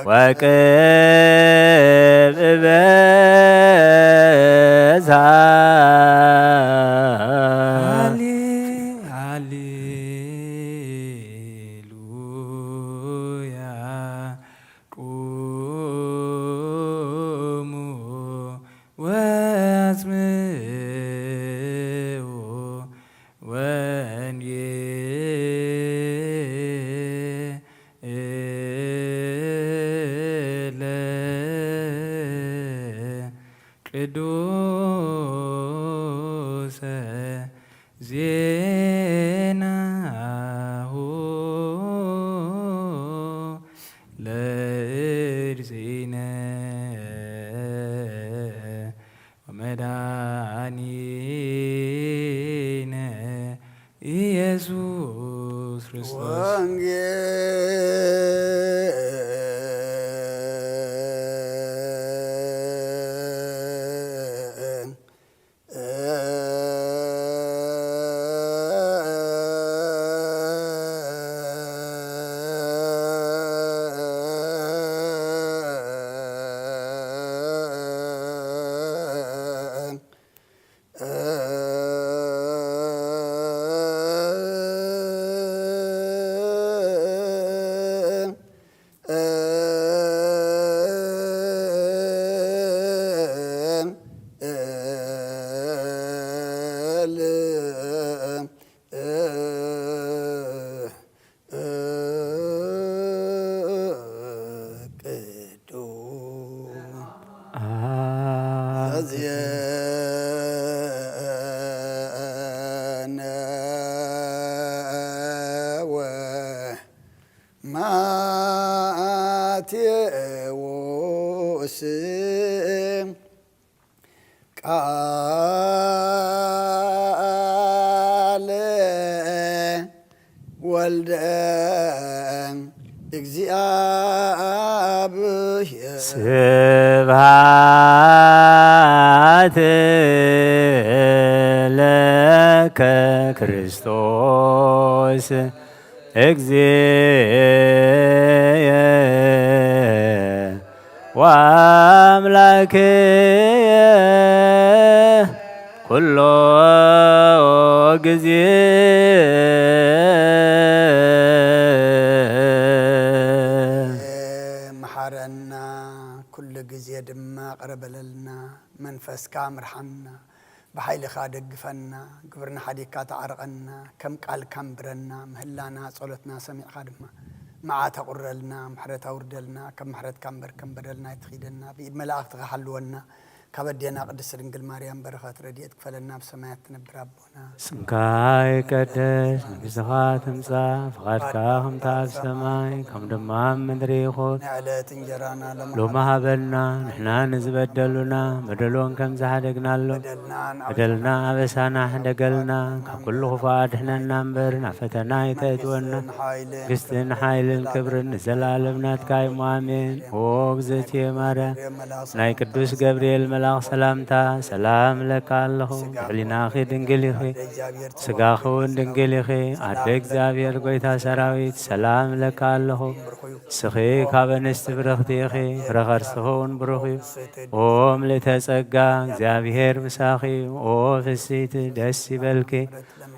ወቅብ በዛ። ሃሌ-፣ ሃሌሉያ። ቁሙ ወአስምዑ ወንጌለ ቅዱሰ ዜናሁ ለእግዚእነ ወመድኃኒነ ኢየሱስ ክርስቶስ። ወንጌል ቅዱስ ቃለ ወልደ እግዚአብሔር። ስብሐት ለከ ክርስቶስ እግዚእየ ወአምላክየ ኩሎ ግዜ። መሓረና፣ ኩሉ ግዜ ድማ ቅረ በለልና። መንፈስካ ምርሓና፣ ብሓይልኻ ደግፈና። ግብርና ሓዲግካ ተዓርቐና፣ ከም ቃልካ ንብረና። ምህላና ጸሎትና ሰሚዕካ ድማ መዓት ኣቑረልና፣ ምሕረት ኣውርደልና። ከም ምሕረትካ እምበር ከም በደልና ኣይትኺደና። ብኢድ መላእኽትኻ ሓልወና። ካብ ኣዴና ቅድስት ድንግል ማርያም በረኸት ረድኤት ክፈለና። ኣብ ሰማያት ትነብር ኣቦና። ስምካ ይቀደስ፣ መንግስትኻ ትምጻእ፣ ፍቓድካ ከምታ ኣብ ሰማይ ከም ድማ ኣብ ምድሪ ይኹን። ንዕለት እንጀራና ሎሚ ሎሚ ሃበና። ንሕና ንዝበደሉና በደሎም ከም ዝሓደግናሎም በደልና በደልና ኣበሳና ሕደገልና፣ ካብ ኩሉ ክፉእ ኣድሕነና እምበር ናብ ፈተና ኣይተእትወና። መንግስትን ሓይልን መንግስትን ሓይልን ክብርን ንዘለኣለም ናትካ እዩ። ኣሜን። ኦ እግዝእትየ ማርያም፣ ናይ ቅዱስ ገብርኤል መልኣኽ ሰላምታ ሰላም እለካ ኣለኹ። ብሕሊናኺ ድንግል ኢኺ፣ ስጋኺ እውን ድንግል ኢኺ። ኣደ እግዚኣብሔር፣ ጎይታ ሰራዊት፣ ሰላም እለካ ኣለኹ። ንስኺ ካብ ኣንስቲ ብርኽቲ ኢኺ፣ ፍረ ከርስኺ እውን ብሩኽ እዩ። ኦ ምልእተ ጸጋ፣ እግዚኣብሔር ምሳኺ እዩ። ኦ ፍስይቲ፣ ደስ ይበልኪ።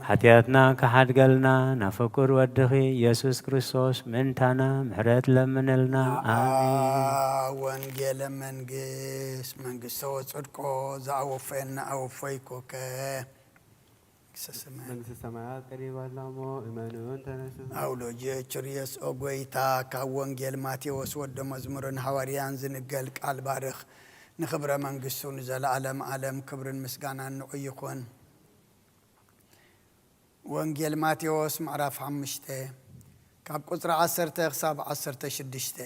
ሓጢኣትና ክሓድገልና ናብ ፍቁር ወድኺ ኢየሱስ ክርስቶስ ምእንታና ምሕረት ለምንልና። ኣሜን። ወንጌለ መንግስት መንግስቶ ወጽድቆ ዝኣወፈየና ኣወፈይኩከ። መንግስተ ሰማያት መንግስተ ሰማያት ቀሪባላ እሞ እመኑን ተነሱ። ኣውሎጅ ችርየስ ኦ ጎይታ፣ ካብ ወንጌል ማቴዎስ ወደ መዝሙርን ሃዋርያን ዝንገል ቃል ባርኽ። ንኽብረ መንግስቱ ንዘለዓለም ዓለም ክብርን ምስጋናን ንዑ ይኹን። ወንጌል ማቴዎስ ምዕራፍ ሓሙሽተ ካብ ቁጽሪ ዓሰርተ ክሳብ ዓሰርተ ሽዱሽተ።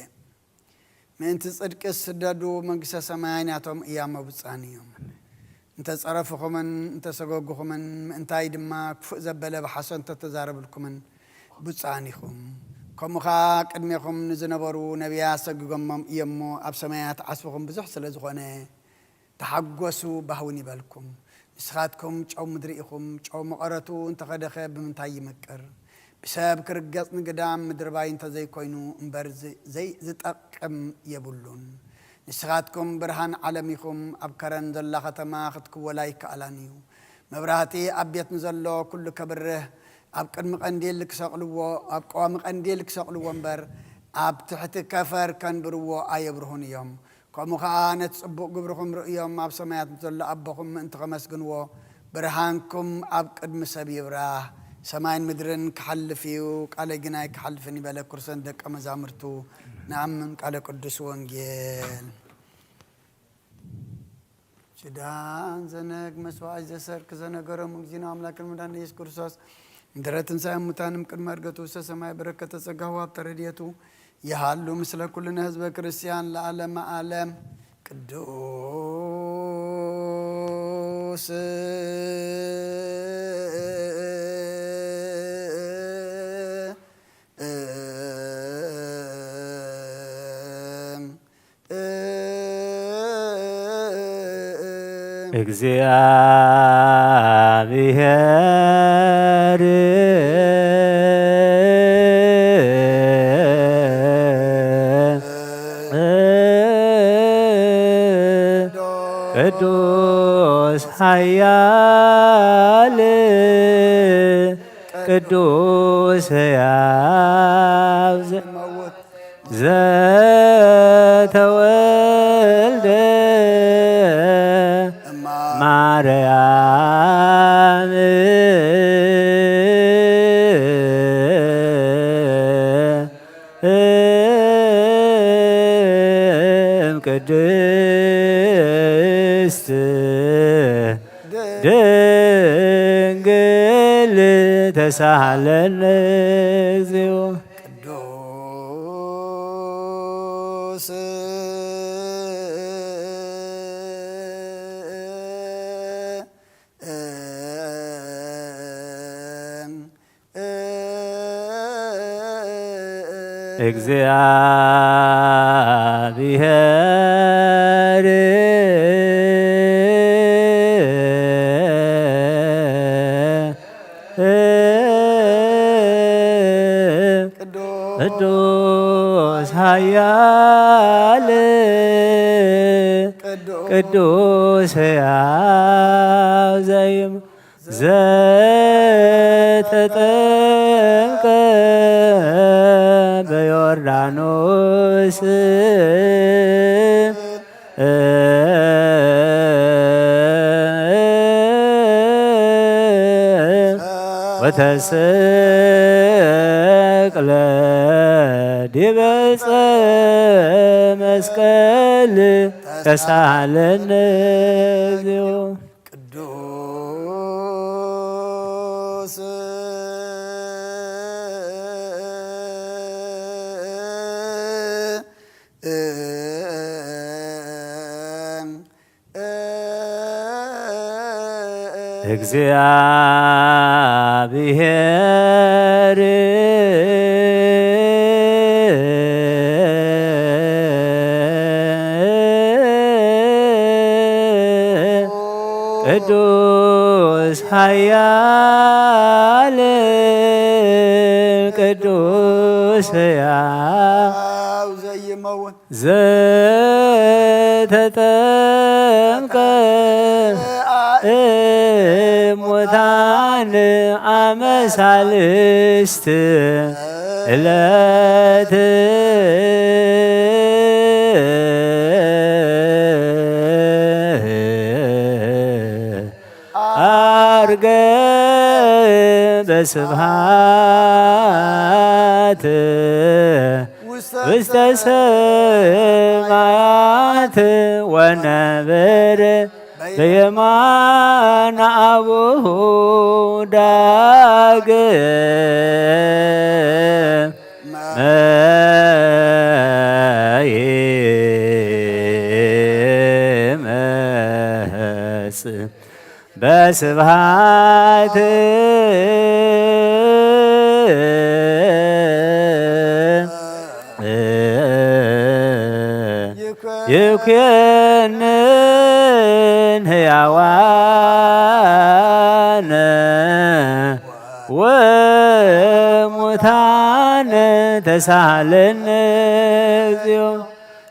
ምእንቲ ጽድቂ ስደዱ፣ መንግስተ ሰማይ ናቶም እያ፣ መብጻን እዮም። እንተ ጸረፍኹምን እንተ ሰጎግኹምን፣ ምእንታይ ድማ ክፉእ ዘበለ ብሓሶት እንተ ተዛረብልኩምን፣ ብጹኣን ኢኹም። ከምኡ ኸኣ ቅድሜኹም ንዝነበሩ ነቢያት ሰጊጎሞም እዮም'ሞ፣ ኣብ ሰማያት ዓስብኹም ብዙሕ ስለ ዝኾነ፣ ተሓጎሱ፣ ባህውን ይበልኩም። ንስኻትኩም ጨው ምድሪ ኢኹም። ጨው መቐረቱ እንተኸደኸ ብምንታይ ይምቅር? ብሰብ ክርገጽ ንግዳም ምድርባይ እንተዘይኮይኑ እምበር ዝ-፣ ዘይ-፣ ዝጠቅም የብሉን። ንስኻትኩም ብርሃን ዓለም ኢኹም። ኣብ ከረን ዘላ ከተማ ክትክወል ኣይከኣላን እዩ። መብራህቲ ኣብ ቤት ንዘሎ ኩሉ ከብርህ፣ ኣብ ቅድሚ ቀንዲል ክሰቕልዎ፣ ኣብ ቀዋሚ ቀንዲል ክሰቕልዎ እምበር፣ ኣብ ትሕቲ ከፈር ከንብርዎ ኣየብርሁን እዮም። ከምኡ ኸኣ ነቲ ጽቡቕ ግብርኹም ርእዮም ኣብ ሰማያት ዘሎ ኣቦኹም ምእንቲ ከመስግንዎ፣ ብርሃንኩም ኣብ ቅድሚ ሰብ ይብራህ። ሰማይን ምድርን ክሓልፍ እዩ፣ ቃለይ ግን ኣይክሓልፍን እዩ በለ። ክርስቶስ ደቀ መዛሙርቱ ንኣምን። ቃለ ቅዱስ ወንጌል። ኪዳን ዘነግ መስዋዕት ዘሰርክ ዘነገሮም እግዚእነ ኣምላክን መድኃኒነ ኢየሱስ ክርስቶስ፣ ምድረ ትንሣኤ ሙታንም ቅድመ ዕርገቱ ውስተ ሰማይ በረከተ ጸጋሁ ሃብተ ረድኤቱ ይሃሉ ምስለ ኩልነ ህዝበ ክርስቲያን ለዓለመ ዓለም። ቅዱስ እግዚአብሔር ቅዱስ ኃያል ቅዱስ ሕያው ዘ-፣ ዘተወልደ ማርያም እም ቅድስት ድንግል ተሳሃለነ እግዚኦ። ቅዱስ እግዚአብሔር ቅዱስ ኃያል ቅዱስ ሕያው ዘተጠምቀ በዮርዳኖስ ወተሰቅለ ዲበ ዕፀ መስቀል ተሳሃለነ እግዚኦ። ቅዱስ እግዚአብሔር ቅዱስ ኃያል ቅዱስ ሕያው ዘይመውት ዘተጠምቀ እሙታን አመ ሳልስት ዕለት አርገ በስብሐት ውስተ ሰማያት ወነብር በየማነ አቡሁ ዳግመ ይመጽእ በስብሐት ይኩንን ሕያዋነ ወሙታን ተሳሃለነ እግዚኦ።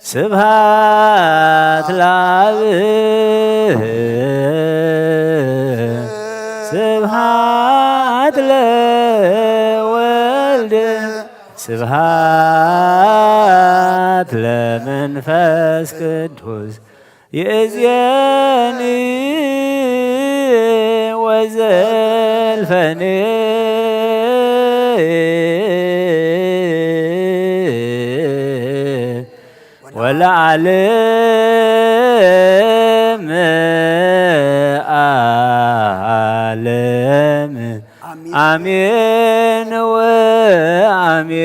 ስብሐት ለአብ ስብሐት ለወልድ ስብሐት ለመንፈስ ቅዱስ ይእዜኒ ወዘልፈኒ ወለዓለም ዓለም አሜን። አሜን ወአሜን።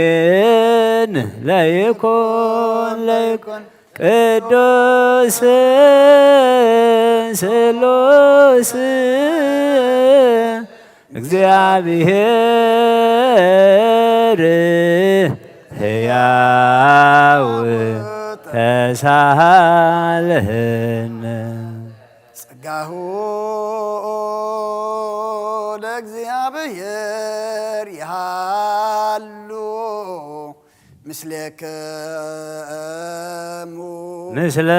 ለይኩን ለይኩን ቅዱስ ስሉስ እግዚአብሔር ሕያው ተሳሃልህን። ጸጋሁ ለእግዚአብሔር ይሃሉ ምስሌክሙ ምስለ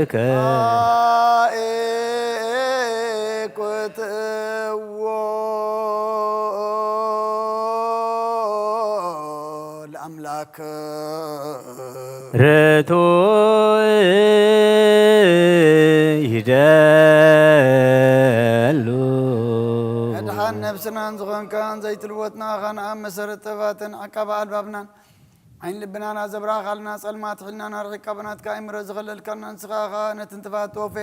መንፈስከ አኩትዎ ለአምላክ ርቱዕ ይደሉ። መድሓን ነብስናን ዝኾንካን ዘይትልወጥ ንኣኻን ኣብ መሰረት ጥበባትን ዓቃቢ ኣልባብናን ዓይን ልብናን ኣዘብራኻልና ጸልማት ሒልናን ኣርሒቅካ ብናትካ ኣእምሮ ዝኸለልካና ንስኻ ኢኻ ነቲ ንጥፋት ተወፌ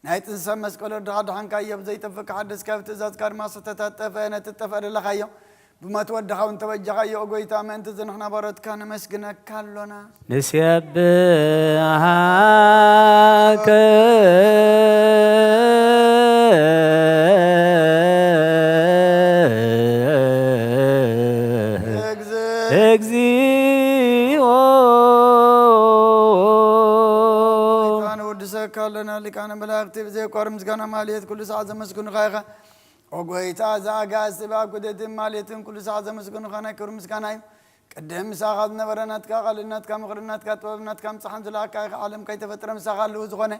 ናይ ጥንሰ መስቀል ወድኻ ድሓንካዮ ብዘይጠፍእ ክሓድስካ ብትእዛዝካ ድማ ዝተታጠፈ ነቲ ጠፍአ ደለኻዮ ብሞት ወድኻ እውን ተበጃኻዮ። ኦ ጎይታ፣ ምእንቲ እዚ ንሕና ባሮትካ ነመስግነካ ኣሎና። ንሴብሐከ እግዚኦ። ጎይታ፣ ንወድሰካ ኣለና። ሊቃነ መላእክቲ ብዘየቋርጽ ምስጋና ማህሌት ኩሉ ሰዓት ዘመስግኑኻ ኢኻ። ኦ ጎይታ፣ እዛ ኣጋእዝቲ ብኣብ ኩደትን ማሌትን ኩሉ ሰዓት ዘመስግኑኻ ናይ ክብሪ ምስጋና እዩ። ቅድም ምሳኻ ዝነበረ ናትካ ቓልን ናትካ ምኽርን ናትካ ጥበብን ናትካ ምጽሓን ዝለኣካ ኢኻ። ዓለም ከይተፈጥረ ምሳኻ ኣለዉ ዝኾነ።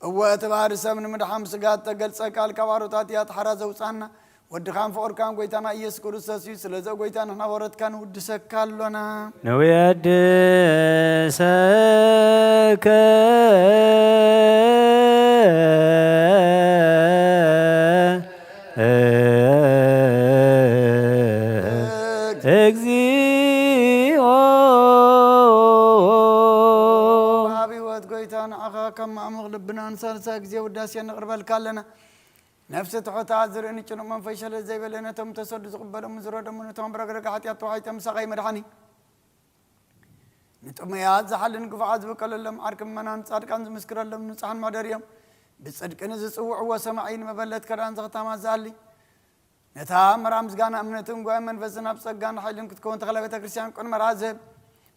እወ፣ እቲ ባህሪ ሰብ ንምድሓን ብስጋ እተገልጸ ቃል ካብ ኣሮታት እያ ተሓራ ዘውጻና። ወድኻን ፍቕርካን ጎይታና ኢየሱስ ክርስቶስ እዩ። ስለዚ ጎይታ ንሕና ወረትካ ንውድሰካ ኣሎና። ንውየድሰከ እግዚኦ። ኣብ ህይወት ጎይታ ንዓኻ ካብ ማዕሙቕ ልብና ንሳልሳይ ግዜ ውዳሴ ነቕርበልካ ኣለና። ነፍሲ ትሑታ ዝርእን ጭኑቕ መንፈስ ሸለል ዘይበለ ነቶም ተሰዱ ዝቕበሎም ዝረደሙ ነቶም ብረግረግ ሓጢኣት ተዋሒጦም ሳቐይ መድሓኒ ንጥሙያት ዝሓልን ግፉዓት ዝበቀለሎም ዓርኪ ምእመናን ጻድቃን ዝምስክረሎም ንጹሓን መሕደሪኦም ብጽድቂ ንዝጽውዕዎ ሰማዒ ንመበለት ከዳን ዘኽታማ ዝኣሊ ነታ መርዓ ምስጋና እምነትን ጉባኤ መንፈስን ኣብ ጸጋን ሓይልን ክትከውን ተኽለ ቤተ ክርስቲያን ቅን መርዓ ዝህብ።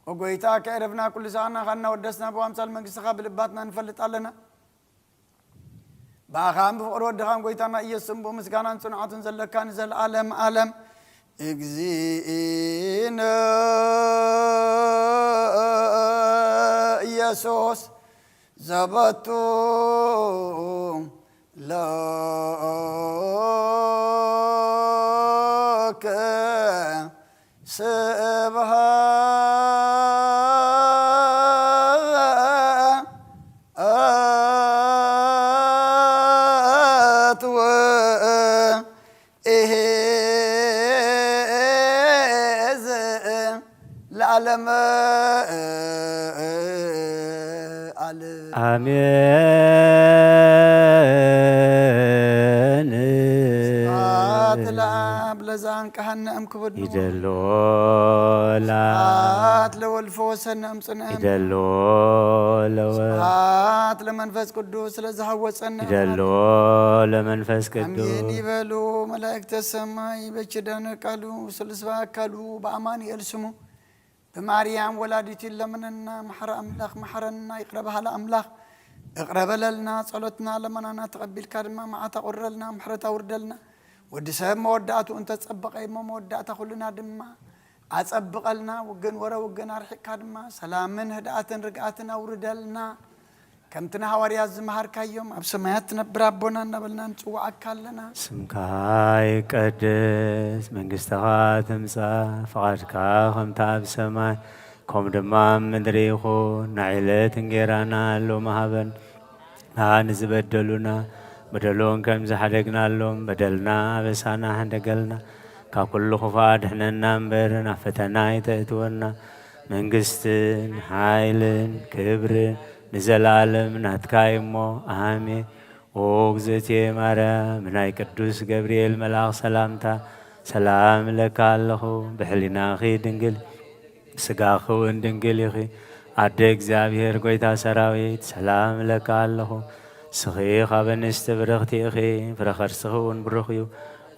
ኦ ጎይታ፣ ከዕረፍና ኩሉ ሰዓና ኻና ወደስና ብኣምሳል መንግስትኻ ብልባትና ንፈልጥ ኣለና። ብኣኻን ብፍቕሪ ወድኻን ጎይታና ኢየሱስን ብምስጋናን ጽንዓቱን ዘለካ ንዘለዓለም ዓለም። እግዚእነ ኢየሱስ ዘበቱ ለከ ስብሃት ወእሄዝ ለዓለመ ዓለም። ኣሜን። ስብሐት ለአብ ለዘአንቀሐነ እምክቡድ ንቡር። ይደሎ ላ- ስብሐት ለወልድ ፈወሰነ እምጽንዕም። ይደሎ ለወ- ስብሐት ለመንፈስ ቅዱስ ስለዝሃወጸነ ይደሎ ለመንፈስ ቅዱስ። ኣሜን ይበሉ መላእክተ ሰማይ። በኪዳነ ቃሉ ስሉስ በአካሉ በአማኑኤል ስሙ ብማርያም ወላዲቱ ይለምነና። መሐረ ኣምላኽ መሐረና። ይቕረ በሃሊ ኣምላኽ እቕረ በለልና። ጸሎትና ለመናና ተቐቢልካ ድማ መዓት ኣቑርረልና፣ ምሕረት ኣውርደልና። ወዲ ሰብ መወዳእቱ እንተጸበቐ እሞ መወዳእታ ኩልና ድማ ኣጸብቐልና። ውግን ወረ ውግን ኣርሒቕካ ድማ ሰላምን ህድኣትን ርግኣትን ኣውርደልና። ከምቲ ንሃዋርያት ዝመሃርካዮም ኣብ ሰማያት ትነብር ኣቦና እናበልና ንጽውዓካ ኣለና። ስምካ ይቀደስ፣ መንግስትኻ ትምጻእ፣ ፍቓድካ ከምታ ኣብ ሰማይ ከምኡ ድማ ኣብ ምድሪ ይኹን። ናይ ዕለት እንጌራና ሎሚ ሃበን፣ ንዝበደሉና በደሎም ከም ዝሓደግናሎም በደልና ኣበሳና ሕደገልና፣ ካብ ኩሉ ክፉእ ኣድሕነና እምበር ናብ ፈተና ኣይተእትወና። መንግስትን ሓይልን ክብርን ንዘለኣለም ናትካ እዩ እሞ፣ ኣሜን። ኦ እግዝእትየ ማርያም፣ ናይ ቅዱስ ገብርኤል መልኣኽ ሰላምታ ሰላም እለካ ኣለኹ። ብሕሊናኺ ድንግል፣ ስጋኺ እውን ድንግል ኢኺ። ኣደ እግዚኣብሔር፣ ጎይታ ሰራዊት፣ ሰላም እለካ ኣለኹ። ንስኺ ካብ ኣንስቲ ብርኽቲ ኢኺ፣ ፍረ ከርስኺ እውን ብሩኽ እዩ።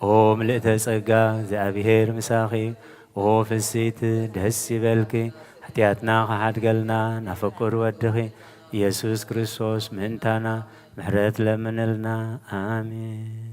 ኦ ምልእተ ጸጋ፣ እግዚኣብሔር ምሳኺ እዩ። ኦ ፍስይቲ፣ ደስ ይበልኪ፣ ሓጢኣትና ክሓድገልና ናብ ፍቁር ወድኺ ኢየሱስ ክርስቶስ ምእንታና ምሕረት ለምንልና። ኣሜን።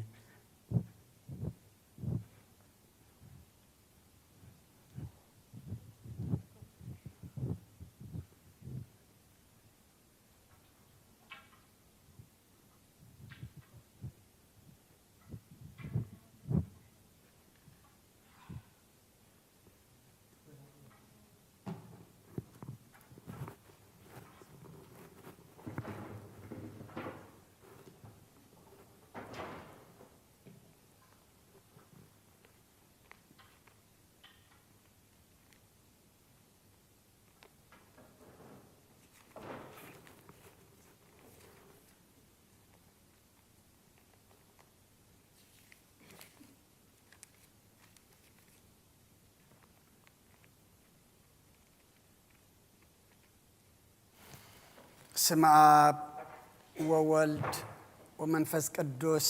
ስመ ኣብ ወወልድ ወመንፈስ ቅዱስ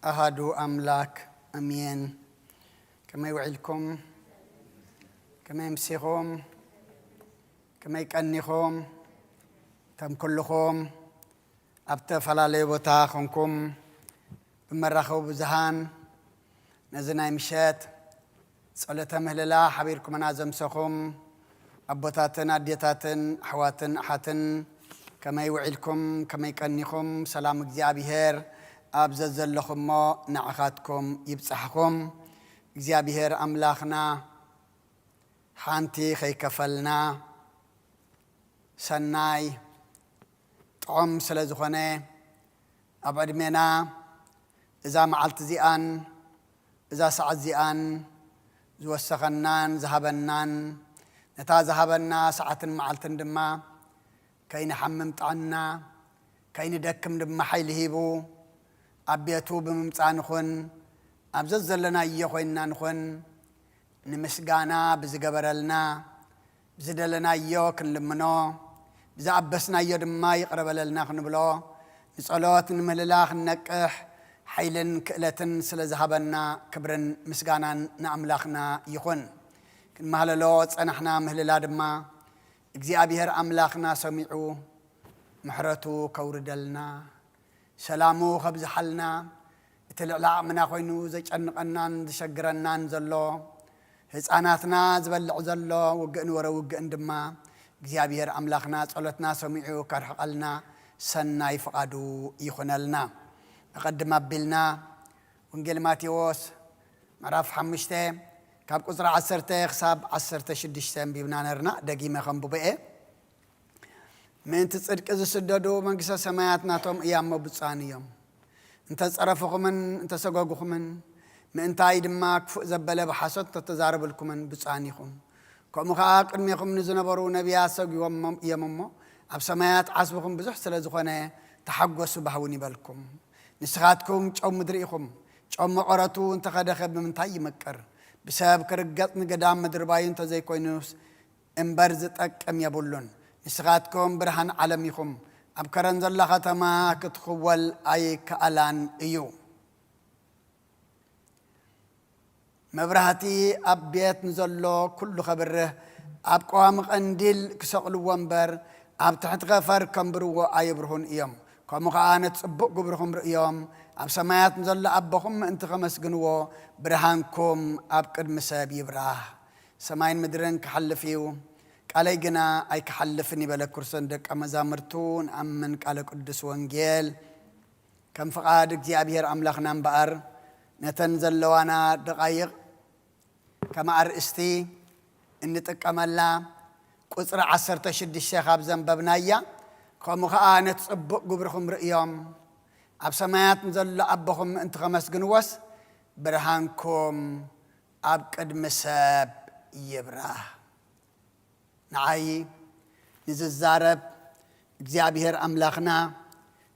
ኣሃዱ ኣምላክ ኣሜን። ከመይ ውዒልኩም? ከመይ ኣምሲኹም? ከመይ ቀኒኹም? እቶም ኩልኹም ኣብ ተፈላለየ ቦታ ኾንኩም ብመራኸቢ ብዙሃን ነዚ ናይ ምሸት ጸሎተ ምህልላ ሓቢርኩምና ዘምሰኹም ኣቦታትን ኣዴታትን ኣሕዋትን ኣሓትን፣ ከመይ ውዒልኩም? ከመይ ቀኒኹም? ሰላም እግዚኣብሔር ኣብ ዘዘለኹሞ ንዓኻትኩም ይብጻሕኹም። እግዚኣብሔር ኣምላኽና ሓንቲ ከይከፈልና ሰናይ ጥዑም ስለ ዝኾነ፣ ኣብ ዕድሜና እዛ መዓልቲ እዚኣን እዛ ሰዓት እዚኣን ዝወሰኸናን ዝሃበናን፣ ነታ ዝሃበና ሰዓትን መዓልትን ድማ ከይንሓምም ጥዕና፣ ከይንደክም ድማ ሓይሊ ሂቡ፣ ኣብ ቤቱ ብምምጻእ ንኹን፣ ኣብ ዘዘለናዮ ኮይንና ንኹን፣ ንምስጋና ብዝገበረልና፣ ብዝደለናዮ ክንልምኖ፣ ብዝኣበስናዮ ድማ ይቕረ በለልና ክንብሎ፣ ንጸሎት ንምህልላ ክንነቅሕ ሓይልን ክእለትን ስለ ዝሃበና፣ ክብርን ምስጋናን ንኣምላኽና ይኹን። ክንማህለሎ ጸናሕና። ምህልላ ድማ እግዚኣብሔር ኣምላኽና ሰሚዑ ምሕረቱ ከውርደልና፣ ሰላሙ ከብዝሓልና፣ እቲ ልዕሊ ዓቕምና ኮይኑ ዘጨንቐናን ዝሸግረናን ዘሎ፣ ህፃናትና ዝበልዕ ዘሎ ውግእን ወረ ውግእን ድማ እግዚኣብሔር ኣምላኽና ጸሎትና ሰሚዑ ከርሕቐልና ሰናይ ፍቓዱ ይኹነልና። ኣቐድም ኣቢልና ወንጌል ማቴዎስ ምዕራፍ ሓሙሽተ ካብ ቁጽሪ ዓሰርተ ክሳብ ዓሰርተ ሽዱሽተ ኣንቢብና ነርና። ደጊመ ከንብቦ እየ። ምእንቲ ጽድቂ ዝስደዱ መንግስተ ሰማያት ናቶም እያ እሞ ብፁዓን እዮም። እንተጸረፍኹምን እንተሰጎግኹምን፣ ምእንታይ ድማ ክፉእ ዘበለ ብሓሶት እንተተዛረብልኩምን ብፁዓን ኢኹም። ከምኡ ኸኣ ቅድሜኹም ንዝነበሩ ነቢያት ሰጒጎሞም እዮም እሞ፣ ኣብ ሰማያት ዓስብኹም ብዙሕ ስለ ዝኾነ፣ ተሓጎሱ ባህውን ይበልኩም። ንስኻትኩም ጨው ምድሪ ኢኹም። ጨው መቐረቱ እንተኸደኸ ብምንታይ ይምቅር? ብሰብ ክርገጽ ንገዳም ምድሪ ባዩ እንተዘይኮይኑስ እምበር ዝጠቅም የብሉን። ንስኻትኩም ብርሃን ዓለም ኢኹም። ኣብ ከረን ዘላ ከተማ ክትኽወል ኣይከኣላን እዩ። መብራህቲ ኣብ ቤት ንዘሎ ኩሉ ከብርህ፣ ኣብ ቀዋሚ ቀንዲል ክሰቕልዎ እምበር፣ ኣብ ትሕቲ ከፈር ከንብርዎ ኣይብርሁን እዮም። ከምኡ ኸኣ ነቲ ጽቡቕ ግብርኹም ርእዮም፣ ኣብ ሰማያት ንዘሎ ኣቦኹም ምእንቲ ከመስግንዎ፣ ብርሃንኩም ኣብ ቅድሚ ሰብ ይብራህ። ሰማይን ምድርን ክሓልፍ እዩ፣ ቃለይ ግና ኣይክሓልፍን ይበለ። ክርስቶስ ደቀ መዛሙርቱ ንኣምን ቃለ ቅዱስ ወንጌል ከም ፍቓድ እግዚኣብሔር ኣምላኽና እምበኣር፣ ነተን ዘለዋና ደቓይቕ ከም ኣርእስቲ እንጥቀመላ ቁጽሪ ዓሰርተ ሽዱሽተ ካብ ዘንበብናያ፣ ከምኡ ኸኣ ነቲ ጽቡቕ ግብርኹም ርእዮም፣ ኣብ ሰማያት ንዘሎ ኣቦኹም ምእንቲ ከመስግንዎስ፣ ብርሃንኩም ኣብ ቅድሚ ሰብ ይብራህ። ንዓይ ንዝዛረብ እግዚኣብሔር ኣምላኽና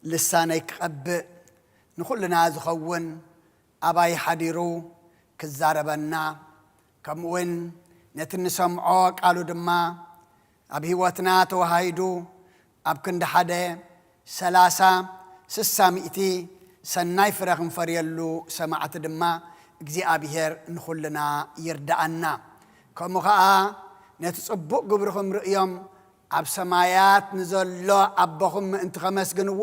ልሳነይ ክቐብእ፣ ንኹልና ዝኸውን ኣባይ ሓዲሩ ክዛረበና፣ ከምኡውን ነቲ ንሰምዖ ቃሉ ድማ ኣብ ህይወትና ተዋሃሂዱ፣ ኣብ ክንዲ ሓደ፣ ሰላሳ፣ ስሳ፣ ሚእቲ ሰናይ ፍረ ክንፈርየሉ ሰማዕቲ ድማ እግዚኣብሔር ንኹልና ይርድኣና። ከምኡ ኸኣ ነቲ ጽቡቕ ግብርኹም ርእዮም ኣብ ሰማያት ንዘሎ ኣቦኹም ምእንቲ ከመስግንዎ፣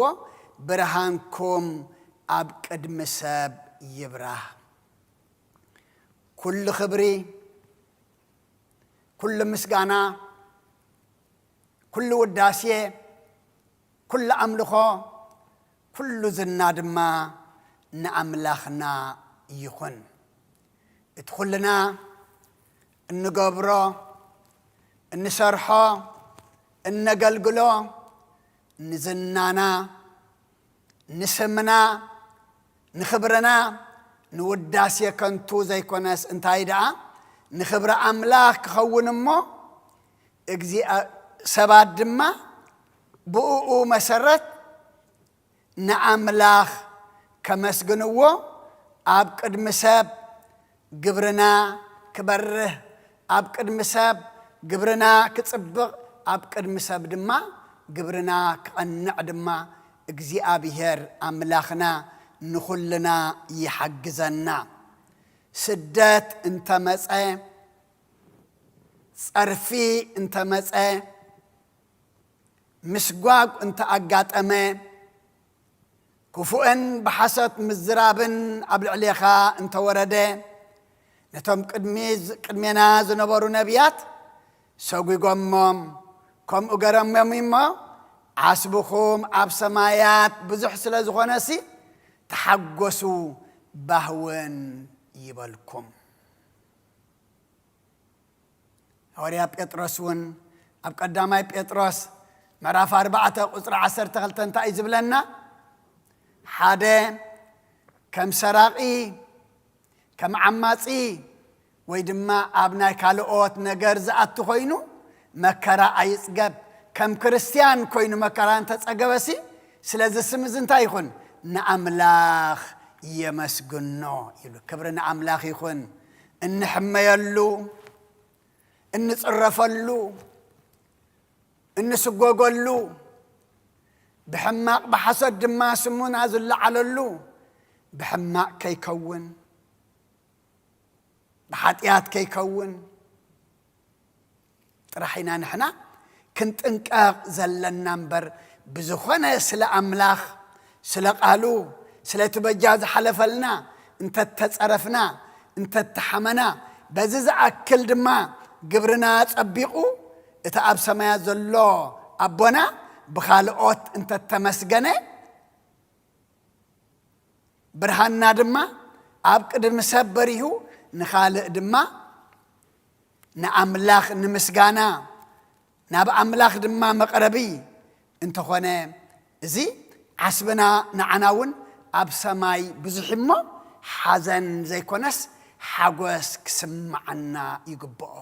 ብርሃንኩም ኣብ ቅድሚ ሰብ ይብራህ። ኩሉ ክብሪ፣ ኩሉ ምስጋና፣ ኩሉ ውዳሴ፣ ኩሉ ኣምልኾ፣ ኩሉ ዝና ድማ ንኣምላኽና ይኹን። እቲ ኩልና እንገብሮ፣ እንሰርሖ፣ እነገልግሎ፣ ንዝናና፣ ንስምና፣ ንኽብርና፣ ንውዳሴ ከንቱ ዘይኮነስ፣ እንታይ ደኣ፣ ንኽብሪ ኣምላኽ ክኸውን እሞ፣ እግዚኣብ-፣ ሰባት ድማ ብእኡ መሰረት ንኣምላኽ ከመስግንዎ፣ ኣብ ቅድሚ ሰብ ግብርና ክበርህ፣ ኣብ ቅድሚ ሰብ ግብርና ክጽብቕ፣ ኣብ ቅድሚ ሰብ ድማ ግብርና ክቐንዕ ድማ እግዚኣብሔር ኣምላኽና ንኹልና ይሓግዘና። ስደት እንተመጸ፣ ጸርፊ እንተመጸ፣ ምስጓግ እንተ ኣጋጠመ፣ ክፉእን ብሓሶት ምዝራብን ኣብ ልዕሌኻ እንተ ወረደ፣ ነቶም ቅድሚ-፣ ቅድሜና ዝነበሩ ነቢያት ሰጒጎሞም፣ ከምኡ ገረሞም እሞ፣ ዓስብኹም ኣብ ሰማያት ብዙሕ ስለ ዝኾነሲ፣ ተሓጎሱ፣ ባህውን ይበልኩም። ሃዋርያ ጴጥሮስ እውን ኣብ ቀዳማይ ጴጥሮስ ምዕራፍ ኣርባዕተ ቁጽሪ ዓሰርተ ክልተ እንታይ እዩ ዝብለና? ሓደ፣ ከም ሰራቒ፣ ከም ዓማጺ፣ ወይ ድማ ኣብ ናይ ካልኦት ነገር ዝኣቱ ኮይኑ መከራ ኣይጽገብ። ከም ክርስትያን ኮይኑ መከራ እንተጸገበሲ፣ ስለዚ ስም እዚ እንታይ ይኹን? ንኣምላኽ የመስግኖ ኢሉ። ክብሪ ንኣምላኽ ይኹን። እንሕመየሉ፣ እንጽረፈሉ፣ እንስጎገሉ፣ ብሕማቕ ብሓሶት ድማ ስሙና ዝለዓለሉ፣ ብሕማቕ ከይከውን፣ ብሓጢኣት ከይከውን ጥራሕ ኢና ንሕና ክንጥንቀቕ ዘለና እምበር፣ ብዝኾነ ስለ ኣምላኽ፣ ስለ ቃሉ፣ ስለቲ በጃ ዝሓለፈልና እንተተጸረፍና፣ እንተተሓመና፣ በዚ ዝኣክል ድማ ግብርና ጸቢቑ፣ እቲ ኣብ ሰማያት ዘሎ ኣቦና ብኻልኦት እንተተመስገነ፣ ብርሃንና ድማ ኣብ ቅድሚ ሰብ በሪሁ፣ ንኻልእ ድማ ንኣምላኽ ንምስጋና፣ ናብ ኣምላኽ ድማ መቕረቢ እንተኾነ፣ እዚ ዓስብና ንዓና እውን ኣብ ሰማይ ብዙሕ እሞ፣ ሓዘን ዘይኮነስ ሓጎስ ክስምዓና ይግብኦ።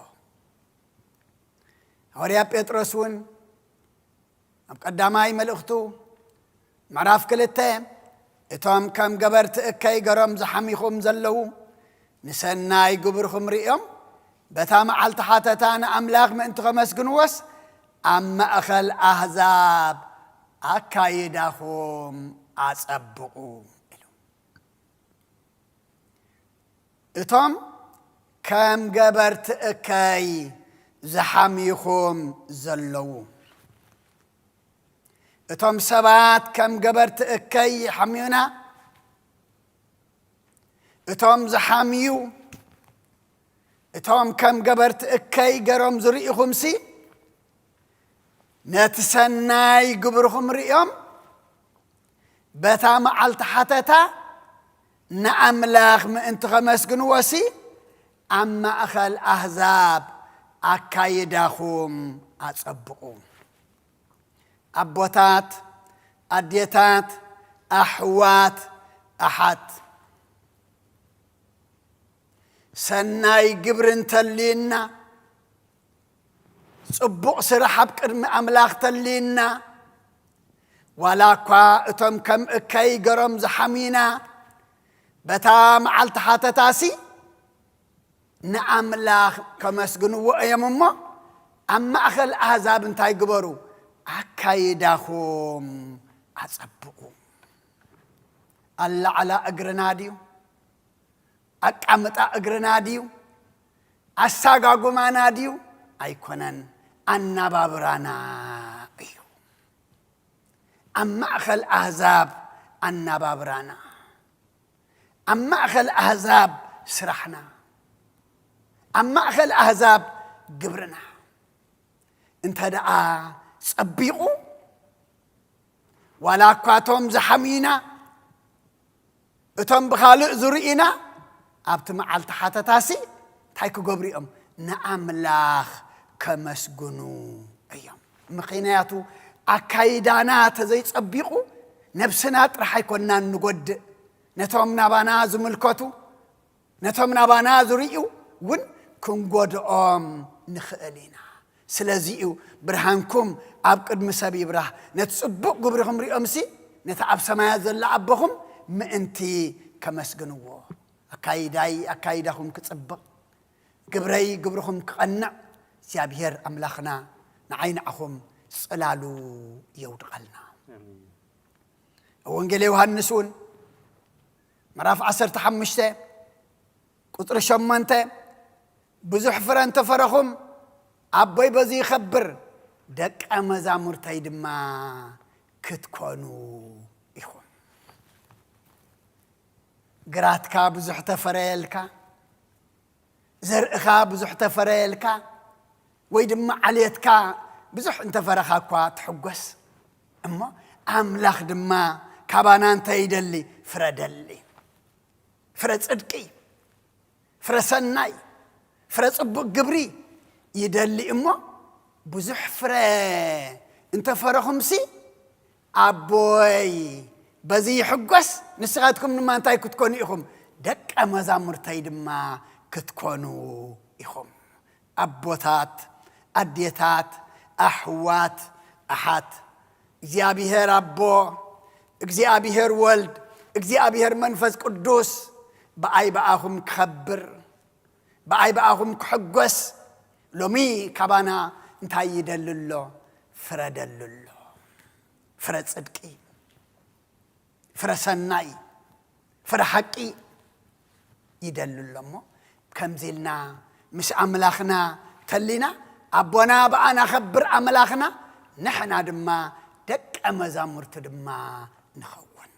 ሃዋርያ ጴጥሮስ እውን ኣብ ቀዳማይ መልእኽቱ ምዕራፍ ክልተ፣ እቶም ከም ገበርቲ እከይ ገሮም ዝሓሚኹም ዘለዉ፣ ንሰናይ ግብርኹም ርእዮም፣ በታ መዓልቲ ሓተታ ንኣምላኽ ምእንቲ ኸመስግንዎስ፣ ኣብ ማእኸል ኣህዛብ ኣካይዳኹም ኣጸብቑ ኢሉ። እቶም ከም ገበርቲ እከይ ዝሓምይኹም ዘለዉ። እቶም ሰባት ከም ገበርቲ እከይ ይሓምዩና። እቶም ዝሓምዩ፣ እቶም ከም ገበርቲ እከይ ገሮም ዝርኢኹምሲ፣ ነቲ ሰናይ ግብርኹም ርእዮም፣ በታ መዓልቲ ሓተታ ንኣምላኽ ምእንቲ ኸመስግንዎሲ፣ ኣብ ማእኸል ኣህዛብ ኣካይዳኹም ኣጸብቑ። ኣቦታት፣ ኣዴታት፣ ኣሕዋት፣ ኣሓት፣ ሰናይ ግብሪ እንተልዩና፣ ጽቡቕ ስራሕ ኣብ ቅድሚ ኣምላኽ ተልዩና፣ ዋላ እኳ እቶም ከም እከይ ገሮም ዝሓምዩና፣ በታ መዓልቲ ሓተታሲ ንኣምላኽ ከመስግንዎ እዮም እሞ፣ ኣብ ማእከል ኣህዛብ እንታይ ግበሩ? ኣካይዳኹም ኣጸብቑ። ኣላዕላ እግርና ድዩ? ኣቃምጣ እግርና ድዩ? ኣሳጋጉማና ድዩ? ኣይኮነን፣ ኣናባብራና እዩ። ኣብ ማእከል ኣህዛብ ኣናባብራና፣ ኣብ ማእከል ኣህዛብ ስራሕና፣ ኣብ ማእከል ኣህዛብ ግብርና እንተ ደኣ ጸቢቑ፣ ዋላ እኳ እቶም ዝሓምዩና፣ እቶም ብኻልእ ዝርእዩና፣ ኣብቲ መዓልቲ ሓተታሲ እንታይ ክገብሩ እዮም? ንኣምላኽ ከመስግኑ እዮም። ምኽንያቱ፣ ኣካይዳና ተዘይጸቢቑ፣ ነብስና ጥራሕ ኣይኮንናን ንጎድእ፣ ነቶም ናባና ዝምልከቱ፣ ነቶም ናባና ዝርእዩ እውን ክንጎድኦም ንኽእል ኢና። ስለዚ እዩ ብርሃንኩም ኣብ ቅድሚ ሰብ ይብራህ፣ ነቲ ጽቡቕ ግብርኹም ሪኦምሲ፣ ነቲ ኣብ ሰማያት ዘሎ ኣቦኹም ምእንቲ ከመስግንዎ። ኣካይዳይ ኣካይዳኹም ክጽብቕ፣ ግብረይ ግብርኹም ክቐንዕ፣ እግዚኣብሔር ኣምላኽና ንዓይ ንዓኹም ጽላሉ የውድቐልና። ኣሜን። ኣብ ወንጌል ዮሃንስ እውን ምዕራፍ ዓሰርተ ሓሙሽተ ቁጽሪ ሸሞንተ፣ "ብዙሕ ፍረ እንተፈረኹም፣ ኣቦይ በዚ ይኸብር፣ ደቀ መዛሙርተይ ድማ ክትኮኑ ኢኹም።" ግራትካ ብዙሕ ተፈረየልካ፣ ዘርእኻ ብዙሕ ተፈረየልካ ወይ ድማ ዓሌትካ ብዙሕ እንተፈረኻ እኳ ትሕጎስ። እሞ ኣምላኽ ድማ ካባና እንታይ ይደሊ? ፍረ ደሊ። ፍረ ጽድቂ፣ ፍረ ሰናይ፣ ፍረ ጽቡቕ ግብሪ ይደሊ። እሞ ብዙሕ ፍረ እንተፈረኹምሲ፣ ኣቦይ በዚ ይሕጎስ፣ ንስኻትኩም ድማ እንታይ ክትኮኑ ኢኹም? ደቀ መዛሙርተይ ድማ ክትኮኑ ኢኹም። ኣቦታት፣ ኣዴታት፣ ኣሕዋት፣ ኣሓት፣ እግዚኣብሔር ኣቦ፣ እግዚኣብሔር ወልድ፣ እግዚኣብሔር መንፈስ ቅዱስ ብኣይ ብኣኹም ክኸብር፣ ብኣይ ብኣኹም ክሕጎስ፣ ሎሚ ካባና እንታይ ይደሊ ኣሎ? ፍረ ደሊ ኣሎ። ፍረ ጽድቂ፣ ፍረ ሰናይ፣ ፍረ ሓቂ ይደሊ ኣሎ። እሞ ከምዚ ኢልና ምስ ኣምላኽና ተሊና፣ ኣቦና ብኣና ኸብር ኣምላኽና፣ ንሕና ድማ ደቀ መዛሙርቱ ድማ ንኸውን።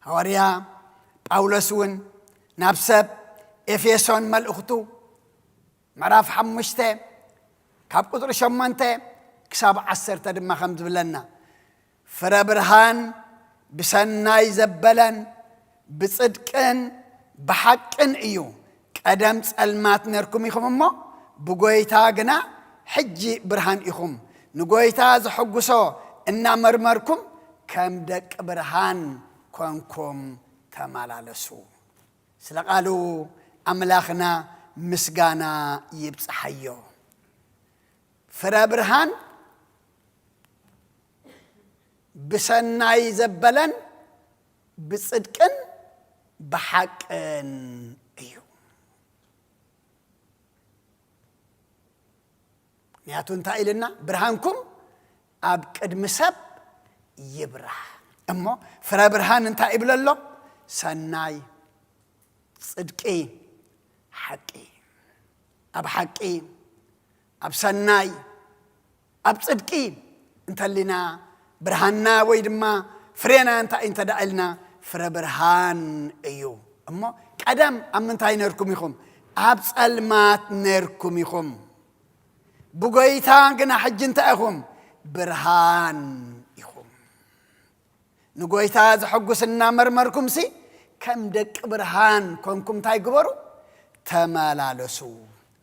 ሃዋርያ ጳውሎስ እውን ናብ ሰብ ኤፌሶን መልእኽቱ ምዕራፍ ሓሙሽተ ካብ ቁጽሪ ሸሞንተ ክሳብ ዓሰርተ ድማ ከም ዝብለና፣ ፍረ ብርሃን ብሰናይ ዘበለን ብጽድቅን ብሓቅን እዩ። ቀደም ጸልማት ነርኩም ኢኹም እሞ፣ ብጎይታ ግና ሕጂ ብርሃን ኢኹም። ንጎይታ ዘሐጉሶ እናመርመርኩም፣ ከም ደቂ ብርሃን ኮንኩም ተመላለሱ። ስለ ቃሉ ኣምላኽና ምስጋና ይብጽሓዮ። ፍረ ብርሃን ብሰናይ ዘበለን ብጽድቅን ብሓቅን እዩ። ምኽንያቱ እንታይ ኢልና? ብርሃንኩም ኣብ ቅድሚ ሰብ ይብራህ። እሞ ፍረ ብርሃን እንታይ ይብሎ ኣሎ? ሰናይ፣ ጽድቂ፣ ሓቂ። ኣብ ሓቂ፣ ኣብ ሰናይ፣ ኣብ ጽድቂ እንተሊና፣ ብርሃንና ወይ ድማ ፍሬና እንታይ እንተ ደኣ ኢልና፣ ፍረ ብርሃን እዩ። እሞ ቀደም ኣብ ምንታይ ነርኩም ኢኹም? ኣብ ጸልማት ነርኩም ኢኹም። ብጎይታ ግና ሕጂ እንታይ ኢኹም? ብርሃን ኢኹም። ንጎይታ ዘሐጉስ እናመርመርኩምሲ፣ ከም ደቂ ብርሃን ኮንኩም እንታይ ግበሩ? ተመላለሱ።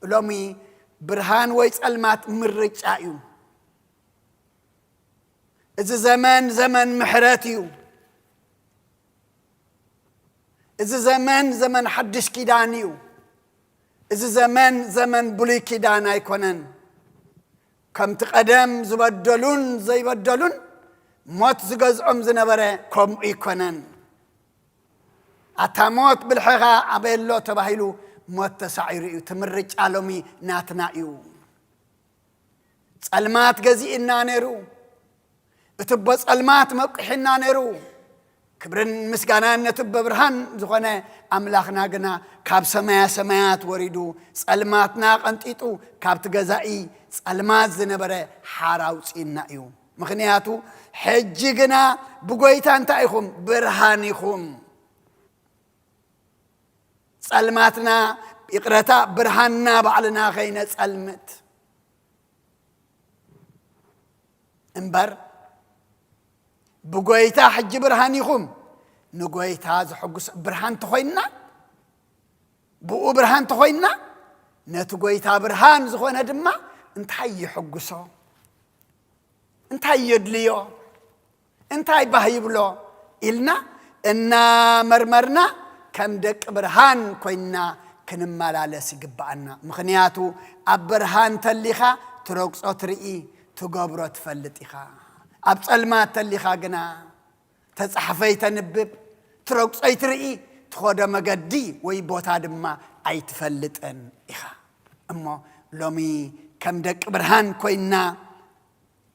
ሎሚ ብርሃን ወይ ጸልማት ምርጫ እዩ። እዚ ዘመን ዘመን ምሕረት እዩ። እዚ ዘመን ዘመን ሓድሽ ኪዳን እዩ። እዚ ዘመን ዘመን ብሉይ ኪዳን ኣይኮነን። ከምቲ ቀደም ዝበደሉን ዘይበደሉን ሞት ዝገዝኦም ዝነበረ ከምኡ ኣይኮነን። ኣታ ሞት ብልሕኻ ኣበይ ኣሎ ተባሂሉ ሞት ተሳዒሩ እዩ። እቲ ምርጫ ሎሚ ናትና እዩ። ጸልማት ገዚእና ነይሩ። እቲ ኣቦ ጸልማት መቂሕና ነይሩ። ክብርን ምስጋናን ነቲ ኣቦ ብርሃን ዝኾነ ኣምላኽና ግና ካብ ሰማያ ሰማያት ወሪዱ ጸልማትና ቀንጢጡ ካብቲ ገዛኢ ጸልማት ዝነበረ ሓራ ኣውጺእና እዩ። ምኽንያቱ ሕጂ ግና ብጎይታ እንታይ ኢኹም? ብርሃን ኢኹም። ጸልማትና፣ ይቕረታ፣ ብርሃንና ባዕልና ኸይነጸልምት እምበር፣ ብጎይታ ሕጂ ብርሃን ኢኹም። ንጎይታ ዘሐጉስ ብርሃን ተኾይንና፣ ብኡ ብርሃን ተኾይንና፣ ነቲ ጎይታ ብርሃን ዝኾነ ድማ እንታይ የሐጉሶ? እንታይ የድልዮ? እንታይ ባህ ይብሎ? ኢልና እናመርመርና ከም ደቂ ብርሃን ኮይንና ክንመላለስ ይግብኣና። ምኽንያቱ ኣብ ብርሃን ተሊኻ ትረግጾ ትርኢ፣ ትገብሮ ትፈልጥ ኢኻ። ኣብ ጸልማት ተሊኻ ግና ተጻሕፈይ ተንብብ፣ ትረግጾይ ትርኢ፣ ትኸዶ መገዲ ወይ ቦታ ድማ ኣይትፈልጥን ኢኻ። እሞ ሎሚ ከም ደቂ ብርሃን ኮይንና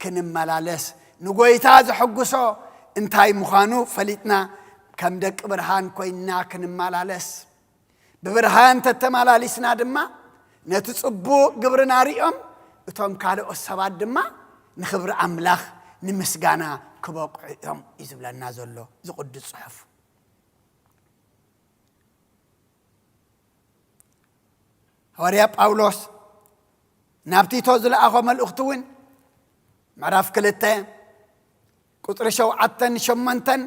ክንመላለስ፣ ንጎይታ ዘሐጉሶ እንታይ ምዃኑ ፈሊጥና ከም ደቂ ብርሃን ኮይንና ክንመላለስ፣ ብብርሃን ተተመላሊስና ድማ ነቲ ጽቡቕ ግብርና ሪኦም እቶም ካልኦት ሰባት ድማ ንኽብሪ ኣምላኽ ንምስጋና ክበቕዑ እዮም እዩ ዝብለና ዘሎ እዚ ቅዱስ ጽሑፍ። ሃዋርያ ጳውሎስ ናብ ቲቶ ዝለኣኾ መልእኽቲ እውን ምዕራፍ ክልተ ቁጽሪ ሸውዓተን ሸሞንተን፣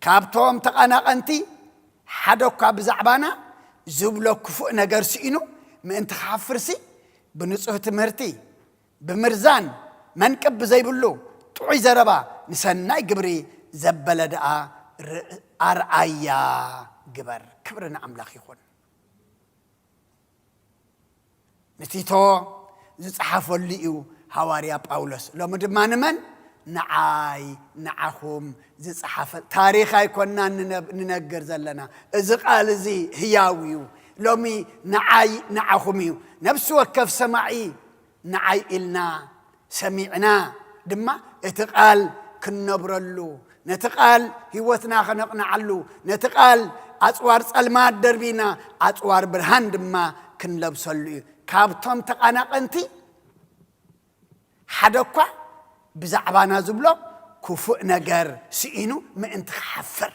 ካብቶም ተቓናቐንቲ ሓደ እኳ ብዛዕባና ዝብሎ ክፉእ ነገር ስኢኑ ምእንቲ ክሓፍርሲ፣ ብንጹህ ትምህርቲ፣ ብምርዛን፣ መንቅብ ብዘይብሉ ጥዑይ ዘረባ፣ ንሰናይ ግብሪ ዘበለ ደኣ ር-፣ ኣርኣያ ግበር። ክብሪ ንኣምላኽ ይኹን። ንቲቶ ዝጸሓፈሉ እዩ ሃዋርያ ጳውሎስ። ሎሚ ድማ ንመን? ንዓይ፣ ንዓኹም ዝጸሓፈ። ታሪኽ ኣይኮናን ንነብ-፣ ንነግር ዘለና። እዚ ቃል እዚ ህያው እዩ። ሎሚ ንዓይ፣ ንዓኹም እዩ። ነፍሲ ወከፍ ሰማዒ ንዓይ ኢልና ሰሚዕና ድማ እቲ ቃል ክንነብረሉ፣ ነቲ ቃል ህይወትና ከነቕንዓሉ፣ ነቲ ቃል ኣጽዋር ጸልማት ደርቢና ኣጽዋር ብርሃን ድማ ክንለብሰሉ እዩ። ካብቶም ተቓናቐንቲ ሓደ እኳ ብዛዕባና ዝብሎ ክፉእ ነገር ስኢኑ ምእንቲ ክሓፍር።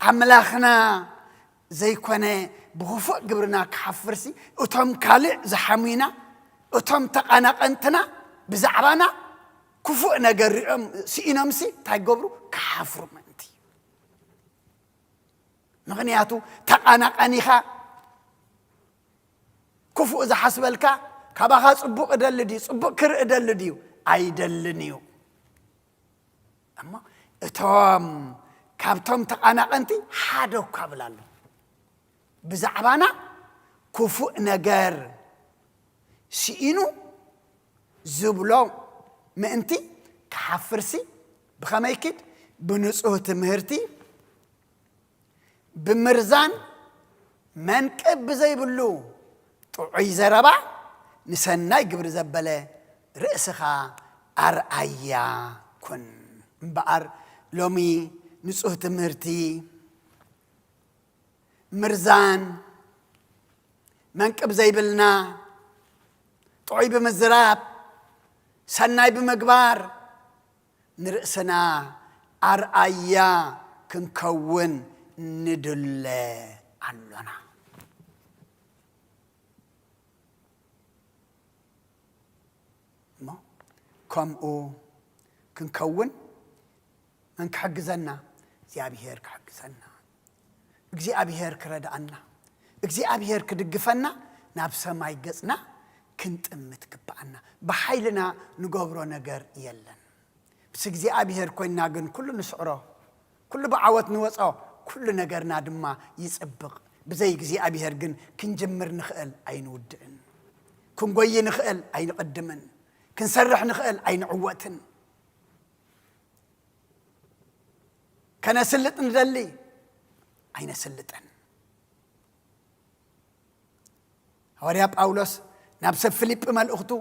ኣምላኽና ዘይኮነ ብኽፉእ ግብርና ክሓፍርሲ፣ እቶም ካልእ ዝሓሙና፣ እቶም ተቓናቐንትና ብዛዕባና ክፉእ ነገር ሪኦም ስኢኖምሲ እንታይ ገብሩ? ክሓፍሩ ምእንቲ። ምኽንያቱ ተቓናቐኒኻ ክፉእ ዝሓስበልካ ካባኻ ጽቡቕ እደሊ ድዩ? ጽቡቕ ክርኢ እደሊ ድዩ? ኣይደልን እዩ። እሞ እቶም ካብቶም ተቓናቐንቲ ሓደ እኳ ብላ ኣሎ። ብዛዕባና ክፉእ ነገር ስኢኑ ዝብሎ ምእንቲ ክሓፍርሲ፣ ብኸመይ ኪድ? ብንጹህ ትምህርቲ፣ ብምርዛን፣ መንቅብ ብዘይብሉ ጥዑይ ዘረባ፣ ንሰናይ ግብሪ ዘበለ ርእስኻ ኣርኣያ ኩን። እምበኣር ሎሚ ንጹህ ትምህርቲ፣ ምርዛን፣ መንቅብ ዘይብልና፣ ጥዑይ ብምዝራብ፣ ሰናይ ብምግባር፣ ንርእስና ኣርኣያ ክንከውን ንድለ ኣሎና። እሞ ከምኡ ክንከውን መን ክሕግዘና? እግዚኣብሄር ክሕግዘና። እግዚኣብሄር ክረድኣና፣ እግዚኣብሄር ክድግፈና፣ ናብ ሰማይ ገጽና ክንጥምት ግብኣና። ብሓይልና ንገብሮ ነገር የለን። ምስ እግዚኣብሄር ኮይንና ግን ኩሉ ንስዕሮ፣ ኩሉ ብዓወት ንወጾ፣ ኩሉ ነገርና ድማ ይጽብቕ። ብዘይ እግዚኣብሄር ግን ክንጅምር ንኽእል ኣይንውድእን፣ ክንጎዪ ንኽእል ኣይንቕድምን፣ ክንሰርሕ ንኽእል ኣይንዕወትን። ከነስልጥ ንደሊ ኣይነስልጥን። ሃዋርያ ጳውሎስ ናብ ሰብ ፊልጲ መልእኽቱ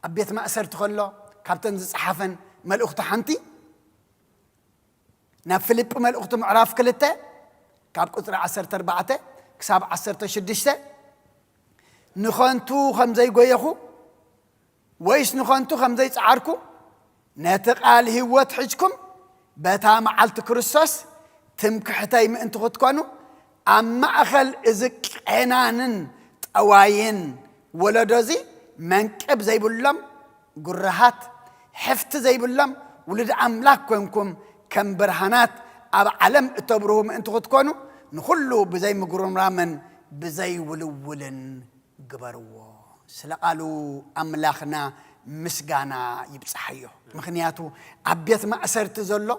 ኣብ ቤት ማእሰርቲ ከሎ ካብተን ዝጸሓፈን መልእኽቱ ሓንቲ፣ ናብ ፊልጲ መልእኽቱ ምዕራፍ ክልተ ካብ ቁጽሪ ዓሰርተ ኣርባዕተ ክሳብ ዓሰርተ ሽዱሽተ፣ ንኸንቱ ከም ዘይጎየኹ ወይስ ንኸንቱ ከም ዘይጸዓርኩ፣ ነቲ ቃል ህይወት ሒዝኩም በታ መዓልቲ ክርስቶስ ትምክሕተይ ምእንቲ ክትኮኑ፣ ኣብ ማእከል እዚ ቄናንን ጠዋይን ወለዶ እዚ መንቅብ ዘይብሎም ጉራሃት፣ ሕፍቲ ዘይብሎም ውሉድ ኣምላኽ ኮንኩም፣ ከም ብርሃናት ኣብ ዓለም እተብርሁ ምእንቲ ክትኮኑ፣ ንኹሉ ብዘይ ምጉርምራምን ብዘይ ውልውልን ግበርዎ። ስለ ቃሉ ኣምላኽና ምስጋና ይብጽሓዮ። ምኽንያቱ ኣብ ቤት ማእሰርቲ ዘሎ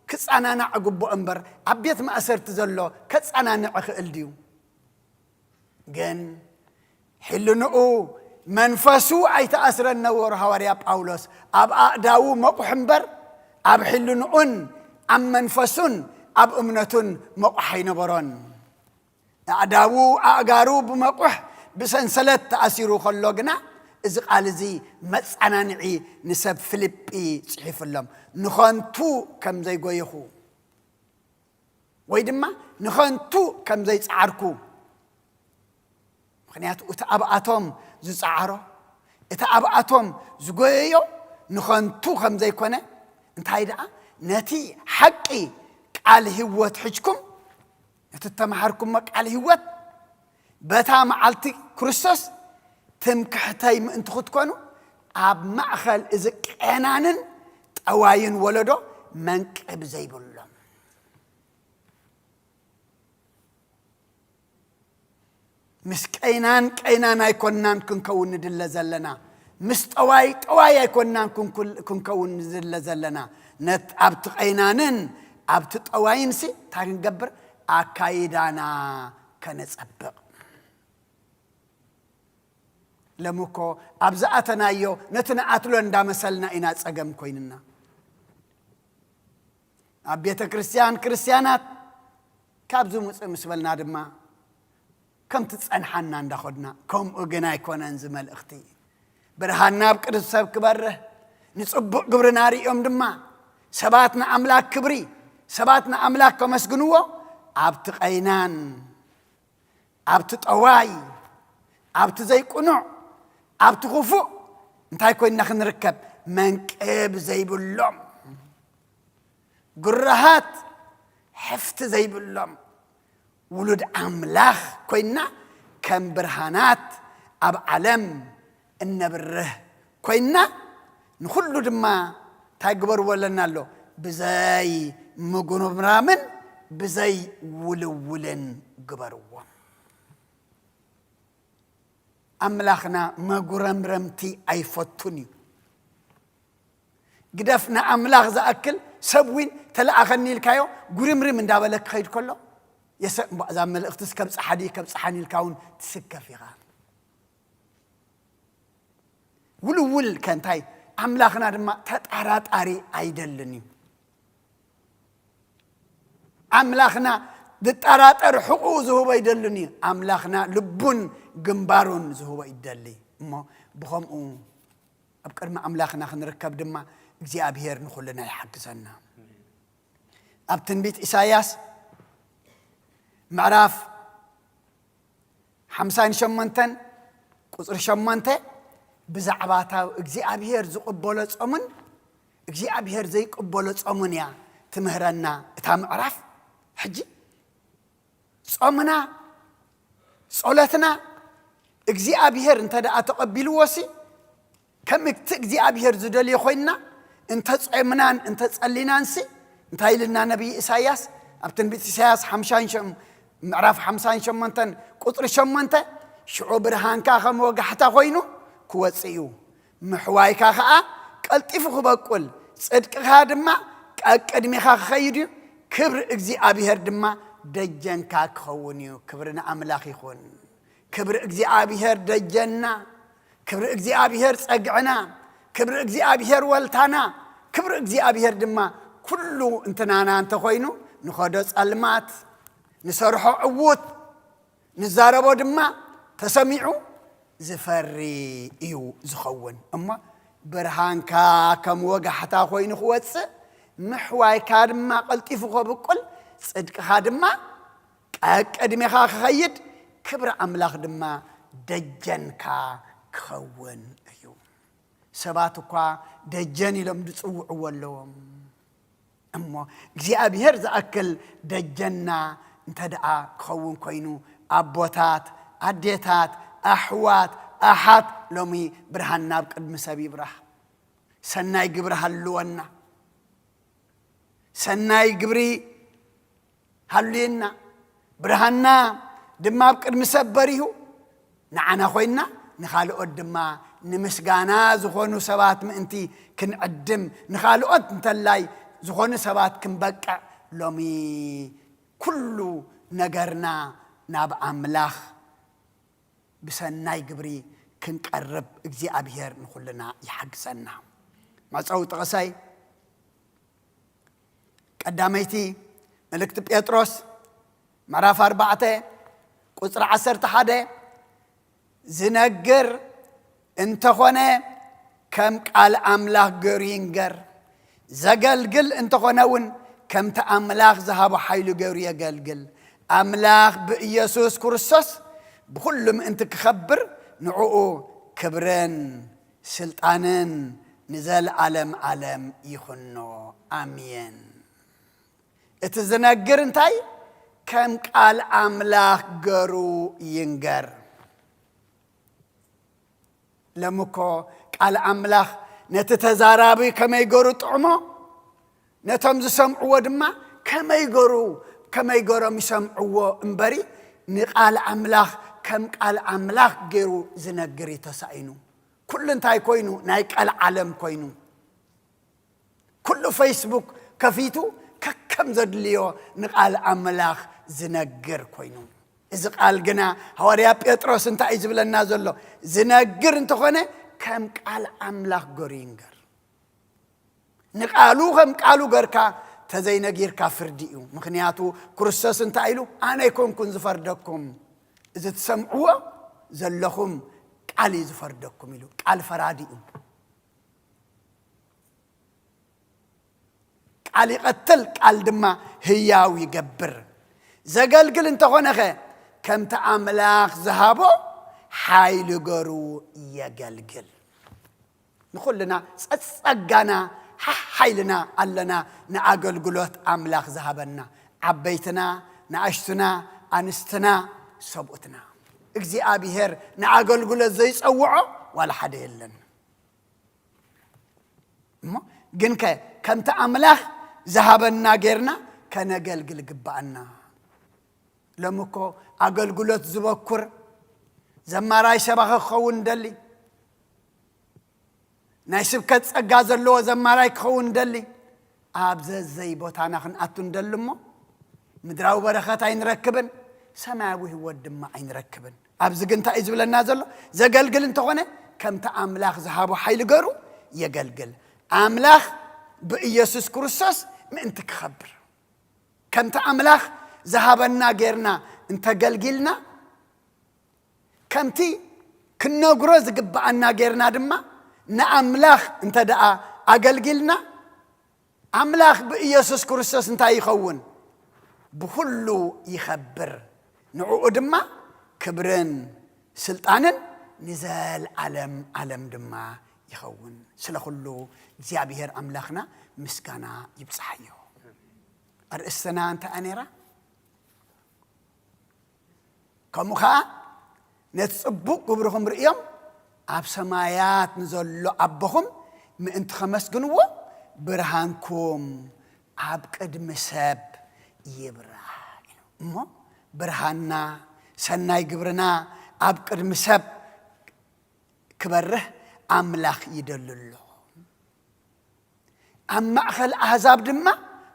ክጸናናዕ ግቡእ እምበር፣ ኣብ ቤት ማእሰርቲ ዘሎ ከጸናንዕ ክእል ድዩ? ግን ሕልንኡ መንፈሱ ኣይተኣስረን ነበሩ። ሃዋርያ ጳውሎስ ኣብ ኣእዳዉ መቑሕ እምበር፣ ኣብ ሕልንኡን ኣብ መንፈሱን ኣብ እምነቱን መቑሕ ኣይነበሮን። ኣእዳዉ ኣእጋሩ ብመቑሕ ብሰንሰለት ተኣሲሩ ከሎ ግና፣ እዚ ቃል እዚ መጸናንዒ ንሰብ ፊልጲ ጽሒፉሎም። ንኸንቱ ከም ዘይጎየኹ፣ ወይ ድማ ንኸንቱ ከም ዘይጸዓርኩ። ምኽንያቱ እቲ ኣብኣቶም ዝጸዓሮ፣ እቲ ኣብኣቶም ዝጎየዮ ንኸንቱ ከም ዘይኮነ፣ እንታይ ደኣ፣ ነቲ ሓቂ ቃል ህይወት ሒዝኩም፣ ነቲ እተምሃርኩሞ ቃል ህይወት በታ መዓልቲ ክርስቶስ ትምክሕተይ ምእንቲ ክትኮኑ፣ ኣብ ማእኸል እዚ ቀናንን ጠዋይን ወለዶ መንቅብ ዘይብሎም። ምስ ቀይናን ቀይናን ኣይኮንናን ክንከውን ንድለ ዘለና። ምስ ጠዋይ ጠዋይ ኣይኮንናን ክንኩል-፣ ክንከውን ንድለ ዘለና። ነት-፣ ኣብቲ ቀይናንን ኣብቲ ጠዋይንሲ እንታይ ክንገብር? ኣካይዳና ከነጸብቕ። ሎሚ እኮ ኣብ ዝኣተናዮ ነቲ ንኣትሎ እንዳመሰልና ኢና ጸገም ኮይንና። ኣብ ቤተ ክርስቲያን ክርስቲያናት ካብዚ ምጽእ ምስ በልና ድማ ከምቲ ጸንሓና እንዳኸድና፣ ከምኡ ግን ኣይኮነን እዚ መልእኽቲ። ብርሃንና ኣብ ቅዱስ ሰብ ክበርህ፣ ንጽቡቕ ግብርና ርእዮም ድማ ሰባት ንኣምላክ ክብሪ፣ ሰባት ንኣምላክ ከመስግንዎ ኣብቲ ቀይናን ኣብቲ ጠዋይ፣ ኣብቲ ዘይቅኑዕ፣ ኣብቲ ክፉእ እንታይ ኮይንና ክንርከብ? መንቅብ ዘይብሎም፣ ግሩሃት፣ ሕፍቲ ዘይብሎም ውሉድ ኣምላኽ ኮይንና፣ ከም ብርሃናት ኣብ ዓለም እነብርህ ኮይንና፣ ንኹሉ ድማ እንታይ ግበርዎ ኣለና ኣሎ? ብዘይ ምጉርምራምን ብዘይ ውልውልን ግበርዎም። ኣምላኽና መጉረምረምቲ ኣይፈቱን እዩ። ግደፍ ንኣምላኽ ዝኣክል ሰብ ውን ተለኣኸኒ ኢልካዮ ጉርምርም እንዳበለ ክኸይድ ከሎ፣ የሰ-፣ እዛ መልእኽትስ ከብጽሓ ድዩ ከብጽሓን ኢልካ እውን ትስከፍ ኢኻ። ውልውል ከ እንታይ? ኣምላኽና ድማ ተጠራጣሪ ኣይደልን እዩ። ኣምላኽና ዝጠራጠር ሕቑኡ ዝህቦ ኣይደልን እዩ። ኣምላኽና ልቡን ግንባሩን ዝህቦ ይደሊ። እሞ ብኸምኡ ኣብ ቅድሚ ኣምላኽና ክንርከብ ድማ እግዚኣብሔር ንኹልና ይሓግዘና። ኣብ ትንቢት ኢሳይያስ ምዕራፍ ሓምሳን ሸሞንተን ቁጽሪ ሸሞንተ ብዛዕባ እታ እግዚኣብሔር ዝቕበሎ ጾምን እግዚኣብሔር ዘይቅበሎ ጾምን እያ ትምህረና እታ ምዕራፍ። ሕጂ ጾምና፣ ጸሎትና እግዚኣብሔር እንተ ደኣ ተቐቢልዎሲ፣ ከም እቲ እግዚኣብሔር ዝደልዮ ኮይንና እንተ ጾምናን እንተ ጸሊናንሲ፣ እንታይ ኢልና ነቢይ ኢሳይያስ ኣብ ትንቢት ኢሳይያስ ሓምሳን ሸም-፣ ምዕራፍ ሓምሳን ሸሞንተን ቁጽሪ ሸሞንተ፣ "ሽዑ ብርሃንካ ከም ወጋሕታ ኮይኑ ክወጽእ እዩ፣ ምሕዋይካ ኸኣ ቀልጢፉ ክበቁል፣ ጽድቅኻ ድማ ቀቅድሜኻ ክኸይድ እዩ፣ ክብሪ እግዚኣብሔር ድማ ደጀንካ ክኸውን እዩ።" ክብሪ ንኣምላኽ ይኹን። ክብሪ እግዚኣብሔር ደጀንና፣ ክብሪ እግዚኣብሔር ጸግዕና፣ ክብሪ እግዚኣብሔር ወልታና፣ ክብሪ እግዚኣብሔር ድማ ኩሉ እንትናና እንተኾይኑ፣ ንኸዶ ጸልማት፣ ንሰርሖ ዕዉት፣ ንዛረቦ ድማ ተሰሚዑ ዝፈሪ እዩ ዝኸውን። እሞ ብርሃንካ ከም ወጋሕታ ኮይኑ ክወጽእ፣ ምሕዋይካ ድማ ቀልጢፉ ከብቁል፣ ጽድቅኻ ድማ ቀቅድሜኻ ክኸይድ፣ ክብሪ ኣምላኽ ድማ ደጀንካ ክኸውን እዩ። ሰባት እኳ ደጀን ኢሎም ዝጽውዕዎ ኣለዎም። እሞ እግዚኣብሔር ዝኣክል ደጀንና እንተ ደኣ ክኸውን ኮይኑ፣ ኣቦታት፣ ኣዴታት፣ ኣሕዋት፣ ኣሓት፣ ሎሚ ብርሃንና ኣብ ቅድሚ ሰብ ይብራህ። ሰናይ ግብሪ ሃልወና። ሰናይ ግብሪ ሃልዩና፣ ብርሃንና ድማ ኣብ ቅድሚ ሰብ በሪሁ፣ ንዓና ኮይንና፣ ንኻልኦት ድማ ንምስጋና ዝኾኑ ሰባት ምእንቲ ክንዕድም፣ ንኻልኦት እንተላይ ዝኾኑ ሰባት ክንበቅዕ፣ ሎሚ ኩሉ ነገርና ናብ ኣምላኽ ብሰናይ ግብሪ ክንቀርብ እግዚኣብሔር ንኹልና ይሓግዘና። መዕጸዊ ጥቕሰይ ቀዳመይቲ መልእክቲ ጴጥሮስ ምዕራፍ ኣርባዕተ ቁጽሪ ዓሰርተ ሓደ፣ "ዝነግር እንተኾነ ከም ቃል ኣምላኽ ገይሩ ይንገር፣ ዘገልግል እንተኾነ እውን ከምቲ ኣምላኽ ዝሃቦ ሓይሉ ገይሩ የገልግል። ኣምላኽ ብኢየሱስ ክርስቶስ ብኹሉ ምእንቲ ክኸብር ንዕኡ ክብርን ስልጣንን ንዘለዓለም ዓለም ይኹኖ። ኣሜን።" እቲ ዝነግር እንታይ? ከም ቃል ኣምላኽ ገሩ ይንገር። ሎሚ እኮ ቃል ኣምላኽ ነቲ ተዛራቢ ከመይ ገሩ ጥዕሞ፣ ነቶም ዝሰምዕዎ ድማ ከመይ ገሩ፣ ከመይ ገሮም ይሰምዕዎ እምበሪ፣ ንቃል ኣምላኽ ከም ቃል ኣምላኽ ገሩ ዝነግር እዩ ተሳኢኑ። ኩሉ እንታይ ኮይኑ? ናይ ቃል ዓለም ኮይኑ። ኩሉ ፌስቡክ ከፊቱ ከከም ዘድልዮ ንቃል ኣምላኽ ዝነግር ኮይኑ። እዚ ቃል ግና ሃዋርያ ጴጥሮስ እንታይ እዩ ዝብለና ዘሎ? ዝነግር እንተኾነ ከም ቃል ኣምላኽ ገሩ ይንገር። ንቃሉ ከም ቃሉ ገርካ ተዘይነጊርካ ፍርዲ እዩ። ምኽንያቱ ክርስቶስ እንታይ ኢሉ? ኣነ ኣይኮንኩን ዝፈርደኩም፣ እዚ ትሰምዕዎ ዘለኹም ቃል እዩ ዝፈርደኩም ኢሉ። ቃል ፈራዲ እዩ። ቃል ይቐትል፣ ቃል ድማ ህያው ይገብር። ዘገልግል እንተኾነኸ ከምቲ ኣምላኽ ዝሃቦ ሓይሊ ገሩ የገልግል። ንኹልና ጸጸጋና ሓ-፣ ሓይልና ኣለና ንኣገልግሎት ኣምላኽ ዝሃበና። ዓበይትና፣ ንኣሽቱና፣ ኣንስትና፣ ሰብኡትና። እግዚኣብሔር ንኣገልግሎት ዘይጸውዖ ዋላ ሓደ የለን። እሞ ግንከ ከምቲ ኣምላኽ ዝሃበና ጌርና ከነገልግል ግባኣና። ሎሚ እኮ ኣገልግሎት ዝበኩር ዘማራይ ሰባኺ ክኸውን ደሊ፣ ናይ ስብከት ጸጋ ዘለዎ ዘማራይ ክኸውን ደሊ፣ ኣብ ዘዘይ ቦታና ክንኣቱ ንደሊ እሞ ምድራዊ በረኸት ኣይንረክብን፣ ሰማያዊ ህይወት ድማ ኣይንረክብን። ኣብዚ ግን እንታይ እዩ ዝብለና ዘሎ? ዘገልግል እንተኾነ ከምቲ ኣምላኽ ዝሃቦ ሓይሊ ገሩ የገልግል። ኣምላኽ ብኢየሱስ ክርስቶስ ምእንቲ ክኸብር፣ ከምቲ ኣምላኽ ዝሃበና ጌርና እንተገልጊልና፣ ከምቲ ክንነግሮ ዝግብኣና ጌርና ድማ ንኣምላኽ እንተ ደኣ ኣገልጊልና፣ ኣምላኽ ብኢየሱስ ክርስቶስ እንታይ ይኸውን? ብኹሉ ይኸብር። ንዕኡ ድማ ክብርን ስልጣንን ንዘለዓለም ዓለም ድማ ይኸውን። ስለ ኩሉ እግዚኣብሔር ኣምላኽና ምስጋና ይብጽሓዮ። ኣርእስትና እንታይ እያ ነይራ? ከምኡ ኸኣ ነቲ ጽቡቕ ግብርኹም ርእዮም ኣብ ሰማያት ንዘሎ ኣቦኹም ምእንቲ ኸመስግንዎ ብርሃንኩም ኣብ ቅድሚ ሰብ ይብራህ ኢሉ። እሞ ብርሃንና፣ ሰናይ ግብርና ኣብ ቅድሚ ሰብ ክበርህ ኣምላኽ ይደሊ ኣሎ። ኣብ ማእኸል ኣህዛብ ድማ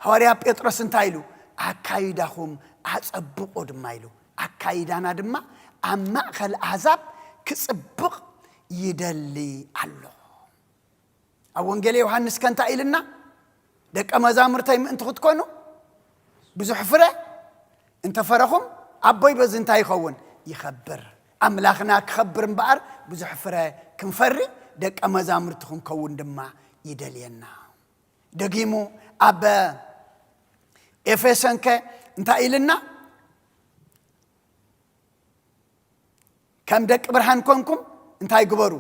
ሃዋርያ ጴጥሮስ እንታይ ኢሉ? ኣካይዳኹም ኣጸብቑ ድማ ኢሉ። ኣካይዳና ድማ ኣብ ማእኸል ኣህዛብ ክጽብቕ ይደሊ ኣሎ። ኣብ ወንጌል ዮሃንስ ከ እንታይ ኢልና? ደቀ መዛሙርተይ ምእንቲ ክትኮኑ ብዙሕ ፍረ እንተ ፈረኹም ኣቦይ በዚ እንታይ ይኸውን? ይኸብር። ኣምላኽና ክኸብር እምበኣር ብዙሕ ፍረ ክንፈሪ ደቀ መዛሙርቲ ክንከውን ድማ ይደልየና። ደጊሙ ኣብ ኤፌሶን ከ እንታይ ኢልና? ከም ደቂ ብርሃን ኮንኩም እንታይ ግበሩ?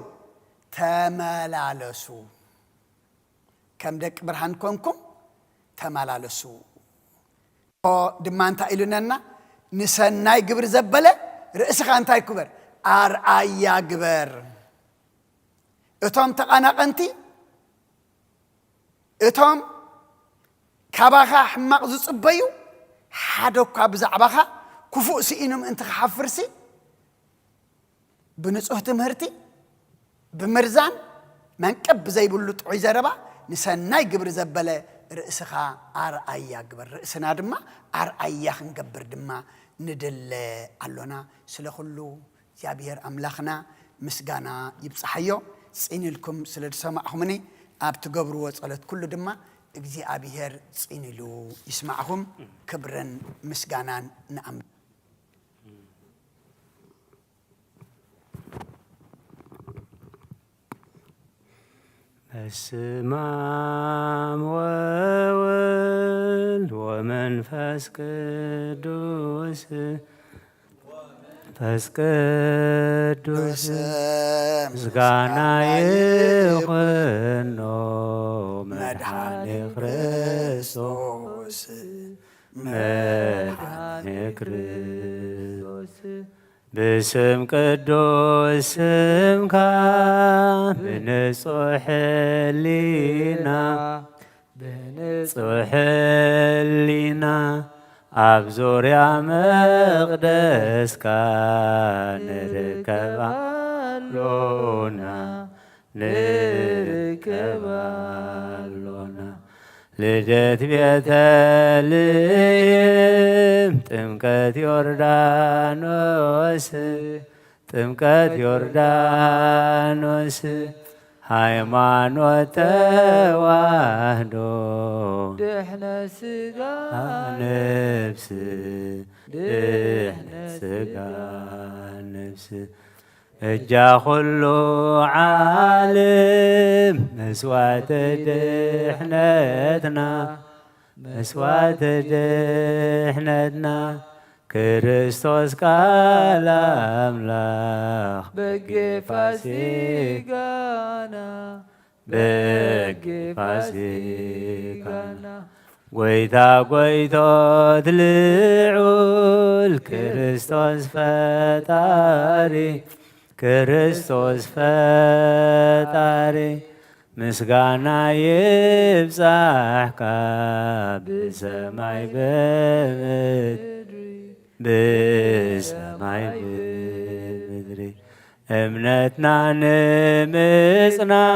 ተመላለሱ። ከም ደቂ ብርሃን ኮንኩም ተመላለሱ። እሞ ድማ እንታይ ኢሉነና? ንሰናይ ግብሪ ዘበለ ርእስኻ እንታይ ክበር? ኣርኣያ ግበር። እቶም ተቐናቐንቲ፣ እቶም ካባኻ ሕማቕ ዝጽበዩ፣ ሓደ እኳ ብዛዕባኻ ክፉእ ስኢኑ ምእንቲ ክሓፍርሲ፣ ብንጹህ ትምህርቲ፣ ብምርዛን፣ መንቀብ ብዘይብሉ ጥዑይ ዘረባ፣ ንሰናይ ግብሪ ዘበለ ርእስኻ ኣርኣያ ግበር። ርእስና ድማ ኣርኣያ ክንገብር ድማ ንድለ ኣሎና። ስለ ኩሉ እግዚኣብሔር ኣምላኽና ምስጋና ይብጽሓዮ። ጽን ኢልኩም ስለ ዝሰማዕኹምኒ፣ ኣብ ትገብርዎ ጸሎት ኩሉ ድማ እግዚኣብሔር ጽን ኢሉ ይስማዕኹም። ክብርን ምስጋናን ንኣምላኽ። በስመ አብ ወወልድ ወመንፈስ ቅዱስ። መንፈስ ቅዱስ ምስጋና ይኹኖ መድኃኔ ክርስቶስ መድኃኔ ንክርስቶስ። ብስም ቅዱስ ስምካ ብንጹሕ ሕሊና፣ ብንጹሕ ሕሊና ኣብ ዙርያ መቕደስካ ንርከብ ኣሎና፣ ንርከብ ኣሎና። ልደት ቤተልሔም፣ ጥምቀት ዮርዳኖስ፣ ጥምቀት ዮርዳኖስ፣ ሃይማኖት ተዋህዶ፣ ድሕነት ስጋ ነፍስ፣ ድሕነት ስጋ ነፍስ። እጃ ኩሉ ዓለም መስዋዕቲ ድሕነትና፣ መስዋዕቲ ድሕነትና፣ ክርስቶስ ቃል ኣምላኽ በጌ ፋሲካና፣ በጌ ፋሲካና። ጎይታ ጎይቶት ልዑል ክርስቶስ ፈጣሪ፣ ክርስቶስ ፈጣሪ፣ ምስጋና ይብጻሕካ ብሰማይ ብምድሪ፣ ብሰማይ ብምድሪ። እምነትና ንምጽናዕ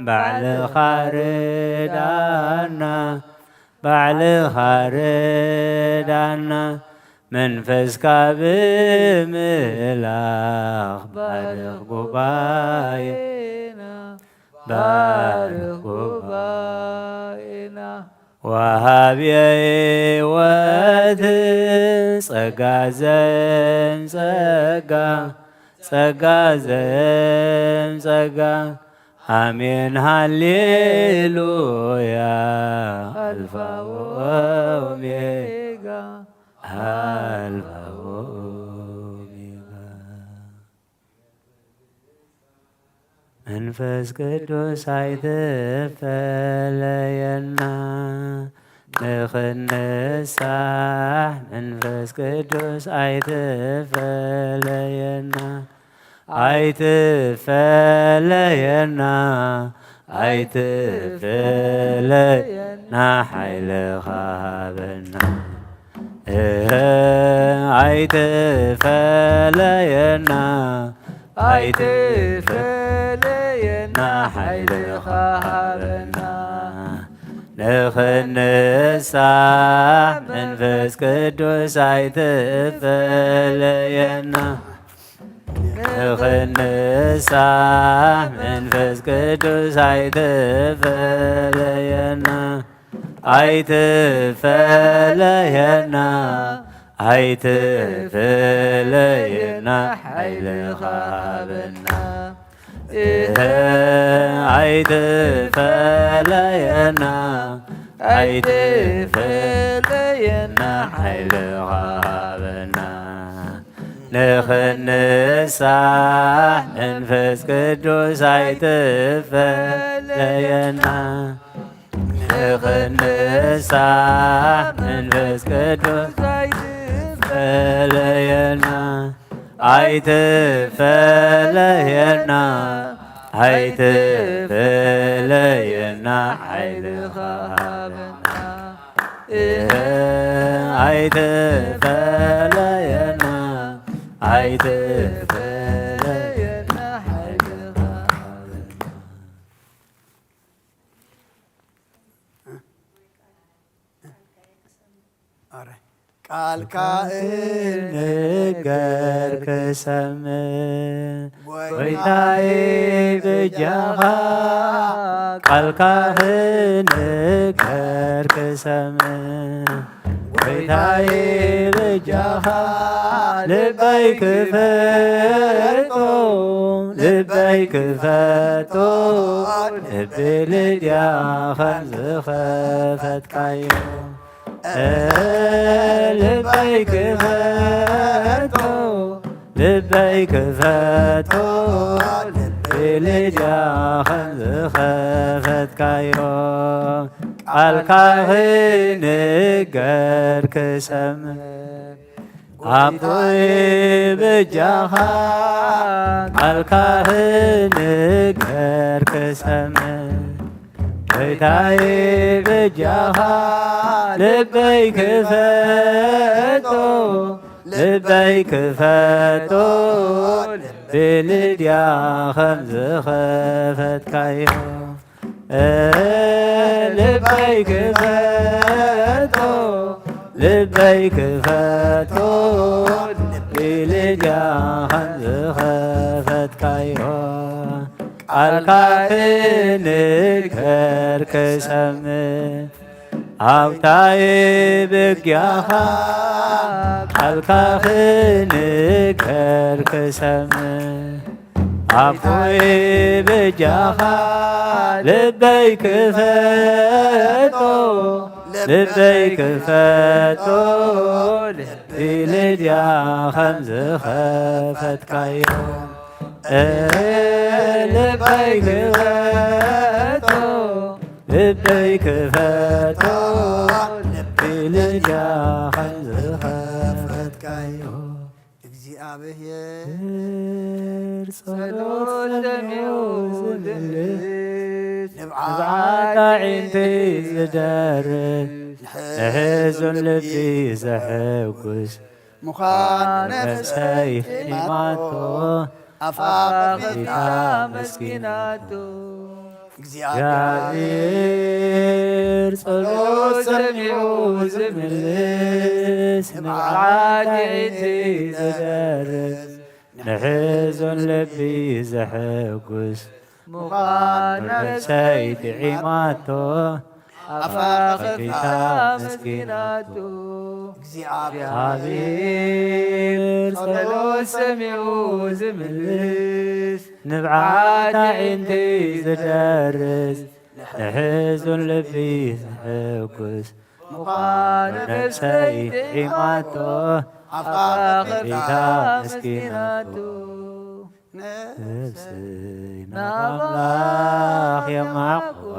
ባዕልኻ ርዳና፣ ባዕልኻ ርዳና። መንፈስካ ብምልኣኽ ባርኽ ጉባኤና፣ ባርኽ ጉባኤና። ወሃቢ ሕይወት ጸጋ ዘም ጸጋ፣ ጸጋ ዘም ጸጋ። ኣሜን ሃሌሉያ። ኣልፋ ወኦሜጋ፣ ኣልፋ ወኦሜጋ። መንፈስ ቅዱስ ኣይትፈለየና፣ ንኽንሳሕ መንፈስ ቅዱስ ኣይትፈለየና፣ ኣይትፈለየና፣ ኣይትፈለየና፣ ሓይልኻ ሃበና። እህ፣ ኣይትፈለየና፣ ኣይትፈለየና፣ ሓይልኻ ሃበና። ንኽንሳሕ መንፈስ ቅዱስ ኣይትፈለየና። ንኽንሳሕ መንፈስ ቅዱስ ኣይትፈለየና፣ ኣይትፈለየና፣ ኣይትፈለየና፣ ሓይልኻ ሃበና። እህ፣ ኣይትፈለየና፣ ኣይትፈለየና፣ ሓይልኻ ሃበና። ንኽንሳሕ መንፈስ ቅዱስ ኣይትፈለየና። ንኽንሳሕ መንፈስ ቅዱስ ኣይትፈለየና። ኣይትፈለየና፣ ኣይትፈለየና፣ ሓይልኻ ሃበና። እህ፣ ኣይትፈለየና፣ ኣይትፈለየና፣ ሓይልኻ ሃበና። ቃልካ እንገር ክሰምዕ፣ ጎይታዬ በጃኻ፣ ቃልካ እንገር ክሰምዕ፣ ጎይታዬ በጃኻ፣ ልበይ ክፈቶ፣ ልበይ ክፈቶ፣ ልቢ ልድያ ከም ዝኸፈትካዮ። ልበይ ክፈቶ፣ ልበይ ክፈቶ፣ ልቢ ልድያ ከም ዝኸፈትካዮ፣ ቃልካ ክንገር ክሰምዕ፣ ኣቦይ በጃኻ ቃልካ ክንገር ክሰምዕ፣ ጎይታዬ በጃኻ ልበይ ክፈቶ፣ ልበይ ክፈቶ፣ ልቢ ልድያ ከም ዝኸፈትካዮ። ልበይ ክፈቶ፣ ልበይ ክፈቶ፣ ልቢ ልድያ ከም ዝኸፈትካዮ፣ ቃልካ ክንገር ክሰምዕ፣ ኣብታይ በጃኻ ቃልካ ክንገር ክሰምዕ፣ ኣቦይ በጃኻ ልበይ ክፈቶ፣ ልበይ ክፈቶ፣ ልቢ ልድያ ከም ዝኸፈትካዮ። ልበይ ክፈቶ፣ ልበይ ክፈቶ፣ ልቢ ልድያ ከም ዝኸፈትካዮ። እግዚኣብሔር ጸሎት ሰሚዑ ዝምልስ፣ ንብዓት ኣዒንቲ ዝደርስ፣ ንሕዙን ልቢ ዘሐጉስ፣ ምዃን ነፍሰይ ሒማቶ፣ ኣፋ ከፊታ ኣመስጊናቶ። እግዚኣብሔር ጸሎት ሰሚዑ ዝምልስ፣ ንብዓት ኣዒንቲ ዝደርስ፣ ንሕዙን ልቢ ዘሐጉስ፣ ምዃን ነፍሰይ ጥዒማቶ፣ ኣፋ ከፊታ ኣመስጊናቶ። እግዚኣብሔር ጸሎት ሰሚዑ ዝምልስ፣ ንብዓት ኣዒንቲ ዝደርስ፣ ንሕዙን ልቢ ዘሐጉስ፣ ምዃን ነፍሰይ ጥዒማቶ፣ ኣፋ ከፊታ ኣመስጊናቶ። ነፍሰይ ናብ ኣምላኽ የማዕቁባ፣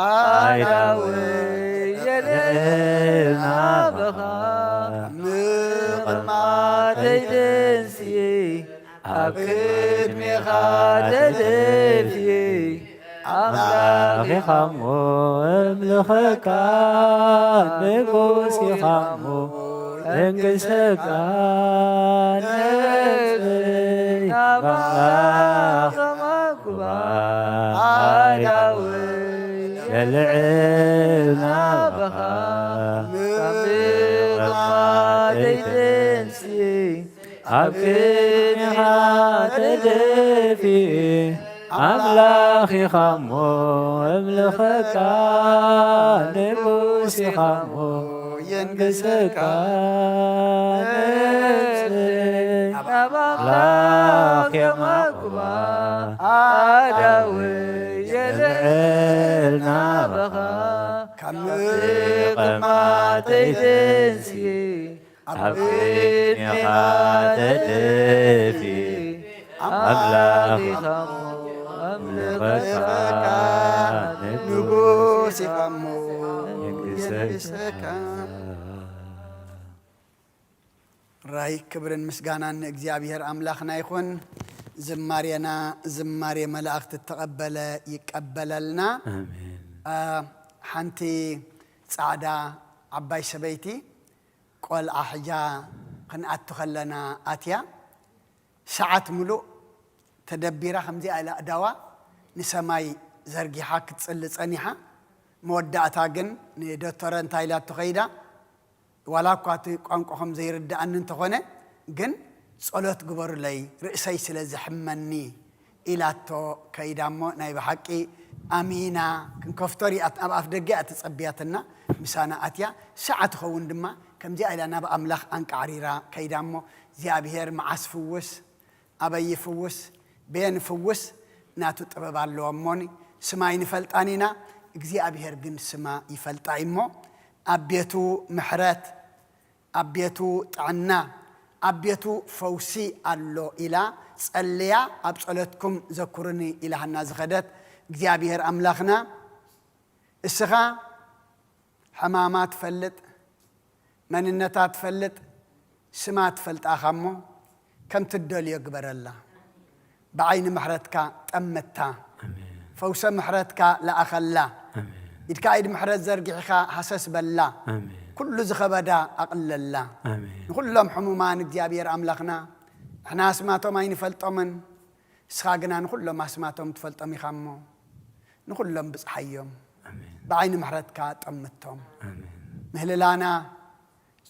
ኣእዳወይ የልዕል ናባኻ። ምቕማተይ ተንስየ፣ ኣብ ቅድሜኻ ተደፍየ፣ ኣምላኽ ኢኻ እሞ እምልኸካ፣ ንጉስ ኢኻ እሞ እንግሰካ። ነፍሰይ ናባኻ የልዕል ናባኻ። ካብ ምቕማተይ ተንስየ፣ ኣብ ቅድሜኻ ተደፊ፣ ኣምላኽ ኢኻ እሞ እምልኸካ፣ ንጉስ ኢኻ እሞ የንግሰካ። ነፍሰይ ናብ ኣምላኽ የማዕቁባ፣ ኣእዳወይ የልዕል ናባኻ። ካብ ምቕማተይ ተንስየ፣ ኣብ ቅድሜኻ ተደፊ፣ ኣምላኽ ኢኻ እሞ ኣምልኸካ፣ ንጉስ ኢኻ እሞ የንግሰካ። ራይ ክብርን ምስጋናን ንእግዚኣብሔር ኣምላኽና ይኹን። ዝማሬና ዝማሬ መላእኽቲ እተቐበለ ይቀበለልና። ኣሜን። አ፣ ሓንቲ ጻዕዳ ዓባይ ሰበይቲ ቆልዓ ሕጃ ክንኣቱ ከለና ኣትያ፣ ሰዓት ምሉእ ተደቢራ ከምዚኣ ኢላ ኣእዳዋ ንሰማይ ዘርጊሓ ክትጽሊ ጸኒሓ። መወዳእታ ግን ንዶክተረ እንታይ ኢላቶ ከይዳ፣ ዋላ እኳ እቲ ቋንቋኹም ዘይርድኣኒ እንተኾነ፣ ግን ጸሎት ግበሩለይ፣ ርእሰይ ስለ ዘሕመኒ ኢላቶ ከይዳ እሞ፣ ናይ ብሓቂ ኣሚና ክንከፍቶ ሪኣ፣ ኣብ ኣፍ ደገ እያ ተጸብያትና፣ ምሳና ኣትያ። ሰዓት ትኸውን ድማ ከምዚኣ ኢላ ናብ ኣምላኽ ኣንቃዕሪራ ከይዳ እሞ፣ እግዚኣብሔር መዓስ ፍውስ፣ ኣበይ ይፍውስ፣ በየን ይፍውስ፣ ናቱ ጥበብ ኣለዎ እሞኒ፣ ስማ ኣይንፈልጣን ኢና፣ እግዚኣብሔር ግን ስማ ይፈልጣ እዩ እሞ፣ ኣብ ቤቱ ምሕረት፣ ኣብ ቤቱ ጥዕና፣ ኣብ ቤቱ ፈውሲ ኣሎ ኢላ ጸልያ፣ ኣብ ጸሎትኩም ዘኩርኒ ኢላሃና ዝኸደት እግዚኣብሔር ኣምላኽና፣ እስኻ ሕማማ ትፈልጥ፣ መንነታ ትፈልጥ፣ ስማ ትፈልጣኻ እሞ፣ ከምቲ ትደልዮ ግበረላ። ብዓይኒ ምሕረትካ ጠምታ። ኣሜን። ፈውሰ ምሕረትካ ለኣኸላ። ኣሜን። ኢድካ ኢድ ምሕረት ዘርጊሕኻ ሃሰስ በላ። ኣሜን። ኩሉ ዝኸበዳ ኣቕለላ። ኣሜን። ንኹሎም ሕሙማን እግዚኣብሔር ኣምላኽና፣ ንሕና ኣስማቶም ኣይንፈልጦምን፣ ንስኻ ግና ንኹሎም ኣስማቶም ትፈልጦም ኢኻ እሞ፣ ንኹሎም ብጽሓዮም። ኣሜን። ብዓይኒ ምሕረትካ ጠምቶም። ኣሜን። ምህልላና፣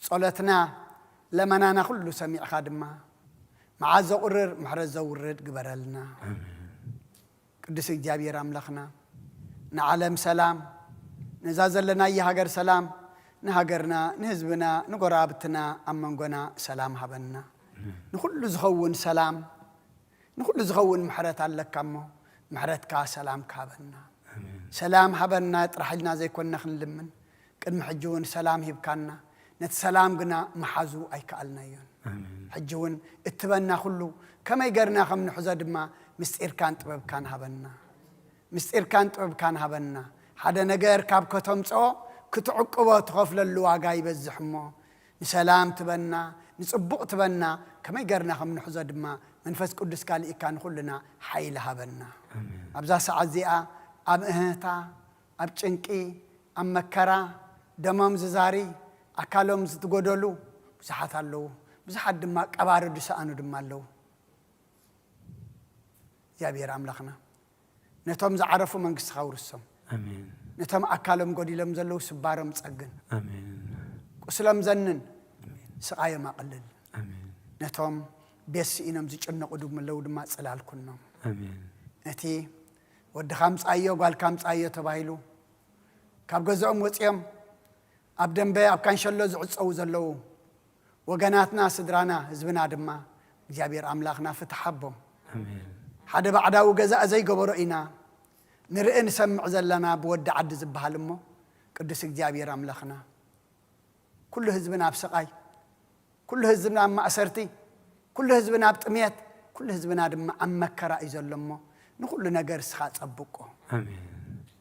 ጸሎትና፣ ለመናና ኩሉ ሰሚዕኻ ድማ፣ መዓት ዘቑርር ምሕረት ዘውርድ ግበረልና። ኣሜን። ቅዱስ እግዚኣብሔር ኣምላኽና፣ ንዓለም ሰላም፣ ነዛ ዘለናያ ሃገር ሰላም፣ ንሃገርና፣ ንህዝብና፣ ንጎረባብትና፣ ኣብ መንጎና ሰላም ሃበና። ኣሜን። ንኹሉ ዝኸውን ሰላም፣ ንኹሉ ዝኸውን ምሕረት ኣለካ እሞ፣ ምሕረትካ ሰላም ሃበና። ኣሜን። ሰላም ሃበና ጥራሕ ኢልና ዘይኮንና ክንልምን፣ ቅድሚ ሕጂ እውን ሰላም ሂብካና፣ ነቲ ሰላም ግና ምሓዙ ኣይከኣልናዮን። ኣሜን። ሕጂ እውን እትበና ኩሉ ከመይ ገርና ከም ንሕዞ ድማ ምስጢርካን ጥበብካን ሃበና። ምስጢርካን ጥበብካን ሃበና። ሓደ ነገር ካብ ከተምጽኦ ክትዕቅቦ ትኸፍለሉ ዋጋ ይበዝሕ እሞ፣ ንሰላም ትበና፣ ንጽቡቕ ትበና፣ ከመይ ገርና ከም ንሕዞ ድማ መንፈስ ቅዱስካ ልኢካ ንኹልና ሓይሊ ሃበና። ኣሜን። ኣብዛ ሰዓት እዚኣ ኣብ እህህታ፣ ኣብ ጭንቂ፣ ኣብ መከራ፣ ደሞም ዝዛሪ፣ ኣካሎም ዝትጎደሉ ብዙሓት ኣለዉ። ብዙሓት ድማ ቀባሪ ዝሰኣኑ ድማ ኣለዉ። እግዚኣብሔር ኣምላኽና፣ ነቶም ዝዓረፉ መንግስትኻ ውርሶም። ኣሜን። ነቶም ኣካሎም ጎዲሎም ዘለዉ ስባሮም ጸግን። ኣሜን። ቁስሎም ዘንን። ኣሜን። ስቓዮም ኣቕልል። ኣሜን። ነቶም ቤት ስኢኖም ዝጭነቑ ድም-፣ ኣለዉ ድማ ጽላል ኩኖም። ኣሜን። ነቲ ወድኻ ምጻዮ፣ ጓልካ ምጻዮ ተባሂሉ ካብ ገዝኦም ወጺኦም ኣብ ደንበ ኣብ ካንሸሎ ዝዕጸዉ ዘለዉ ወገናትና፣ ስድራና፣ ህዝብና ድማ እግዚኣብሔር ኣምላኽና ፍትሕ ሃቦም። ኣሜን። ሓደ ባዕዳዊ ገዛእ ዘይገበሮ ኢና ንርኢ ንሰምዕ ዘለና ብወዲ ዓዲ ዝበሃል እሞ፣ ቅዱስ እግዚኣብሔር ኣምላኽና፣ ኩሉ ህዝብና ኣብ ስቓይ፣ ኩሉ ህዝብና ኣብ ማእሰርቲ፣ ኩሉ ህዝብና ኣብ ጥሜት፣ ኩሉ ህዝብና ድማ ኣብ መከራ እዩ ዘሎ እሞ፣ ንኹሉ ነገር እስኻ ጸብቆ። ኣሜን።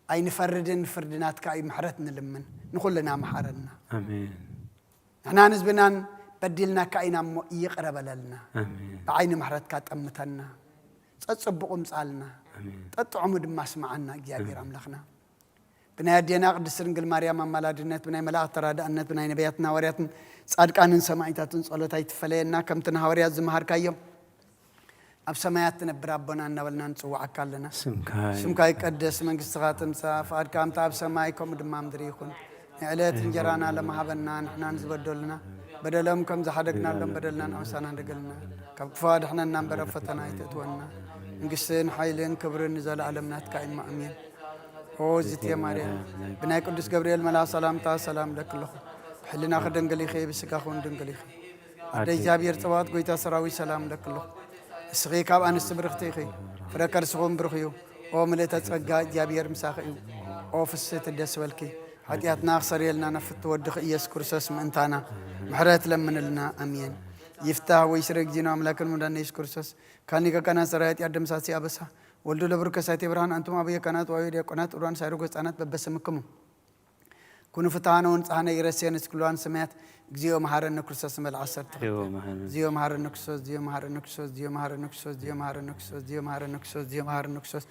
ኣይንፈርድን፣ ፍርዲ ናትካ እዩ፣ ምሕረት ንልምን፣ ንኹልና መሓረና። ኣሜን። ንሕናን ህዝብናን በዲልናካ ኢና እሞ ይቕረ በለልና። ኣሜን። ብዓይኒ ምሕረትካ ጠምተና። ጸጽቡቑ ምጻልና። ኣሜን። ጠጥዑሙ ድማ ስምዓና እግዚኣብሔር ኣሜን። ኣምላኽና። ብናይ ኣዴና ቅድስት ድንግል ማርያም ኣማላድነት፣ ብናይ መላእኽቲ ተራዳእነት፣ ብናይ ነቢያትን ሃዋርያትን ጻድቃንን ሰማዕታትን ጸሎት ኣይትፈለየና። ከምቲ ንሃዋርያት ዝመሃርካዮም፣ ኣብ ሰማያት ትነብር ኣቦና እናበልና ንጽውዓካ ኣለና። ስምካ ስምካ ይቀደስ፣ መንግስትኻ ትምጻእ፣ ፍቓድካ ከምቲ ኣብ ሰማይ ከምኡ ድማ ምድሪ ይኹን። ንዕለት እንጀራና ለመሃበና፣ ንሕናን ዝበደሉና በደሎም ከም ዝሓደግናሎም በደልና ንኣምሳና ንደገልና። ካብ ክፉ ኣድሕነና እምበር ኣብ ፈተና ኣይተእትወና። መንግስትን ሓይልን ክብርን ንዘለኣለም ናትካ እዩ። ኣሜን። ኦ ዝቴ ማርያም፣ ብናይ ቅዱስ ገብርኤል መልኣኽ ሰላምታ ሰላም እለኪ ኣለኹ። ብሕልናኺ ድንግል ኢኺ፣ ብስጋኺ እውን ድንግል ኢኺ። ኣደ እግዚኣብሔር ጸባኦት፣ ጎይታ ሰራዊት፣ ሰላም እለኪ ኣለኹ። ንስኺ ካብ ኣንስቲ ብርኽቲ ኢኺ፣ ፍረ ከርስኺ እውን ብሩኽ እዩ። ኦ ምልእተ ጸጋ፣ እግዚኣብሔር ምሳኺ እዩ። ኦ ፍስህቲ፣ ደስ በልኪ። ሓጢኣትና ክሰርየልና ነፍቲ ወድኺ ኢየሱስ ክርስቶስ ምእንታና ምሕረት ለምንልና። ኣሜን። ይፍታህ ወይስረ እግዚእነ ኣምላክን መድኃኒነ ኢየሱስ ክርስቶስ፣ ካኒ ከካና ሰራይ ኃጢአት ደምሳሲ ኣበሳ፣ ወልዱ ለብሩክ ከሳቴ ብርሃን፣ ኣንቱም ኣበየ ካህናት ወአበየ ዲያቆናት፣ ዑራን ሳይሮ ገጻናት በበስምክሙ። ኩኑ ፍትሐነ ወንጽሐነ ኢረሴነ እስክልዋን ሰማያት። እግዚኦ መሐረነ ክርስቶስ ንበል ዓሰርተ ክልተ። እግዚኦ መሐረነ። እግዚኦ መሐረነ ክርስቶስ፣ እግዚኦ መሐረነ ክርስቶስ፣ እግዚኦ መሐረነ ክርስቶስ፣ እግዚኦ መሐረነ ክርስቶስ፣ እግዚኦ መሐረነ ክርስቶስ፣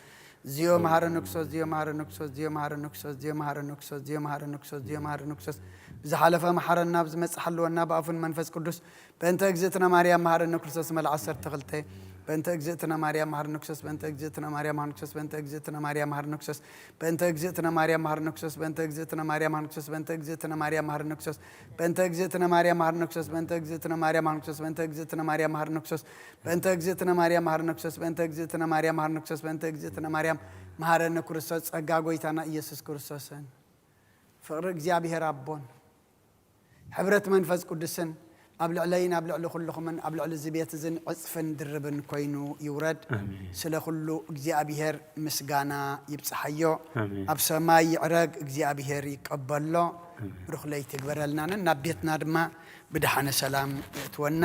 እግዚኦ መሐረነ ክርስቶስ፣ እግዚኦ መሐረነ ክርስቶስ፣ እግዚኦ መሐረነ ክርስቶስ፣ እግዚኦ መሐረነ ክርስቶስ፣ እግዚኦ መሐረነ ክርስቶስ፣ እግዚኦ መሐረነ ክርስቶስ። ብዝሓለፈ መሐረና፣ ብዝመጽእ ሓልወና፣ ብኣፉን መንፈስ ቅዱስ በእንተ እግዝእትነ ማርያም መሐረነ ክርስቶስ መል ዓሰርተ ክልተ። በእንተ እግዝእትነ ማርያም መሐረነ ክርስቶስ፣ በእንተ እግዝእትነ ማርያም መሐረነ ክርስቶስ፣ በእንተ እግዝእትነ ማርያም መሐረነ ክርስቶስ፣ በእንተ እግዝእትነ ማርያም መሐረነ ክርስቶስ፣ በእንተ እግዝእትነ ማርያም መሐረነ ክርስቶስ፣ በእንተ እግዝእትነ ማርያም መሐረነ ክርስቶስ፣ በእንተ እግዝእትነ ማርያም መሐረነ ክርስቶስ፣ በእንተ እግዝእትነ ማርያም መሐረነ ክርስቶስ፣ በእንተ እግዝእትነ ማርያም መሐረነ ክርስቶስ፣ በእንተ እግዝእትነ ማርያም መሐረነ ክርስቶስ፣ በእንተ እግዝእትነ ማርያም መሐረነ ክርስቶስ፣ ጸጋ ጎይታና ኢየሱስ ክርስቶስን ፍቕሪ እግዚኣብሔር ኣቦን ሕብረት መንፈስ ቅዱስን ኣብ ልዕለይን ኣብ ልዕሊ ኩልኹምን ኣብ ልዕሊ እዚ ቤት እዝን ዕጽፍን ድርብን ኮይኑ ይውረድ። ኣሜን። ስለ ኩሉ እግዚኣብሔር ምስጋና ይብጽሓዮ። ኣሜን። ኣብ ሰማይ ይዕረግ፣ እግዚኣብሔር ይቀበሎ። ኣሜን። ብሩኽ ለይቲ ይግበረልና፣ ናብ ቤትና ድማ ብደሓነ ሰላም የእትወና።